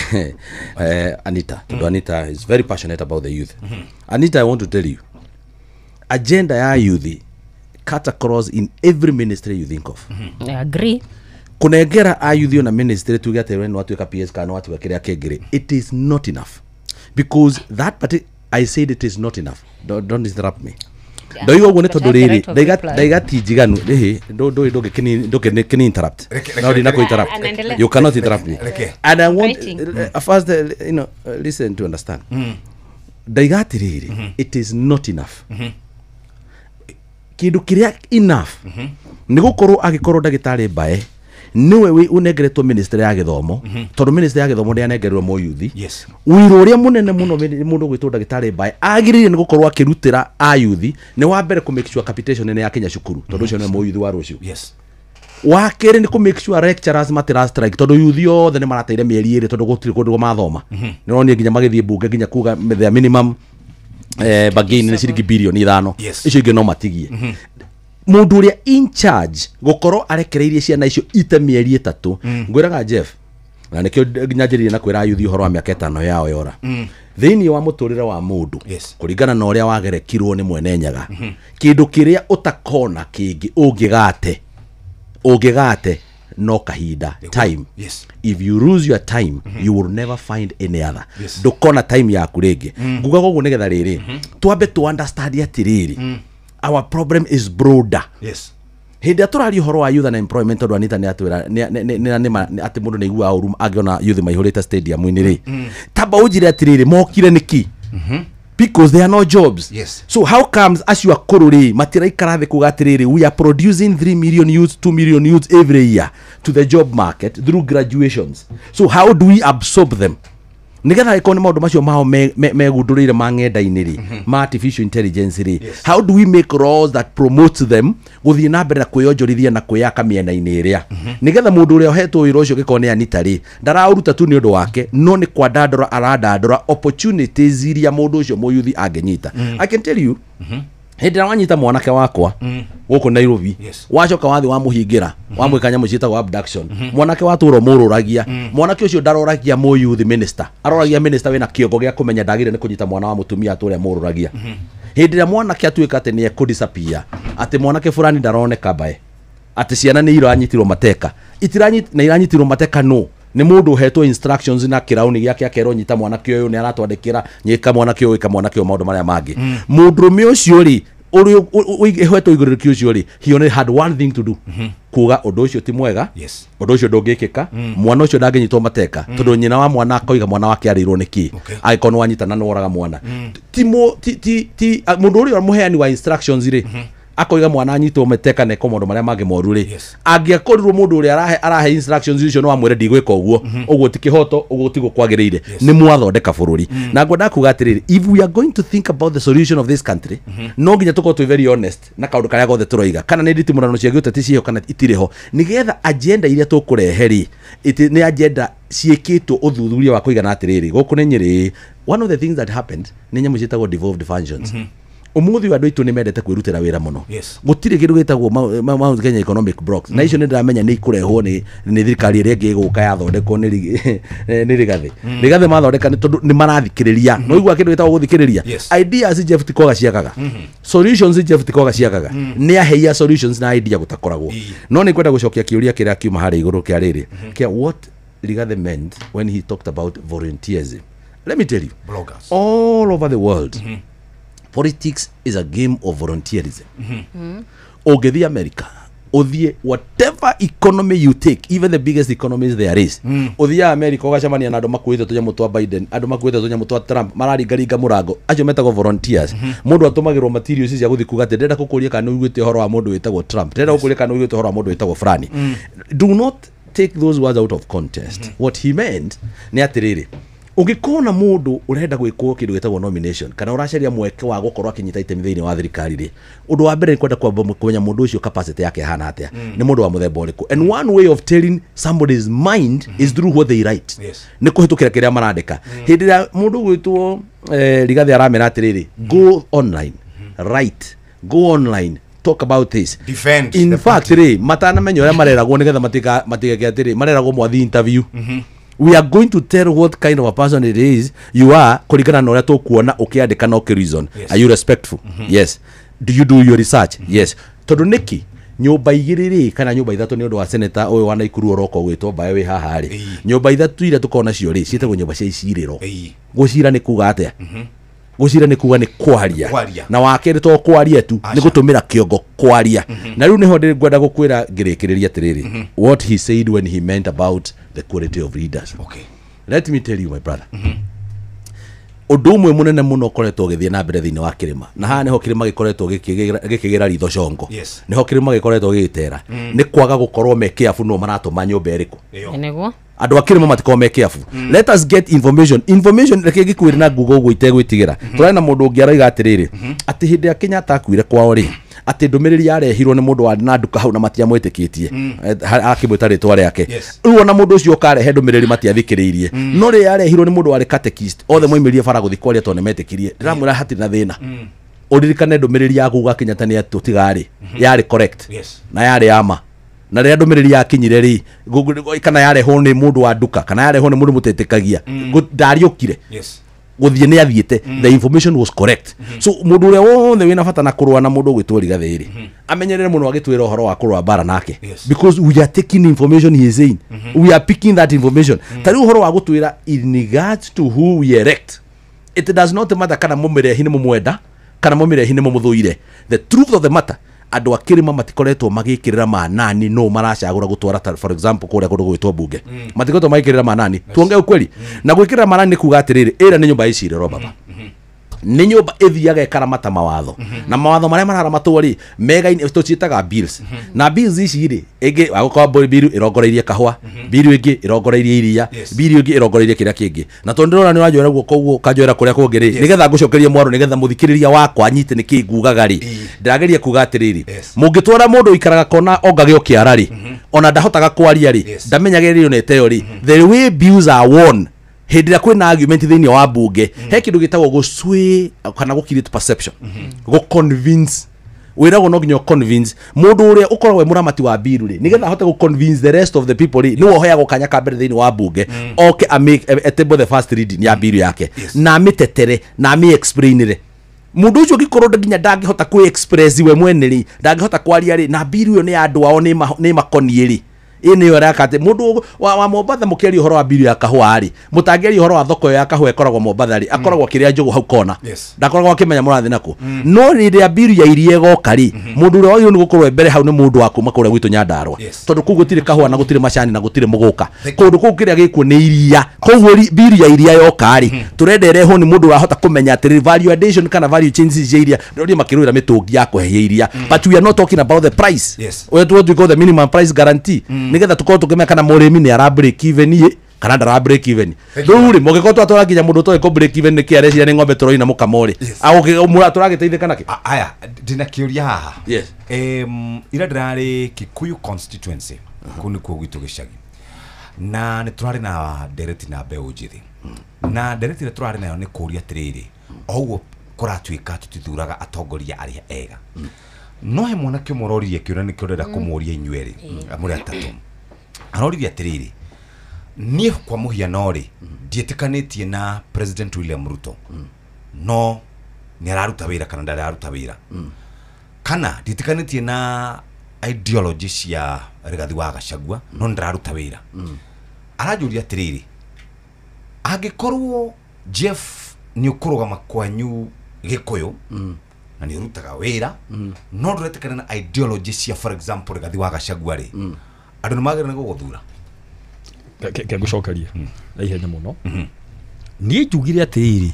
Anita, tondũ Anita is very passionate about the youth. Anita, I want to tell you, agenda ya youth cut across in every ministry you think of. I agree. Kũnengera a youth ona ministry tuge atĩ we nĩ watuĩka PS kana nĩ watuĩka kĩrĩa kĩngĩ rĩ, it is not enough, because that party, I said it is not enough. Don't interrupt me. Ndoiga ũguo nĩ tondũ rĩrĩ ndaiga ti njiganu rĩhĩ ndũngĩ interrupt. No, ndina interrupt. You cannot interrupt me. And I want first, you know, listen to understand. Ndaiga atĩrĩrĩ, it is not enough. Kĩndũ kĩrĩa enough nĩ gũkorwo agĩkorwo ndagĩtarĩ Mbae nĩwe wĩ ũnengeretwo ministry ya gĩthomo, tondũ ministry ya gĩthomo ndĩanengerirwo mũyuthi. Wĩra ũrĩa mũnene mũno mũndũ gwĩtwo ndagĩtarĩ Mbae agĩrĩire nĩ gũkorwo akĩrutĩra ayuthi nĩ wa mbere kũ make sure capitation nĩ yakinya cukuru, tondũ ũcio nĩ mũyuthi wa rũciũ. Wa kerĩ nĩ kũ make sure lecturers matira strike, tondũ yuthi othe nĩ marateire mĩeri ĩrĩ tondũ gũtirĩ kũndũ mathoma. Nĩ ũronire nginya magĩthiĩ mbunge nginya kuga their minimum bargain nĩ ciringi bilioni 5, icio ingĩ no matigie. Mũndũ ũrĩa in charge gũkorwo arekereirie ciana icio ite mĩeri 3, ngwĩraga Jeff, na nĩkĩo nyanjĩrĩirie na kwĩra ayuthi ũhoro wa mĩaka 5 yao yora. Thĩinĩ wa mũtũrĩre wa mũndũ, kũringana na ũrĩa wagerekirwo nĩ mwene Nyaga, kĩndũ kĩrĩa ũtakona kĩngĩ ũngĩgate no kahinda, time. If you lose your time, you will never find any other. Ndũkona time yaku rĩngĩ. Ngugaga ũguo nĩgetha rĩrĩ twambe tu understand atĩrĩrĩ, our problem is broader. Hĩndĩ ĩrĩa tũraria ũhoro wa youth unemployment, tondũ Anita nĩ atwĩra atĩ mũndũ nĩ aiguaga ũru angĩona youth maihũrĩte stadium-inĩ rĩ, tamba ũnjĩre atĩrĩrĩ, mokire nĩkĩ? Because there are no jobs. So how comes acio akũrũ rĩ matiraikara thĩ kuga atĩrĩrĩ, we are producing 3 million youths, 2 million youths every year to the job market through graduations. So how do we absorb them? Nigetha ĩkorwo nĩ maũndũ macio mao megundũrĩire ma ng'enda-inĩ rĩ, ma artificial intelligence rĩ, how do we make laws that promote them gũthiĩ na mbere na kwĩyonjorithia na kwĩyaka mĩena-inĩ ĩrĩa, nigetha mũndũ ũrĩa ũhetwo wĩra ũcio gĩkorwo nĩ Anita rĩ, ndaraũruta tu nĩ ũndũ wake, no nĩ kwandandũra arandandũra opportunities iria mũndũ ũcio mũyuthi angĩnyita. I can tell you, hĩndĩ ĩrĩa wanyita mwanake wakwa gũkũ Nairobi, wacoka wathi wamũhingĩra, wamwĩka nyamũ ciĩtagwo abduction, mwanake watũra mũrũragia, mwanake ũcio ndaroragia mũyuthi minister, aroragia minister wĩna kĩongo gĩa kũmenya ndagĩrĩire nĩ kũnyita mwana wa mũtumia atũrĩa mũrũragia. Hĩndĩ ĩrĩa mwanake atuĩka atĩ nĩ ekũdisappear, atĩ mwanake fulani ndaroneka Mbae, atĩ ciana nĩ iranyitirwo mateka, na iranyitirwo mateka no nĩ mũndũ ũhetwo instructions na kĩrauni gĩake akerwo nyita mwanake ũyũ nĩ aratwandĩkĩra, nyĩka mwanake ũyũ, ĩka mwanake ũyũ maũndũ marĩa mangĩ. Mũndũrũme ũcio rĩ, ũrĩa ũhetwo igũrũrĩki ũcio rĩ, he only had one thing to do, kuga ũndũ ũcio ti mwega, ũndũ ũcio ndũngĩkĩka, mwana ũcio ndangĩnyitwo mateka, tondũ nyina wa mwana akoiga mwana wake arĩirwo nĩ kĩ, angĩkorwo nĩ wanyitana nĩ woraga mwana. Ti mũndũ ũrĩa mũheani wa instructions rĩ, akoiga mwana anyitwo mateka na eko maũndũ marĩa mangĩ moru rĩ, angĩakorirwo mũndũ ũrĩa arahe instructions icio no amwĩre ndigwĩka ũguo, ũguo ti kĩhoto, ũguo tiguo kwagĩrĩire, nĩ mwathondeka bũrũri. Na ngwenda kuga atĩrĩrĩ, if we are going to think about the solution of this country, no nginya tũkorwo twĩ very honest na kaũndũ karĩa gothe tũroiga, kana nĩ nditimũrano cia gĩũteti ciĩho kana itirĩ ho, nĩgetha agenda iria tũkũrehe rĩ, nĩ agenda ciĩkĩtwo ũthuthuria wa kũigana atĩrĩrĩ, gũkũ nĩ Nyĩrĩ, one of the things that happened nĩ nyamũ ciĩtagwo devolved functions. Umuthi wa andũ aitũ nĩ mendete kwĩrutĩra wĩra mũno. Gũtirĩ kĩndũ gĩtagwo Mount Kenya Economic Blocks. Na icio nĩ ndĩramenya nĩ ikũrehwo nĩ thirikari ĩrĩa ĩngĩ ĩgũka yathondekwo nĩ Rigathĩ. Rigathĩ mathondeka nĩ tondũ nĩ marathikĩrĩria. No igua kĩndũ gĩtagwo gũthikĩrĩria. Ideas Jeff ti kwaga ciagaga. Solutions Jeff ti kwaga ciagaga. Nĩ aheia solutions na idea gũtakoragwo. No nĩ kwenda gũcokia kĩũria kĩrĩa kiuma harĩa igũrũ kĩa rĩrĩ. Kĩa what Rigathĩ meant when he talked about volunteerism. Let me tell you. Bloggers. All over the world. Politics is a game of volunteerism. Ũngĩthiĩ America, ũthiĩ whatever economy you take, even the biggest economies there is. Ũthiĩ America ũgacemania na andũ makuĩte tũnyamũ twa Biden, andũ makuĩte tũnyamũ twa Trump, mararingaringa mũrango. Acio metagwo volunteers. Mũndũ atũmagĩrwo materials cia gũthiĩ kuga atĩ ndĩrenda gũkũria kana nĩ ũiguĩte ũhoro wa mũndũ wĩtagwo Trump, ndĩrenda gũkũria kana nĩ ũiguĩte ũhoro wa mũndũ wĩtagwo Fulani. Do not take those words out of context. What he meant nĩ atĩrĩrĩ, ũngĩkona mũndũ ũrenda gwĩkwo kĩndũ gĩtagwo nomination kana ũracaria mweke wa gũkorwo akĩnyita itemi thĩinĩ wa thirikari rĩ, ũndũ wa mbere nĩ kwenda kwamba kũmenya mũndũ ũcio capacity yake ĩhana atĩa, nĩ mũndũ wa mũthemba ũrĩkũ. And one way of telling somebody's mind is through what they write. Nĩ kũhĩtũkĩra kĩrĩa marandĩka. Hĩndĩ ĩrĩa mũndũ ũgwĩtwo Rigathĩ aramera atĩrĩrĩ, go online, write, go online, talk about this. Defend. In fact rĩ, matanamenya ũrĩa mareragwo nĩgetha matigeke atĩrĩ, mareragwo mwathi interview. We are going to tell what kind of a person it is you are kũringana na ũrĩa tũkuona ũkĩandĩka na ũkĩ-reason. Are you respectful? Yes. Do you do your research? Yes. Tondũ nĩkĩ nyũmba igĩrĩ rĩ kana nyũmba ithatũ nĩ ũndũ wa senator ũyũ wa Naikuru ũroka ũgwĩtwo Mbae wĩ haha rĩ, nyũmba ithatũ iria tũkoragwo nacio rĩ ciĩtagwo nyũmba cia icirĩro. Gũcira nĩ kuga atĩa? Gũcira nĩ kuga nĩ kwaria. Na wa kerĩ to kwaria tu, nĩ gũtũmĩra kĩongo kwaria. Na rĩu nĩho ngwenda gũkwĩra ngĩrĩkĩrĩria atĩrĩrĩ, what he said when he meant about the quality of leaders. Okay. Let me tell you my brother. Ũndũ ũmwe mũnene mũno ũkoretwo ũgĩthiĩ na mbere thĩinĩ wa kĩrĩma, na haha nĩho kĩrĩma gĩkoretwo gĩkĩgĩra ritho congo, nĩho kĩrĩma gĩkoretwo gĩgĩtera, nĩ kwaga gũkorwo me careful no maratũma nyũmba ĩrĩkũ. Nĩguo andũ a kĩrĩma matikorwo me careful. Let us get information. Information reke ngĩkwĩre na Google ũguo itegwĩtigĩra. Tũrarĩ na mũndũ ũngĩ aroiga atĩrĩrĩ, atĩ hĩndĩ ya Kenyatta akuire kwao rĩ, atĩ ndũmĩrĩri yarehirwo nĩ mũndũ warĩ na nduka hau na matiamwĩtĩkĩtie, akĩmwĩta rĩtwa rĩake. Rĩu ona mũndũ ũcio ũkarehe ndũmĩrĩri matiathikĩrĩirie, no rĩrĩa yarehirwo nĩ mũndũ warĩ catechist, othe moimĩrire bara gũthiĩ kwaria tondũ nĩmetĩkirie. Ndĩramwĩra hatirĩ na thĩna. Ũririkane ndũmĩrĩri ya kuga Kenyatta nĩ atũtiga rĩ, yarĩ correct na yarĩ ya ma. Na rĩrĩa ndũmĩrĩri yakinyire rĩ, kana yarehwo nĩ mũndũ wa nduka kana yarehwo nĩ mũndũ mũtetĩkagia, ndariũkire. Gũthiĩ nĩ athiĩte. The information was correct. So mũndũ ũrĩa wothe wĩna bata na kũrũa na mũndũ ũgwĩtwo Rigathĩ rĩ, amenyerere mũno agĩtwĩra ũhoro wa kũrũa mbara nake, because we are taking information he is saying. We are picking that information. Ta rĩu ũhoro wa gũtwĩra in regards to who we elect, it does not matter kana mũmĩrehi nĩ mũmwenda kana mũmĩrehi nĩ mũmũthũire. The truth of the matter, andũ a kĩrĩma matikoretwo magĩkĩrĩra manani no maracagũra gũtwara, for example kũrĩa kũndũ gwĩtwo bunge, matikoretwo magĩkĩrĩra manani. Tuonge ukweli. Na gwĩkĩrĩra manani nĩ kuga atĩrĩrĩ, ĩrĩa nĩ nyũmba ya icirĩro baba, nĩ nyũmba ĩthiaga ĩkaramata mawatho, na mawatho marĩa mararamatwo rĩ megaine tũciĩtaga bills. Na bills ici rĩ, ĩngĩ agũkorwo bill ĩrongoreirie kahũa, bill ĩngĩ ĩrongoreirie iria, bill ĩngĩ ĩrongoreirie kĩrĩa kĩngĩ. Na tondũ ndĩrona nĩ ũranjoera guoko ũguo ũkanjoera kũrĩa kũngĩ rĩ, nĩgetha ngũcokerie mwaro, nĩgetha mũthikĩrĩria wakwa anyite nĩkĩ ngugaga rĩ, ndĩrageria kuga atĩrĩrĩ, mũngĩtwara mũndũ ũikaraga kona ongagĩo kĩara rĩ, ona ndahotaga kwaria rĩ, ndamenyagĩrĩrio nĩ ĩteo rĩ, the way bills are won hĩndĩ ĩrĩa kwĩna argument thĩinĩ wa bunge, he kĩndũ gĩtagwo gũ-sway kana gũ-create perception, gũ-convince. Wĩragwo no nginya convince mũndũ ũrĩa ũkoragwo e mũramati wa bill rĩ, nĩgetha ahote gũ-convince the rest of the people rĩ, nĩwe ũheagwo kanya ka mbere thĩinĩ wa bunge, oke atable the first reading ya bill yake, na amĩtetere na amĩ-explainĩre. Mũndũ ũcio ũngĩkorwo nginya ndangĩhota kwĩ-express we mwene rĩ, ndangĩhota kwaria rĩ, na bill ĩyo nĩ ya andũ ao nĩ makoniĩ rĩ, ĩ nĩyo ĩreka atĩ mũndũ wa Mombatha mũkĩaria ũhoro wa bill ya kahũa rĩ, mũtangĩaria ũhoro wa thoko ya kahũa ĩkoragwo Mombatha rĩ, akoragwo akĩrĩa njũgũ hau kona, ndakoragwo akĩmenya mũrathiĩ nakũ. No rĩrĩa bill ya iria ĩgoka rĩ, mũndũ ũrĩa wagĩrĩirwo nĩ gũkorwo e mbere hau nĩ mũndũ wa kuma kũrĩa gwitũ Nyandarua, tondũ kũu gũtirĩ kahũa na gũtirĩ macani na gũtirĩ mũgũka, kũndũ kũu kĩrĩa gĩkuo nĩ iria. Koguo bill ya iria yoka rĩ, tũrenda ĩrehwo nĩ mũndũ ũrahota kũmenya atĩrĩrĩ value addition kana value changes cia iria. Ndĩroria makĩrũĩra mĩtũngi ya kũhehia iria, but we are not talking about the price. Ũrĩa what we call the minimum price guarantee, nĩgetha tũkorwo tũkĩmenya kana mũrĩmi nĩ ara break even ĩ kana ndara break even. Rĩu rĩ, mũngĩkorwo twatwara nginya mũndũ ũtoĩ kũ break even nĩkĩ areciria nĩ ng'ombe tũroina mũkamo rĩ, tũragĩteithĩka nakĩ? Aya, ndĩna kĩũria haha. Ira ndĩrarĩ Kikuyu constituency, kũu nĩkuo gwitũ gĩcagi, na nĩ tũrarĩ na ndereti na mbeũ njĩthĩ, na ndereti ĩrĩa tũrarĩ nayo nĩ kũũria atĩrĩrĩ, o ũguo Kũratuĩka tũtithuraga atongoria arĩa ega. No he mwanake ũmwe ũroririe kĩũria nĩkĩo ndĩrenda kũmũria inyuĩ erĩ mũrĩ atatũ. Aroririe atĩrĩrĩ, niĩ kwa mũhiano rĩ ndiĩtĩkanĩtie na President William Ruto, no nĩ araruta wĩra kana ndararuta wĩra, kana ndiĩtĩkanĩtie na ideology cia Rigathi wa Gachagua no ndararuta wĩra. Aranjũria atĩrĩrĩ, angĩkorwo Jeff nĩ ũkũrũgama kwanyu Gĩkũyũ na nĩ ũrutaga wĩra no ndũretĩkana na ideology cia for example Rigathi wa Gachagua rĩ, andũ nĩ magĩrĩirwo nĩ gũgũthura? Ke ngũcokeria na ihenya mũno. Niĩ njugire atĩrĩrĩ,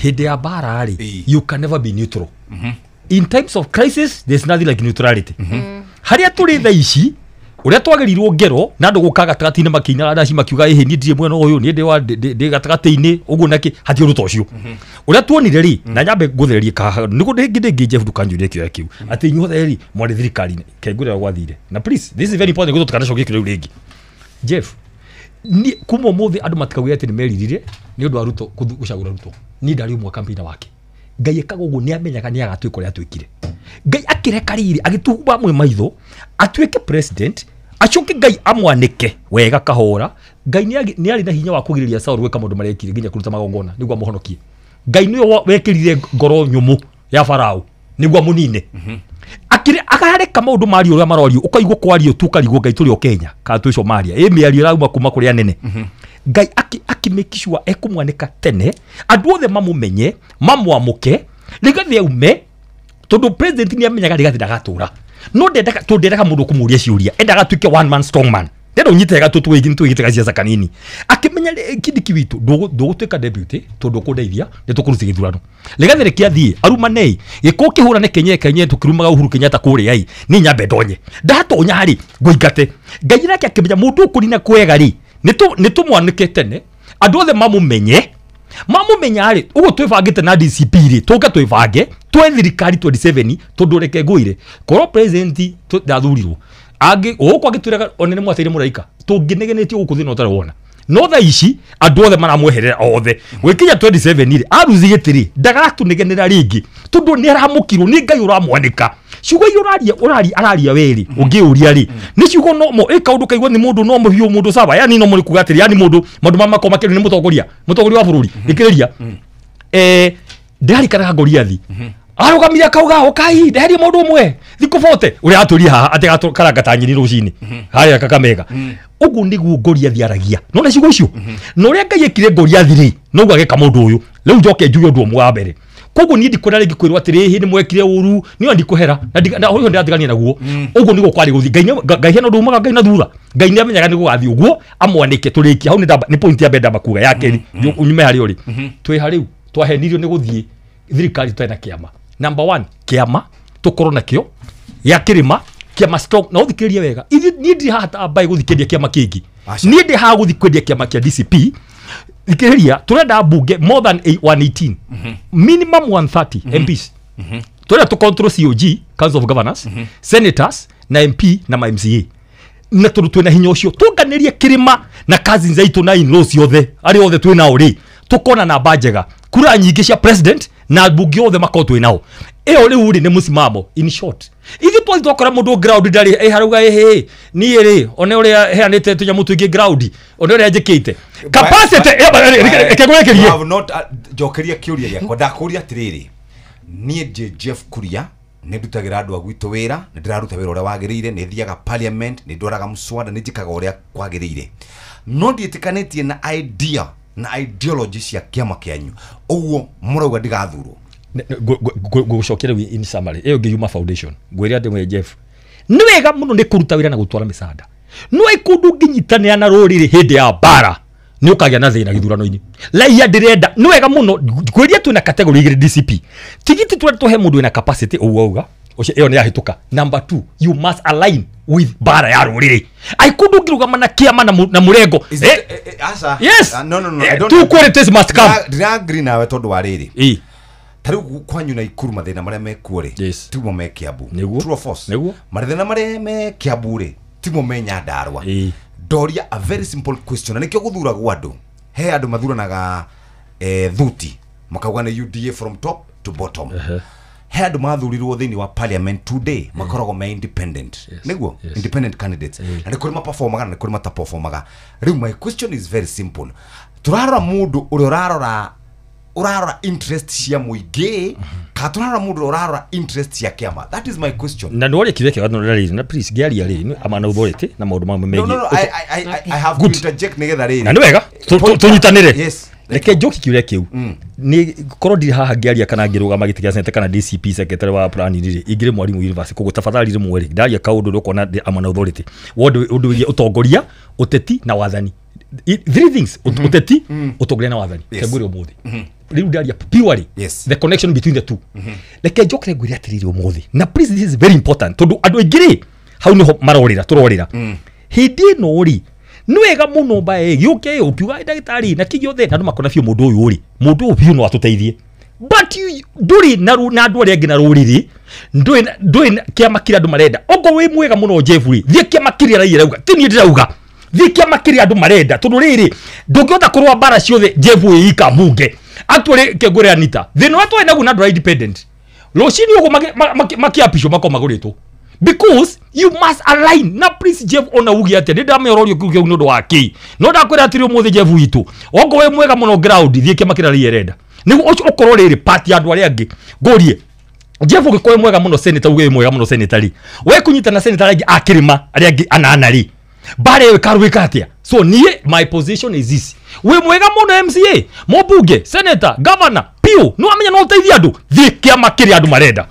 hĩndĩ ya mbara rĩ, you can never be neutral. In times of crisis there's nothing like neutrality. Harĩa tũrĩ thaa ici, ũrĩa twagĩrĩirwo ngero na andũ gũka gatagatĩ-inĩ makĩinaga ndaci makiuga ĩhĩ niĩ ndirĩ mwena ũyũ, niĩ ndĩ wa ndĩ gatagatĩ-inĩ ũguo nakĩ, hatirĩ ũndũ ta ũcio. Ũrĩa tuonire rĩ, na nyambe ngũthererie kaha nĩguo ndĩngĩ ndĩngĩ Jeff ndũkanjũrie kĩoya kĩu atĩ inyuothe rĩ mwarĩ thirikari-inĩ, ke ngwĩre ũrĩa gwathire. Na please, this is very important nĩguo tũtikanacokie kĩũria rĩu rĩngĩ. Jeff, ni kuma ũmũthĩ andũ matikauge atĩ nĩ meririre nĩ ũndũ wa Ruto gũcagũra Ruto. Niĩ ndarĩ ũmwe campaigner wake. Ngai ekaga ũguo nĩ amenyaga nĩ agatuĩka ũrĩa atuĩkire. Ngai akĩreka rĩrĩ agĩtuba amwe maitho atuĩke president, acoke Ngai amwanĩke wega kahora. Ngai nĩ arĩ na hinya wa kũgirĩrĩria Saul gwĩka maũndũ marĩa ekire nginya kũruta magongona nĩguo amũhonokie. Ngai nĩwe wekĩrire ngoro nyũmũ ya Farao nĩguo amũnine. Akĩrĩ akareka maũndũ mario ũrĩa marorio, ũkaigua kwario tu ũkarigwo Ngai tũrĩ o Kenya kana twĩ Somalia, ĩ mĩario ĩrauma kuma kũrĩ anene. Ngai aki make sure ekũmwanĩka tene andũ othe mamũmenye mamwamũke Rigathi aume, tondũ president nĩ amenyaga Rigathi ndagatũra, no ndendaga tondũ ndendaga mũndũ kũmũria ciũria, endaga atuĩke one man strong man. Ndenda ũnyite wega tũ twĩgĩte gaciaca kanini. Akĩmenya Kindiki witũ ndũgũtuĩka deputy tondũ ũkũndeithia nĩ tũkũruta gĩthurano. Rigathi reke athiĩ arumanei gĩkũ kĩhũrane kenye kenye tũkĩrumaga Uhuru Kenyatta kũrĩa ĩ niĩ nyambe ndonye ndatonya rĩ ngũingate. Ngai nake akĩmenya mũndũ ũkũnina kwega rĩ nĩ tũmwanĩke tene andũ othe mamũmenye. Mamũmenya rĩ ũguo twĩbangĩte na DCP rĩ tũke twĩbange twe thirikari 27 tondũ reke ngũire korwo president ndathurirwo angĩ gũkũ angĩtwĩraga one nĩ mwateire mũraika tũngĩnegenetio gũkũ thĩna ũtarĩ wona. No thaa ici andũ othe maramweherera othe gwĩkinya 27 rĩ aruzi gĩtĩ rĩ ndagatũnegenera rĩngĩ tondũ nĩ aramũkirwo nĩ Ngai ũramwanĩka. Ciugo iria ũraria ũraria araria werĩ ũngĩũria rĩ nĩ ciugo no mo ĩ kaũndũ kaigua nĩ mũndũ no mũhiũ mũndũ sawa yani no mũrĩ kuga atĩrĩ yani mũndũ maũndũ ma makoma makĩrĩ nĩ mũtongoria wa bũrũri thikĩrĩria ndĩrarikanaga Goliathi arũgamire akauga ũkai ndeherie mũndũ ũmwe thikũ 40 ũrĩa atũrie haha atĩ agakaranga ta nyeni rũcinĩ harĩa Kakamega. Ũguo nĩguo Goliathi aragia nona ciugo icio na ũrĩa Ngai ekire Goliathi rĩ noguo ageka mũndũ ũyũ. Rĩu njoke njuge ũndũ ũmwe wa mbere, koguo niĩ ndikwenda rĩngĩ kwĩrwo atĩrĩ hĩ nĩ mwekire ũru niĩ ndikũhera na ũyũ ndĩratigania naguo. Ũguo nĩguo kwarĩ gũthiĩ. Ngai hena ũndũ umaga Ngai na thutha. Ngai nĩ amenyaga nĩ gũgathiĩ ũguo amwanĩke tũrĩkie hau. Nĩ point ya mbere ndamba kuga ya kerĩ nyume harĩa ũrĩ twĩ ha rĩu twahenirio nĩ gũthiĩ thirikari tũtarĩ na kĩama. Number 1 kĩama tũkorwo nakĩo gĩa kĩrĩma kĩama strong na ũthikĩrĩrie wega. Ithuĩ niĩ ndirĩ haha ta mbaĩ gũthiĩ kwendia kĩama kĩngĩ, niĩ ndĩ haha gũthiĩ kwendia kĩama kĩa DCP. Thikĩrĩria tũrenda mbunge more than 118 minimum 130 MPs. Tũrenda tũ control COG Council of Governors, senators na MP na ma MCA, na tondũ twĩna hinya ũcio tũnganĩrie kĩrĩma na cousins aitũ na in-laws othe arĩa othe twĩ nao rĩ tũkona namba njega kura nyingĩ cia president na mbunge othe makorwo twĩ nao. Ĩyo rĩu rĩ nĩ mũsimamo. In short ithuĩ twathiĩ twakora mũndũ ground ndarĩ ĩ harauga ĩhĩ niĩ rĩ one ũrĩa heanĩte tũnyamũ tũingĩ ground one ũrĩa njĩkĩte capacity reke ngũrĩkĩrie. You have not njokeria kĩũria gĩakwa. Ndakũria atĩrĩrĩ, niĩ njĩ Jeff Kuria nĩ ndutagĩra andũ a gwitũ wĩra, nĩ ndĩraruta wĩra ũrĩa wagĩrĩire, nĩ thiaga parliament, nĩ ndwaraga mswada, nĩ njĩkaga ũrĩa kwagĩrĩire, no ndiĩtĩkanĩtie na idea na ideology cia kĩama kĩanyu. Ũguo mũrauga ndigathurwo. Ngũgũcokeria rĩu in summary ĩyo ngĩyuma foundation ngwĩre atĩ we Jeff nĩ wega mũno nĩ kũruta wĩra na gũtwara mĩcanda, no ĩ kũndũ ũngĩnyitanĩra na rũrĩrĩ hĩndĩ ya mbara nĩ ũkagĩa na thĩna gĩthurano-inĩ. Raia ndĩrenda nĩ wega mũno ngwĩria twĩna category igĩrĩ DCP tigiti tũrenda tũhe mũndũ wĩna capacity ũguo auga ũcio ĩyo nĩ yahĩtũka. Number 2 you must align with bara ya rũrĩrĩ. Ai kũndũ ũngĩrũgama na kĩama na mũrengo. Aca. Yes. No no no I don't Two qualities must come. Ndira agree nawe tondũ wa rĩrĩ. Ta rĩu kwanyu na Ikuru mathĩna marĩa mekuo rĩ timo me Kiambu. True or false? Mathĩna marĩa me Kiambu rĩ timo me Nyandarua. Ndoria a very simple question na nĩkĩo gũthuragwo andũ. He andũ mathuranaga thuti makauga nĩ UDA from top to bottom. He andũ mathurirwo thĩinĩ wa parliament today makoragwo me independent. Nĩguo independent candidates. Na nĩ kũrĩ maperformaga na nĩ kũrĩ mataperformaga. Rĩu my question is very simple. Tũrarora mũndũ ũrĩa ũrarora interest cia mũingĩ kana tũrarora mũndũ ũrĩa ũrarora interest cia kĩama? That is my question. Na nĩ woria kĩũria kĩega na rĩrĩ na please ngĩaria rĩ amana authority na maũndũ mamwe megiĩ. No, I have to interject nĩgetha rĩrĩ. Na nĩ wega tũnyitanĩre. Yes. Reke njoki kĩũria kĩu. Nĩ korwo ndirĩ haha ngĩaria kana ngĩrũgama gĩtĩ gĩa senate kana DCP secretary wa planning rĩ, ingĩrĩ mwarimũ university koguo tafadhali rĩmwe rĩ ndaria kaũndũ ũrĩa ũkona amana authority wonde ũndũ wĩgiĩ ũtongoria, ũteti na wathani. Three things: ũteti, ũtongoria na wathani. Kengwĩre ũmũthĩ rĩu ndaria purely the connection between the two. Reke njokere ngwĩre atĩrĩrĩ ũmũthĩ, na please this is very important tondũ andũ aingĩ rĩ hau nĩho marorĩra tũrorĩra hĩndĩ ĩno rĩ nĩ wega mũno mbae gĩũke ũkiuga ndagĩtarĩ na kĩ gĩothe na andũ makona biũ mũndũ ũyũ rĩ mũndũ ũyũ biũ no atũteithie, but ndũrĩ na andũ arĩa angĩ na rũrĩrĩ, ndũrĩ kĩama kĩrĩa andũ marenda. Okorwo wĩ mwega mũno Jeff rĩ, thiĩ kĩama kĩrĩa raia rauga, ti niĩ ndĩrauga, thiĩ kĩama kĩrĩa andũ marenda tondũ rĩrĩ ndũngĩhota kũrũa mbara ciothe Jeff wĩ ika mbunge atware kĩngũrĩ Anita thĩna ũrĩa twarĩ naguo na andũ a independent rũcinĩ ũguo makĩapishwo makorwo magũrĩtwo because you must align. Na please Jeff ona uge atĩa nĩ ndamĩororio kiu kĩu nĩ ũndũ wa kĩ no ndakwĩra atĩrĩ ũmũthĩ Jeff witũ okorwo wĩ mwega mũno ground thiĩ kĩama kĩrĩa raia ĩrenda nĩguo ũcio ũkorwo rĩrĩ party ya andũ arĩa angĩ. Ngũrie Jeff ũgĩkorwo wĩ mwega mũno senator, uge wĩ mwega mũno senator rĩ, we kũnyita na senator arĩa angĩ a kĩrĩma arĩa angĩ anana rĩ mbara ĩyo ĩkarũĩka atĩa? So niĩ my position is this: wĩ mwega mũno MCA, mũmbunge, senator, governor, piũ nĩ wamenya no ũteithie andũ, thiĩ kĩama kĩrĩa andũ marenda.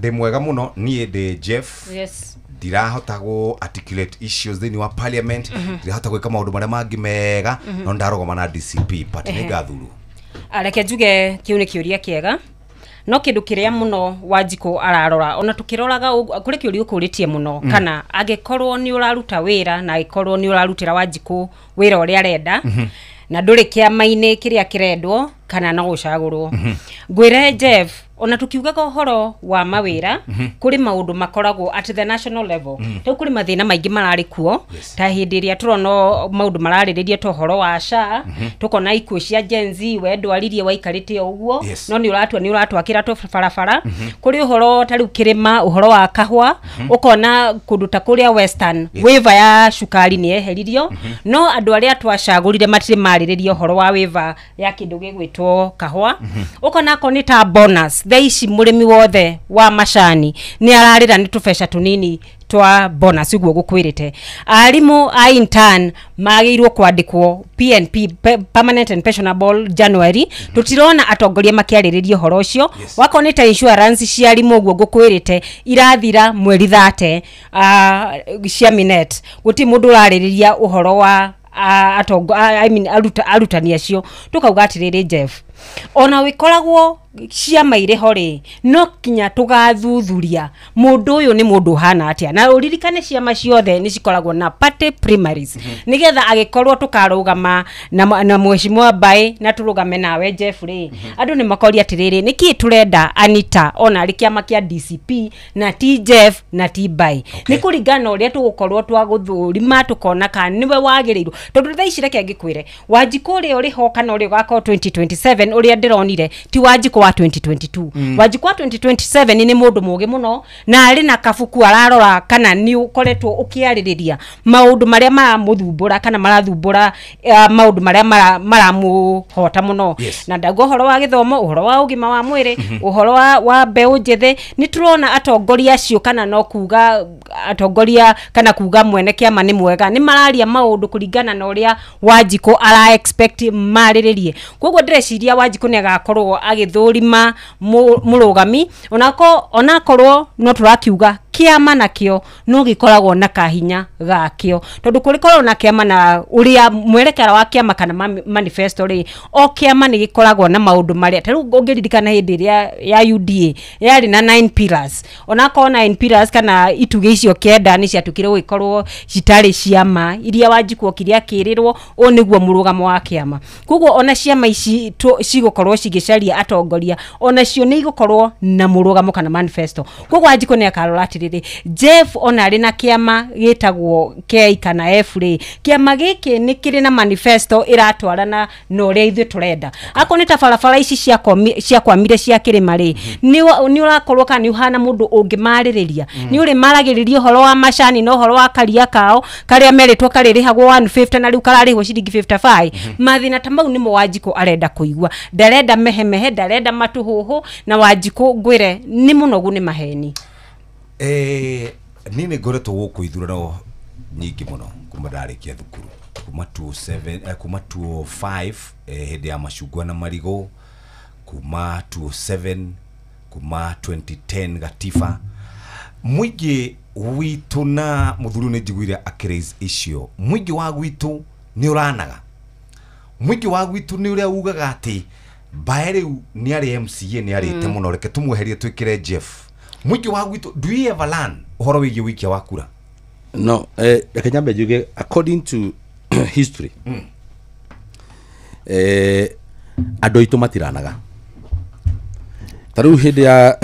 Ndĩ mwega mũno niĩ ndĩ Jeff. Yes. Ndirahota gũ articulate issues thĩinĩ wa parliament, ndirahota gwĩka maũndũ marĩa mangĩ mega, no ndarũgama na DCP party nĩngathurwo. Reke njuge kĩu nĩ kĩũria kĩega no kĩndũ kĩrĩa mũno Wanjikũ ararora ona tũkĩroraga kũrĩ kĩũria ũkũrĩtie mũno kana angĩkorwo nĩ ũraruta wĩra na angĩkorwo nĩ ũrarutĩra Wanjikũ wĩra ũrĩa arenda na ndũrĩ kĩama-inĩ kĩrĩa kĩrendwo kana no ũcagũrwo. Ngwĩre Jeff ona tukiugaga ũhoro wa mawĩra kũrĩ maũndũ makoragwo at the national level rĩu kũrĩ mathĩna maingĩ mararĩ kuo ta hĩndĩ ĩrĩa tũrona maũndũ mararĩrĩria ta ũhoro wa SHA tũkona ikuũ cia Gen Z we ndwaririe waikarĩte o ũguo no nĩ ũratua nĩ ũratwakĩra tũbarabara. Kũrĩ ũhoro ta rĩu kĩrĩma ũhoro wa kahũa ũkona kũndũ ta kũrĩa Western waiver ya cukari nĩ yeheririo no andũ arĩa twacagũrire matirĩ marĩrĩria ũhoro wa waiver ya kĩndũ gĩgwĩtwo kahũa. Ũkona akorwo nĩ ta bonus thaa ici mũrĩmi wothe wa macani nĩ ararĩra nĩ tũbeca tũnini twa bonus ũguo gũkwĩrĩte. Arimũ a intern magĩrĩirwo kwandĩkwo PNP permanent and pensionable January tũtirona atongoria makĩarĩrĩria ũhoro ũcio. Wakorwo nĩ ta insurance cia arimũ ũguo ngũkwĩrĩte irathira mweri 30 cia Minet gũtirĩ mũndũ ũrarĩrĩria ũhoro wa arutani acio. Tũkauga atĩrĩrĩ Jeff ona wĩkoragwo ciama irĩ ho rĩ no kinya tũgathuthuria mũndũ ũyũ nĩ mũndũ ũhana atĩa na ũririkane ciama ciothe nĩ cikoragwo na party primaries nĩgetha agĩkorwo tũkarũgama na mheshimiwa Mbaĩ na tũrũgame nawe Jeff rĩ andũ nĩ makoria atĩrĩrĩ nĩkĩĩ tũrenda Anita ona arĩ kĩama kĩa DCP na ti Jeff na ti Mbaĩ nĩ kũringana na ũrĩa tũgũkorwo twagũthũrima tũkona kana nĩwe wagĩrĩirwo tondũ thaa ici reke ngĩkwĩre Wanjikũ ũrĩa ũrĩ ho kana ũrĩa ũgakorwo 2027 ũrĩa ndĩronire ti Wanjikũ wa 2022. Wanjikũ wa 2027 nĩ mũndũ mũũgĩ mũno na arĩ na kabuku ararora kana nĩ ũkoretwo ũkĩarĩrĩria maũndũ marĩa maramũthumbũra kana marathumbũra maũndũ marĩa maramũhota mũno. Na ndauga ũhoro wa gĩthomo, ũhoro wa ũgima wa mwĩrĩ, ũhoro wa mbeũ njĩthĩ nĩ tũrona atongoria acio kana no kuga atongoria kana kuga mwene kĩama nĩ mwega nĩ mararia maũndũ kũringana na ũrĩa Wanjikũ ara expect marĩrĩrie. Koguo ndĩreciria Wanjikũ nĩ agakorwo agĩthũrima mũrũgami onakorwo no tũrakiuga kĩama nakĩo no gĩkoragwo na kahinya gakĩo tondũ kũrĩkorwo na kĩama na ũrĩa mwerekera wa kĩama kana manifesto rĩ o kĩama nĩ gĩkoragwo na maũndũ marĩa ta rĩu ũngĩririkana hĩndĩ ĩrĩa ya UDA yarĩ na 9 pillars onakorwo 9 pillars kana itugĩ icio 9 nĩ ciatukire gũgĩkorwo citarĩ ciama iria Wanjikũ okire akĩrĩrwo ũũ nĩguo mũrũgamo wa kĩama. Koguo ona ciama ici cigũkorwo cigĩcaria atongoria onacio nĩ igũkorwo na mũrũgamo kana manifesto. Koguo Wanjikũ nĩ akarora atĩrĩrĩ atĩrĩrĩ, Jeff ona arĩ na kĩama gĩtagwo K kana F rĩ, kĩama gĩkĩ nĩ kĩrĩ na manifesto ĩratwarana na ũrĩa ithuĩ tũrenda. Akorwo nĩ ta barabara ici ciakwamire cia kĩrĩma rĩ, nĩ ũrakorwo kana nĩ ũhana mũndũ ũngĩmarĩrĩria, nĩ ũrĩmaragĩrĩria ũhoro wa macani na ũhoro wa karia kao karĩa merĩtwo karĩrĩhagwo 150 na rĩu kararĩhwo ciringi 55. Mathĩna ta mau nĩmo Wanjikũ arenda kũigua, ndarenda mehemehe, ndarenda matũhũhũ, na Wanjikũ ngwĩre nĩ mũnogu nĩ maheni. Niĩ nĩ ngoretwo gũkũ ithurano nyingĩ mũno kuma ndarĩkia thukuru, kuma 2007, kuma 2005, hĩndĩ ya macungwa na marigũ, kuma 2007, kuma 2010 gatiba. Mũingĩ witũ na mũthuri nĩ njiguire akĩraise icio, mũingĩ wa gwitũ nĩ ũranaga, mũingĩ wa gwitũ nĩ ũrĩa ugaga atĩ mbae rĩu nĩ arĩ MCA nĩ arĩte mũno, reke tũmweherie twĩkĩre Jeff. Mũingĩ wa gwitũ, do you ever learn ũhoro wĩgiĩ wĩikia wa kura? No, reke nyambe njuge according to history, andũ aitũ matiranaga. Ta rĩu hĩndĩ ya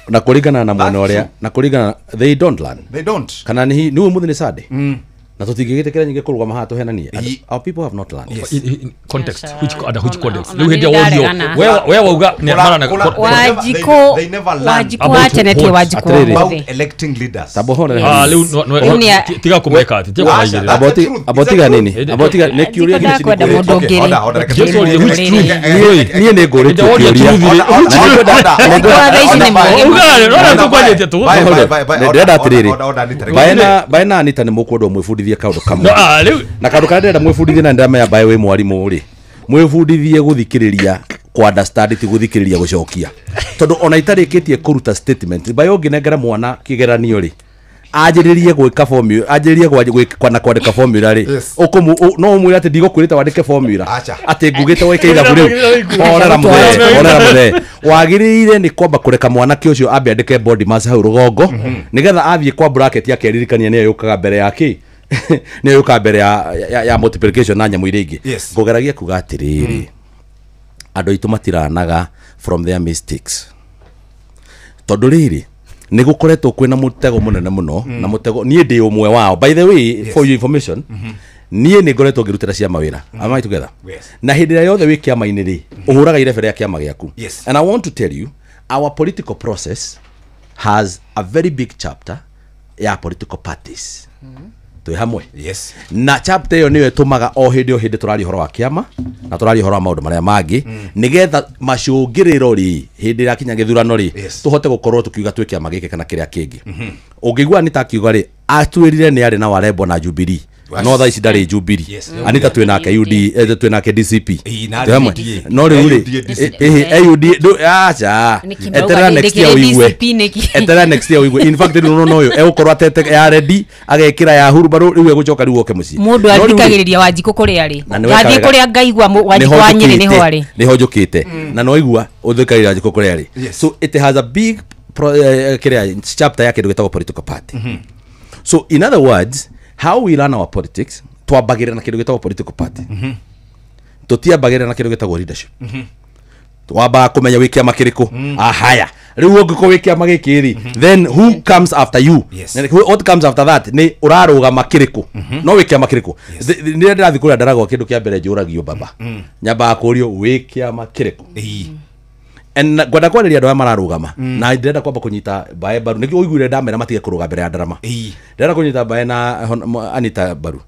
na kũringana na mwena ũrĩa, na kũringana, they don't learn. They don't. Kana nĩ ũmũthĩ nĩ Sunday. Na tũtingĩgĩtĩkĩra nyingĩ kũrũgama haha tũhenanie. Our people have not learned. Yes. In context, Yes, which under which context? ona Rĩu hĩndĩ ya nĩ worio, ndaregana. we wauga nĩ maranaga. Wanjikũ, They never learn Wanjikũ wa tene ti Wanjikũ wa Atĩrĩrĩ. ũmũthĩ. about electing leaders. Tabo hone. Rĩu tiga kũmeka atĩ, tiga kũmaigĩrĩra. Abotiga nini? Abotiga nĩ kĩũria Wanjikũ ndakwenda mũndũ ũngĩ Order, order, reke Just only which truth? Niĩ nĩ ngũrĩtie kĩũria. Ndĩrenda atĩrĩrĩ, bae na Anita nĩ mũkwendwo mwĩbundithie kaũndũ kamwe. Na kaũndũ karĩa ndĩrenda mwĩbundithie na ndĩramenya bae wĩ mwarimũ rĩ, mwĩbundithie gũthikĩrĩria, kũ understand ti gũthikĩrĩria gũcokia. Tondũ ona itarĩkĩtie kũruta statement, bae ũngĩnengera mwana kĩgeranio rĩ, anjĩrĩrie gwĩka formula, anjĩrĩrie gwĩka na kwandĩka formula rĩ, no ũmwĩre atĩ ndigũkwĩrĩte wandĩke formula, atĩ ngugĩte wĩke ithabu rĩu, orera mũthee, orera mũthee. Wagĩrĩire nĩ kwamba kũreka mwanake ũcio ambe andĩke body mass hau rũgongo, nĩgetha athiĩ kwa bracket akeririkania nĩyo yũkaga mbere ya kĩ, nĩyo yũkaga mbere ya multiplication na nyamũ iria ingĩ. Ngũgeragia kuga atĩrĩrĩ, andũ aitũ matiranaga from their mistakes. Tondũ rĩrĩ, nĩ gũkoretwo kwĩna mũtego mũnene mũno, na mũtego niĩ ndĩ ũmwe wao. By the way, for your information, niĩ nĩ ngoretwo ngĩrutĩra ciama wĩra. Am I together? Na hĩndĩ ĩrĩa yothe wĩ kĩama-inĩ rĩ, ũhũraga irebe rĩa kĩama gĩaku. And I want to tell you, our political process has a very big chapter ya political parties. Twĩ hamwe. Na chapter ĩyo nĩyo ĩtũmaga o hĩndĩ tũraria ũhoro wa kĩama na tũraria ũhoro wa maũndũ marĩa mangĩ, nĩgetha macũngĩrĩro rĩ, hĩndĩ ĩrĩa kinya gĩthurano rĩ, tũhote gũkorwo tũkiuga twĩ kĩama gĩkĩ kana kĩrĩa kĩngĩ. Ũngĩigua Anita akiuga rĩ, atwĩrire nĩ arĩ na Warembo na Jubilee, no thaa ici ndarĩ Jubilee. Anita twĩ nake UD, twĩ nake DCP. Twĩ hamwe. No rĩu rĩ, AUD, acha, eterera next year ũigue. Eterera next year ũigue. In fact rĩu no ũyũ egũkorwo atete ya ready, agekĩra ya hurumbarũ, rĩu egũcoka rĩu oke mũciĩ. Mũndũ athikagĩrĩria Wanjikũ kũrĩa arĩ. Ndathiĩ kũrĩa ngaigua Wanjikũ wa Nyĩrĩ nĩho arĩ. Nĩho njũkĩte. Na no igua ũthikagĩrĩria Wanjikũ kũrĩa arĩ. So it has a big chapter ya kĩndũ gĩtagwo political party. So in other words, how we run our politics, twambagĩrĩra na kĩndũ gĩtagwo political party. Tũtiambagĩrĩra na kĩndũ gĩtagwo leadership. Twambaga kũmenya wĩ kĩama kĩrĩkũ. Ahaya, rĩu ũngĩkorwo wĩ kĩama gĩkĩ rĩ, then who comes after you? What comes after that nĩ ũrarũgama kĩrĩkũ, no wĩ kĩama kĩrĩkũ. Nĩ ndĩrathiĩ kũrĩa ndaragwo kĩndũ kĩa mbere njũragio baba, nyambaga kũrio wĩ kĩama kĩrĩkũ. And ngwenda kwarĩria andũ aya mararũgama, na ndĩrenda kwamba kũnyita Mbae mbaru, nĩkĩo ũiguire ndamera matige kũrũga mbere ya ndarama. Ndĩrenda kũnyita Mbae na Anita mbaru.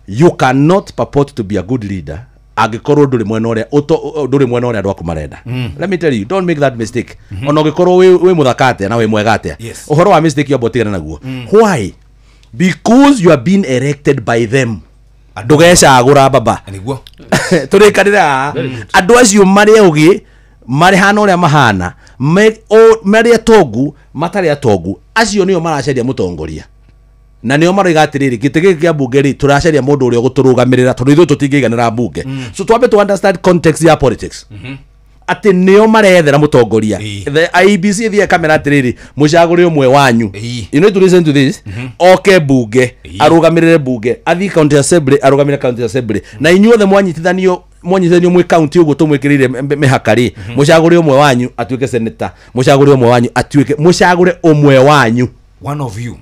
You cannot purport to be a good leader angĩkorwo ndũrĩ mwena ũrĩa ndũrĩ mwena ũrĩa andũ aku marenda. Let me tell you, don't make that mistake. Ona ũngĩkorwo wĩ mũthaka atĩa na wĩ mwega atĩa, ũhoro wa mistake yomba ũtigane naguo. Why? Because you are being elected by them. Ndũgecagũra baba. Tũrĩkanĩre andũ acio marĩ ũgĩ, marĩ hana ũrĩa mahana, marĩ atongu, matarĩ atongu, acio nĩo maracaria mũtongoria. Na nĩo maroiga atĩrĩrĩ, gĩtĩ gĩkĩ kĩa mbunge rĩ, tũracaria mũndũ ũrĩa ũgũtũrũgamĩrĩra tondũ ithuĩ tũtingĩiganĩra mbunge. So twambe to understand context ya politics. Atĩ nĩo marethera mũtongoria. The IEBC ĩthiĩ kamera atĩrĩrĩ, mũcagũre ũmwe wanyu. You need to listen to this. Oke mbunge, arũgamĩrĩre mbunge, athiĩ county assembly, arũgamĩrĩre county assembly. Na inyuothe mwanyitithanio mwĩ county ũguo tũmwĩkĩrĩire mĩhaka rĩ, mũcagũre ũmwe wanyu atuĩke senator, mũcagũre ũmwe wanyu atuĩke, mũcagũre ũmwe wanyu. One of you.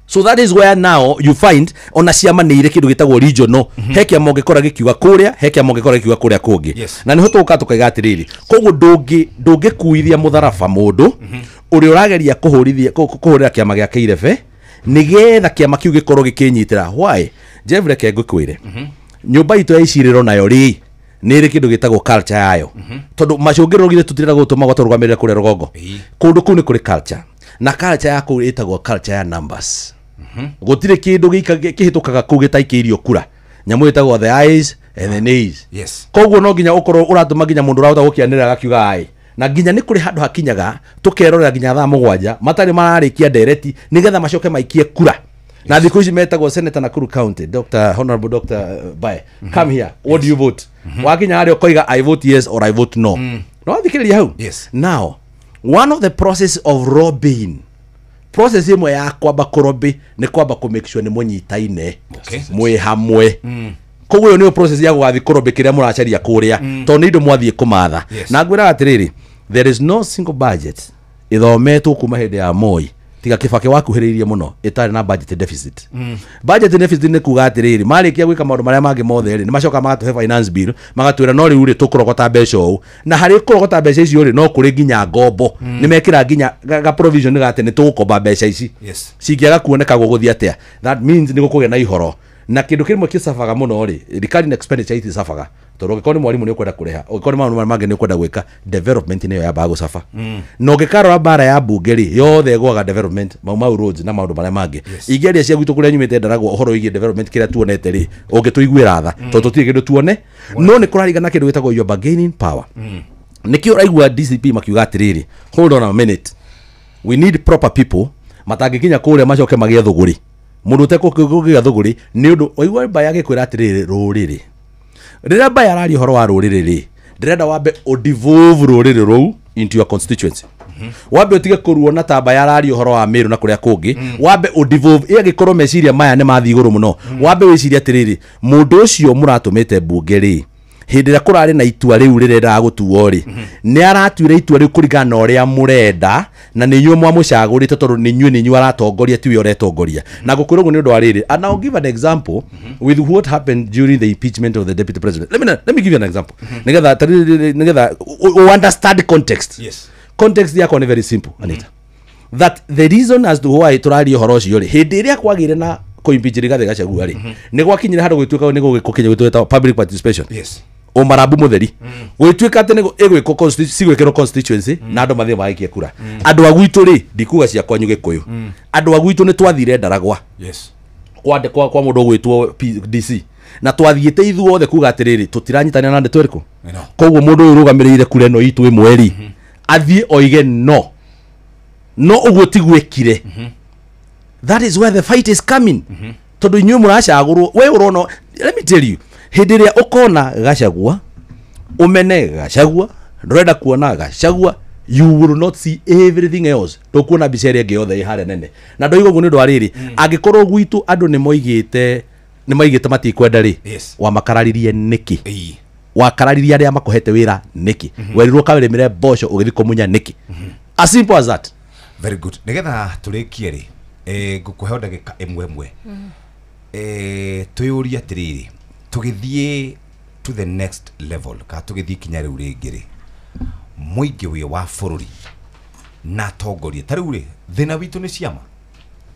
So that is where now you find ona ciama nä irä kä ndå gä tagwo regional, he kä ama å ngä kora gä kiuga kå rä a, he kä ama å ngä kora gä kiuga kå rä a kå ngä. Na nä ho tå ka tå kaiga atä rä rä, koguo ndå ngä kuithia må tharaba må ndå å rä a å rageria kå hå rä ra kä ama gä ake irebe nä getha kä ama kä u gä korwo gä kä nyitä ra. Why Jeff, reke ngå kwä re, nyå mba itå ya icirä ro nayo rä nä ä rä kä ndå gä tagwo culture yayo, tondå macångä rä ro githä tå tirenda gå tå magwo tå rå gamä rä re kå rä a rå gongo kå ndå kå u nä kå rä culture, na culture ya kå u ĩtagwo culture ya numbers. Gũtirĩ kĩndũ kĩhĩtũkaga kũu gĩtaikĩirio kura, nyamũ ĩtagwo the eyes and the knees. Koguo no nginya ũkorwo ũratũma nginya mũndũ ũrahota gũkĩanĩrĩra agakiuga aĩ, na nginya nĩ kũrĩ handũ hakinyaga tũkerorera nginya thaa 7 matarĩ mararĩkia ndereti nĩgetha macoke maikie kura. Na thikũ ici metagwo Senator Nakuru County Dr. Honorable Dr. Bae, come here, what do you vote? Wakinya harĩa ũkoiga I vote yes or I vote no. No wathikĩrĩria hau. Now one of the process of robbing, process imwe ya kwamba kũrobĩ nĩ kwamba kũ make sure nĩ mũnyitaine mwĩ hamwe. Koguo ĩyo nĩyo process ya gũgathiĩ kũrobĩ kĩrĩa mũracaria kũrĩa, tondũ nĩ indo mwathiĩ kũmatha. Na ngwĩraga atĩrĩrĩ, there is no single budget ĩthometwo kuma hĩndĩ ya Moi tiga Kibaki wakuhĩrĩirie mũno ĩtarĩ na budget deficit. Budget deficit nĩ kuga atĩrĩrĩ, marĩkia gwĩka maũndũ marĩa mangĩ mothe rĩ, nĩ macoka magatũhe finance bill, magatwĩra no rĩu rĩ tũkũrogota mbeca ũũ, na harĩ kũrogota mbeca icio rĩ no kũrĩ nginya ngombo, nĩ mekĩra nginya ga provision gate nĩ tũgũkomba mbeca ici cingĩaga kuoneka gũgũthiĩ atĩa. That means nĩ gũkũgĩa na ihoro, na kĩndũ kĩmwe kĩcabaga mũno rĩ, recurring expenditure iticabaga, tondũ ũngĩkorwo nĩ mwarimũ nĩ ũkwenda kũrĩha, ũngĩkorwo nĩ maũndũ marĩa mangĩ nĩ ũkwenda gwĩka, development nĩyo yambaga gũcaba. Na ũngĩkarora mbara ya mbunge rĩ, yothe ĩgũaga development, Mau Mau roads na maũndũ marĩa mangĩ. Ingĩaria cia gwitũ kũrĩa nyumĩte Ndaragwa ũhoro wĩgiĩ development kĩrĩa tuonete rĩ, ũngĩtũiguĩra tha tondũ tũtirĩ kĩndũ tuone, no nĩ kũrarigana kĩndũ gĩtagwo your bargaining power. Nĩkĩo ũraigua DCP makiuga atĩrĩrĩ, hold on a minute, we need proper people matangĩkinya kũrĩa macoke magĩe thũgũrĩ. Mũndũ ũtekũgĩa thũgũrĩ nĩ ũndũ waigua Mbae agĩkwĩra atĩrĩrĩ, rũrĩrĩ rĩrĩa Mbae araria ũhoro wa rũrĩrĩ rĩ, ndĩrenda wambe ũdevolve rũrĩrĩ rũu into your constituency. Wambe ũtige kũruona ta Mbae araria ũhoro wa Meru na kũrĩa kũngĩ, wambe ũdevolve ĩgĩkorwo meciria maya nĩ mathiĩ igũrũ mũno. Wambe wĩcirie atĩrĩrĩ, mũndũ ũcio mũratũmĩte mbunge rĩ, hĩndĩ ĩrĩa kũrarĩ na itua rĩu rĩrendaga gũtuo rĩ, nĩ aratuire itua rĩu kũringana na ũrĩa mũrenda, na nĩ inyuĩ mwamũcagũrĩte tondũ nĩ inyuĩ aratongoria, tiwe ũretongoria. Na ngũkwĩra ũguo nĩ ũndũ wa rĩrĩ, and I'll give an example with what happened during the impeachment of the deputy president. Let me give you an example nĩgetha understand context. Context yakwa nĩ very simple, Anita, that the reason as to why tũraria ũhoro ũcio rĩ, hĩndĩ ĩrĩa kwagĩire na kũimpeach Rigathĩ Gachagua rĩ, nĩ gwakinyire handũ gwĩtuĩka nĩ gũgĩkinya gwĩtuĩka public participation, ũmarabu mũtheri gwĩtuĩka atĩ nĩ ĩgwĩkwo cigwĩkĩrwo constituency na andũ mathiĩ magaikie kura. Andũ a gwitũ rĩ, ndikuga cia kwanyu Gĩkũyũ, andũ a gwitũ nĩ twathire Ndaragwa kwa mũndũ ũgwĩtwo DC, na twathiĩte ithuothe kuga atĩrĩrĩ, tũtiranyitanĩra na ndeto ĩrĩkũ, koguo mũndũ ũyũ ũrũgamĩrĩire kura ĩno itũ ĩmwe rĩ, athiĩ oige no no ũguo tigwĩkire. That is where the fight is coming. Tondũ inyuĩ mũracagũrwo, we ũrona, let me tell you, hĩndĩ ĩrĩa ũkona Gachagua, ũmene Gachagua, ndũrenda kuona Gachagua, you will not see everything else. Ndũkuona mbica ĩrĩa ĩngĩ yothe ĩ harĩa nene. Na ndoiga ũguo nĩ ũndũ wa rĩrĩ, angĩkorwo gwitũ andũ nĩ moigĩte matikwenda rĩ, wamakararirie nĩkĩ? Wakararirie arĩa makũhete wĩra nĩkĩ? Werirwo kawĩrĩmĩre mboco ũgĩthiĩ kũmunya nĩkĩ? As simple as that. Very good. Nĩgetha tũrĩkie rĩ, ngũkũhe ndagĩka ĩmwe twĩyũrie atĩrĩrĩ, tũgĩthiĩ to the next level kana tũgĩthiĩ kinya rĩu rĩngĩ rĩ, mũingĩ wĩ wa bũrũri na atongoria ta rĩu rĩ, thĩna witũ nĩ ciama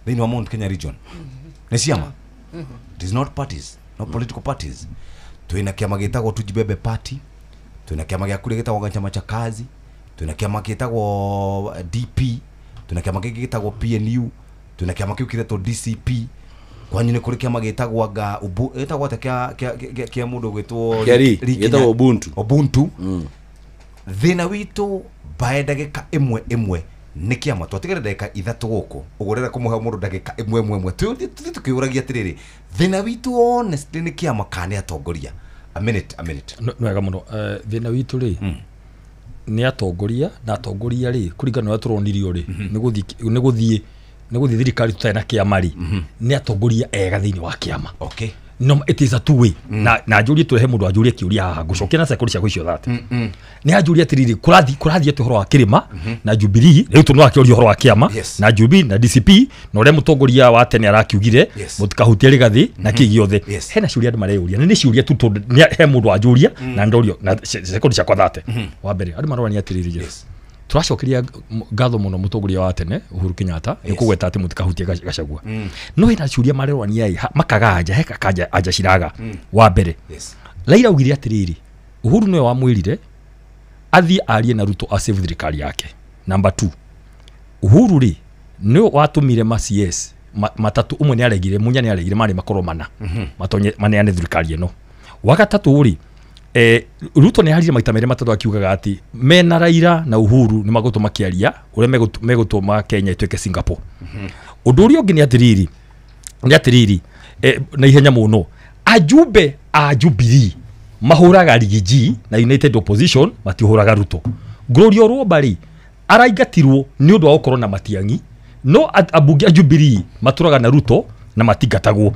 thĩinĩ wa Mount Kenya region, nĩ ciama, it is not parties, not political parties. Twĩna kĩama gĩtagwo Tujibebe Party, twĩna kĩama gĩa kũrĩa gĩtagwo Chama cha Kazi, twĩna kĩama gĩtagwo DP, twĩna kĩama kĩngĩ gĩtagwo PNU, twĩna kĩama kĩu kĩretwo DCP. Kwanyu nĩ kũrĩ kĩama gĩtagwo anga gĩtagwo atĩa kĩa mũndũ ũgwĩtwo gĩtagwo Ubuntu. Ubuntu. Thĩna witũ mbae ndagĩka ĩmwe ĩmwe nĩ kĩama, twatigĩra ndagĩka 3 gũkũ ũguo ndĩrenda kũmũhe mũndũ ndagĩka ĩmwe ĩmwe ĩmwe. Tũthiĩ tũkĩũragia atĩrĩrĩ, thĩna witũ honestly nĩ kĩama kana nĩ atongoria? A minute. Nĩ wega mũno. Thĩna witũ rĩ nĩ atongoria, na atongoria rĩ kũringana na ũrĩa tũronirio rĩ, nĩ gũthiĩ thirikari tũtarĩ na kĩama rĩ, nĩ atongoria ega thĩinĩ wa kĩama. No, it is a two way. Na njũrie tũrehe mũndũ anjũrie kĩũria haha ngũcokia na sekondi ciakwa icio 30. Nĩ anjũrie atĩrĩrĩ, kũrathiĩ atĩ ũhoro wa kĩrĩma na Jubilee, rĩu tondũ akĩũria ũhoro wa kĩama na Jubilee na DCP na ũrĩa mũtongoria wa tene arakiugire mũtikahutie Rigathi na kĩ gĩothe. Hena ciũria andũ mareyũria na nĩ ciũria tu tondũ he mũndũ anjũria na ndorio na sekondi ciakwa 30. Wa mbere andũ marorania atĩrĩrĩ, tũracokeria ngatho mũno mũtongoria wa tene Uhuru Kenyatta nĩ kũgweta atĩ mũtikahutie Gachagua. No hena ciũria marerorania makaga anja he kakaja anja ciraga. Wa mbere Raila augire atĩrĩrĩ, Uhuru nĩwe wamwĩrire athiĩ arie na Ruto asave thirikari yake. Number 2, Uhuru rĩ nĩwe watũmire ma CS matatu, ũmwe nĩ aregire, Munya nĩ aregire, marĩ makorwo mana matonye maneane thirikari ĩno. Wa gatatũ rĩ, Ruto nĩ arire maita merĩ matatũ akiugaga atĩ mena Raila na Uhuru nĩ magũtũma kĩaria ũrĩa megũtũma Kenya ĩtuĩke Singapore. Ũndũ ũrĩa ũngĩ nĩ atĩrĩrĩ, na ihenya mũno, ajumbe a Jubilee mahũraga Rigiji na United Opposition matihũraga Ruto. Gloria Orwoba rĩ araingatirwo nĩ ũndũ wa gũkorwo na Matiang'i, no abunge a Jubilee matũraga na Ruto na matingatagwo.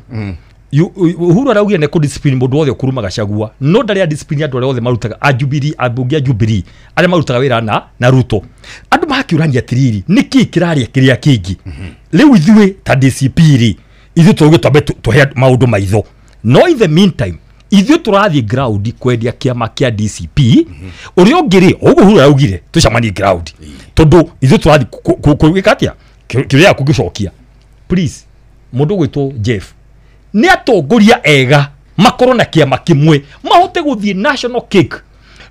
Uhuru araugire nĩ kũdiscipline mũndũ wothe ũkũruma Gachagua, no ndarĩ a discipline andũ arĩa othe marutaga a Jubilee, abunge a Jubilee arĩa marutaga wĩra na Ruto. Andũ makĩũrania atĩrĩrĩ, nĩkĩ kĩraria kĩrĩa kĩngĩ? Rĩu ithuĩ ta DCP rĩ, ithuĩ tũgĩ twambe tũhe maũndũ maitho. No in the meantime ithuĩ tũrathiĩ ground kwendia kĩama kĩa DCP. Ũrĩa ũngĩ rĩ, ũguo Uhuru araugire tũcemanie ground, tondũ ithuĩ tũrathiĩ gwĩka atĩa kĩrĩa kũgĩcokia. Please, mũndũ ũgwĩtwo Jeff nĩ atongoria ega makorwo na kĩama kĩmwe mahote gũthiĩ national cake.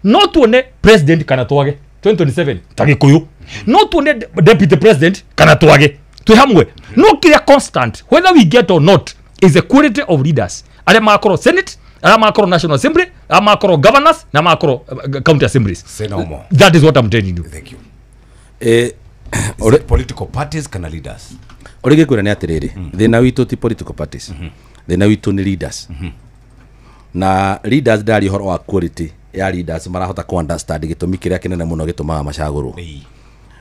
No tuone president kana twage 2027 ta Gĩkũyũ, no tuone deputy president kana twage, twĩ hamwe. No kĩrĩa constant whether we get or not is the quality of leaders arĩa magakorwo Senate, arĩa magakorwo National Assembly, arĩa magakorwo governors na magakorwo county assemblies. Say no more. That is what I'm telling you. Thank you. Political parties kana leaders? Ũrĩa ngĩkwĩra nĩ atĩrĩrĩ, thĩna witũ ti political parties, thĩna witũ nĩ leaders. Na leaders ndari ũhoro wa quality ya leaders marahota ku understand gĩtũmi kĩrĩa kĩnene mũno gĩtũmaga macagũrwo.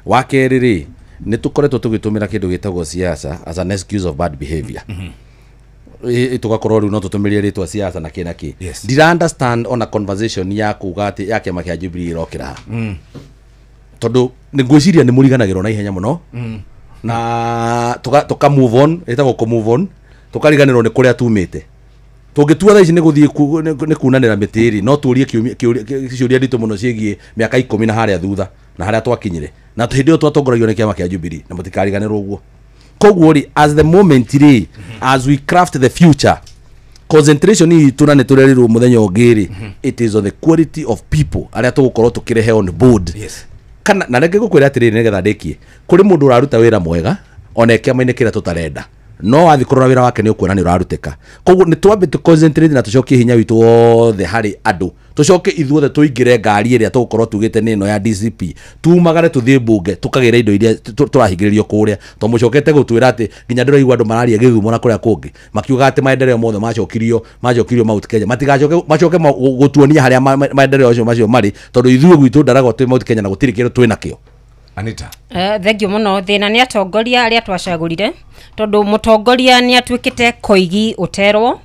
Wa kerĩ rĩ, nĩ tũkoretwo tũgĩtũmĩra kĩndũ gĩtagwo siasa as an excuse of bad behavior. Tũgakorwo rĩu no tũtũmĩrie rĩtwa siasa na kĩ na kĩ. Ndira understand ona conversation ya kuga atĩ ya kĩama kĩa Jubilee ĩrokĩra haha, tondũ nĩ ngwĩciria nĩ mũriganagĩrwo na ihenya mũno na tuka move on, ĩtagwo kũ move on, tukariganĩrwo nĩ kũrĩa tumĩte. Tũngĩtua thaa ici nĩ gũthiĩ nĩ kunanĩra mĩtĩ rĩ, no tũrie ciũria nditũ mũno ciĩgiĩ mĩaka 10 na harĩa thutha na harĩa twakinyire, na hĩndĩ ĩyo twatongoragio nĩ kĩama kĩa Jubilee na mũtikariganĩrwo ũguo. Koguo rĩ, as the moment rĩ, as we craft the future, concentration itũ na nĩ tũrerirwo mũthenya ũngĩ rĩ, it is on the quality of people arĩa tũgũkorwo tũkĩrehe on board. Kana na reke ngũkwĩra atĩrĩrĩ nĩgetha ndĩkie, kũrĩ mũndũ ũraruta wĩra mwega ona kĩama-inĩ kĩrĩa tũtarenda, no wathiĩ kũrora wĩra wake nĩ ũkuona nĩ ũrarutĩka. Koguo nĩ twambe tũ concentrate na tũcokie hinya witũ wothe harĩ andũ, tũcoke ithuothe tũingĩre ngari ĩrĩa tũgũkorwo tugĩte nĩ ĩno ya DCP, tumagare tũthiĩ mbunge tũkagĩre indo iria tũrahingĩrĩrio kũrĩa, tondũ mũcokete gũtwĩra atĩ nginya ndĩraigua andũ mararia Gĩthumo na kũrĩa kũngĩ makiuga atĩ maendeleo mothe macokirio Mount Kenya, matigacoke macoke gũtuonia harĩa maendeleo macio marĩ, tondũ ithuĩ gwitũ ndaragwo twĩ Mount Kenya na gũtirĩ kĩndũ twĩ nakĩo. Anita. Thank you mũno. Thĩna nĩ atongoria arĩa twacagũrire, tondũ mũtongoria nĩ atuĩkĩte koigi ũterwo.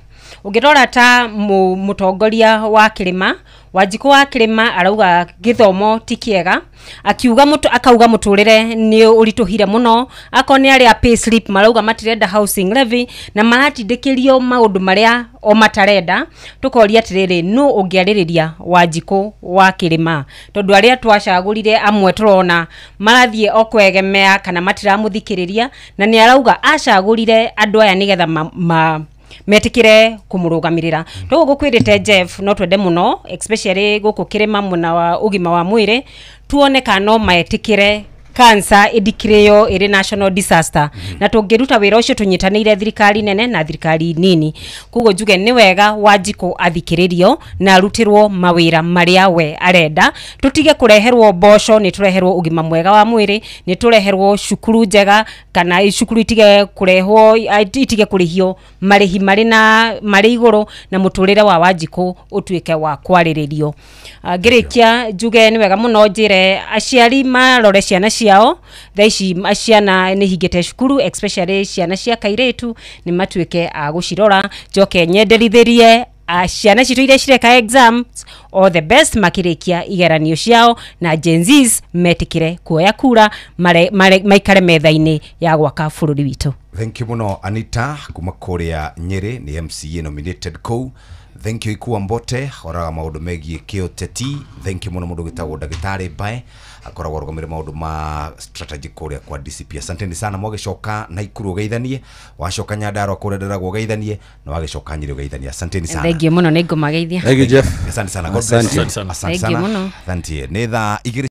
Ũngĩrora ta mũtongoria wa kĩrĩma, Wanjikũ wa kĩrĩma arauga gĩthomo ti kĩega, akiuga akauga mũtũrĩre nĩ ũritũhire mũno, akorwo nĩ arĩa pay slip marauga matirenda housing levy na maratindĩkĩrio maũndũ marĩa o matarenda. Tũkoria atĩrĩrĩ, nũ ũngĩarĩrĩria Wanjikũ wa kĩrĩma? Tondũ arĩa twacagũrire amwe tũrona marathiĩ o kwegemea kana matiramũthikĩrĩria, na nĩ arauga acagũrire andũ aya nĩgetha metikire kumurugamirira. Toguo gukwirite Jeff, no twende muno especially guku kirima mwena wa ugima wa mwiri tuone kana no metikire cancer idikireo iri national disaster. Na tungiruta wira ucio tunyitanire thirikari nene na thirikari nini. Koguo njuge ni wega Wanjikũ athikiririo na arutirwo mawira maria we arenda, tutige kureherwo mboco, ni tureherwo ugima mwega wa mwiri, ni tureherwo cukuru njega, kana cukuru itige kurehwo itige kurihio marihi mari na mari iguru, na muturire wa Wanjikũ utuike wa kwariririo. Ngirikia njuge ni wega muno njire aciari marore ciana ciao thaa ici ciana nĩ hingĩte cukuru, especially ciana cia kairĩtu, nĩ matuĩke a gũcirora. Njoke nyenderithĩrie ciana citũ iria cireka exams all the best makĩrĩkia igeranio ciao, na Gen Zs metĩkĩre kuoya kura maikare metha-inĩ ya gwaka bũrũri witũ. Thank you muno Anita kuma kuria Nyeri, ni MCA nominated kuu. Thank you Ikua Mbote oraga maundu megie kiuteti. Thank you muno mundu gitagwo ndagitari Mbae akoragwo arugamire maundu ma strategy kuria kwa DCP. Asanteni sana, mwagicoka Naikuru ugeithanie, wacoka Nyandarua kuria ndiragwo ugeithanie, na wagicoka Nyeri ugeithanie. Asanteni sana. Thank you muno, nĩngũmageithia. Thank you Jeff. Asante sana. God bless you. Asante sana. muno. Asante. Nĩ thaa 2.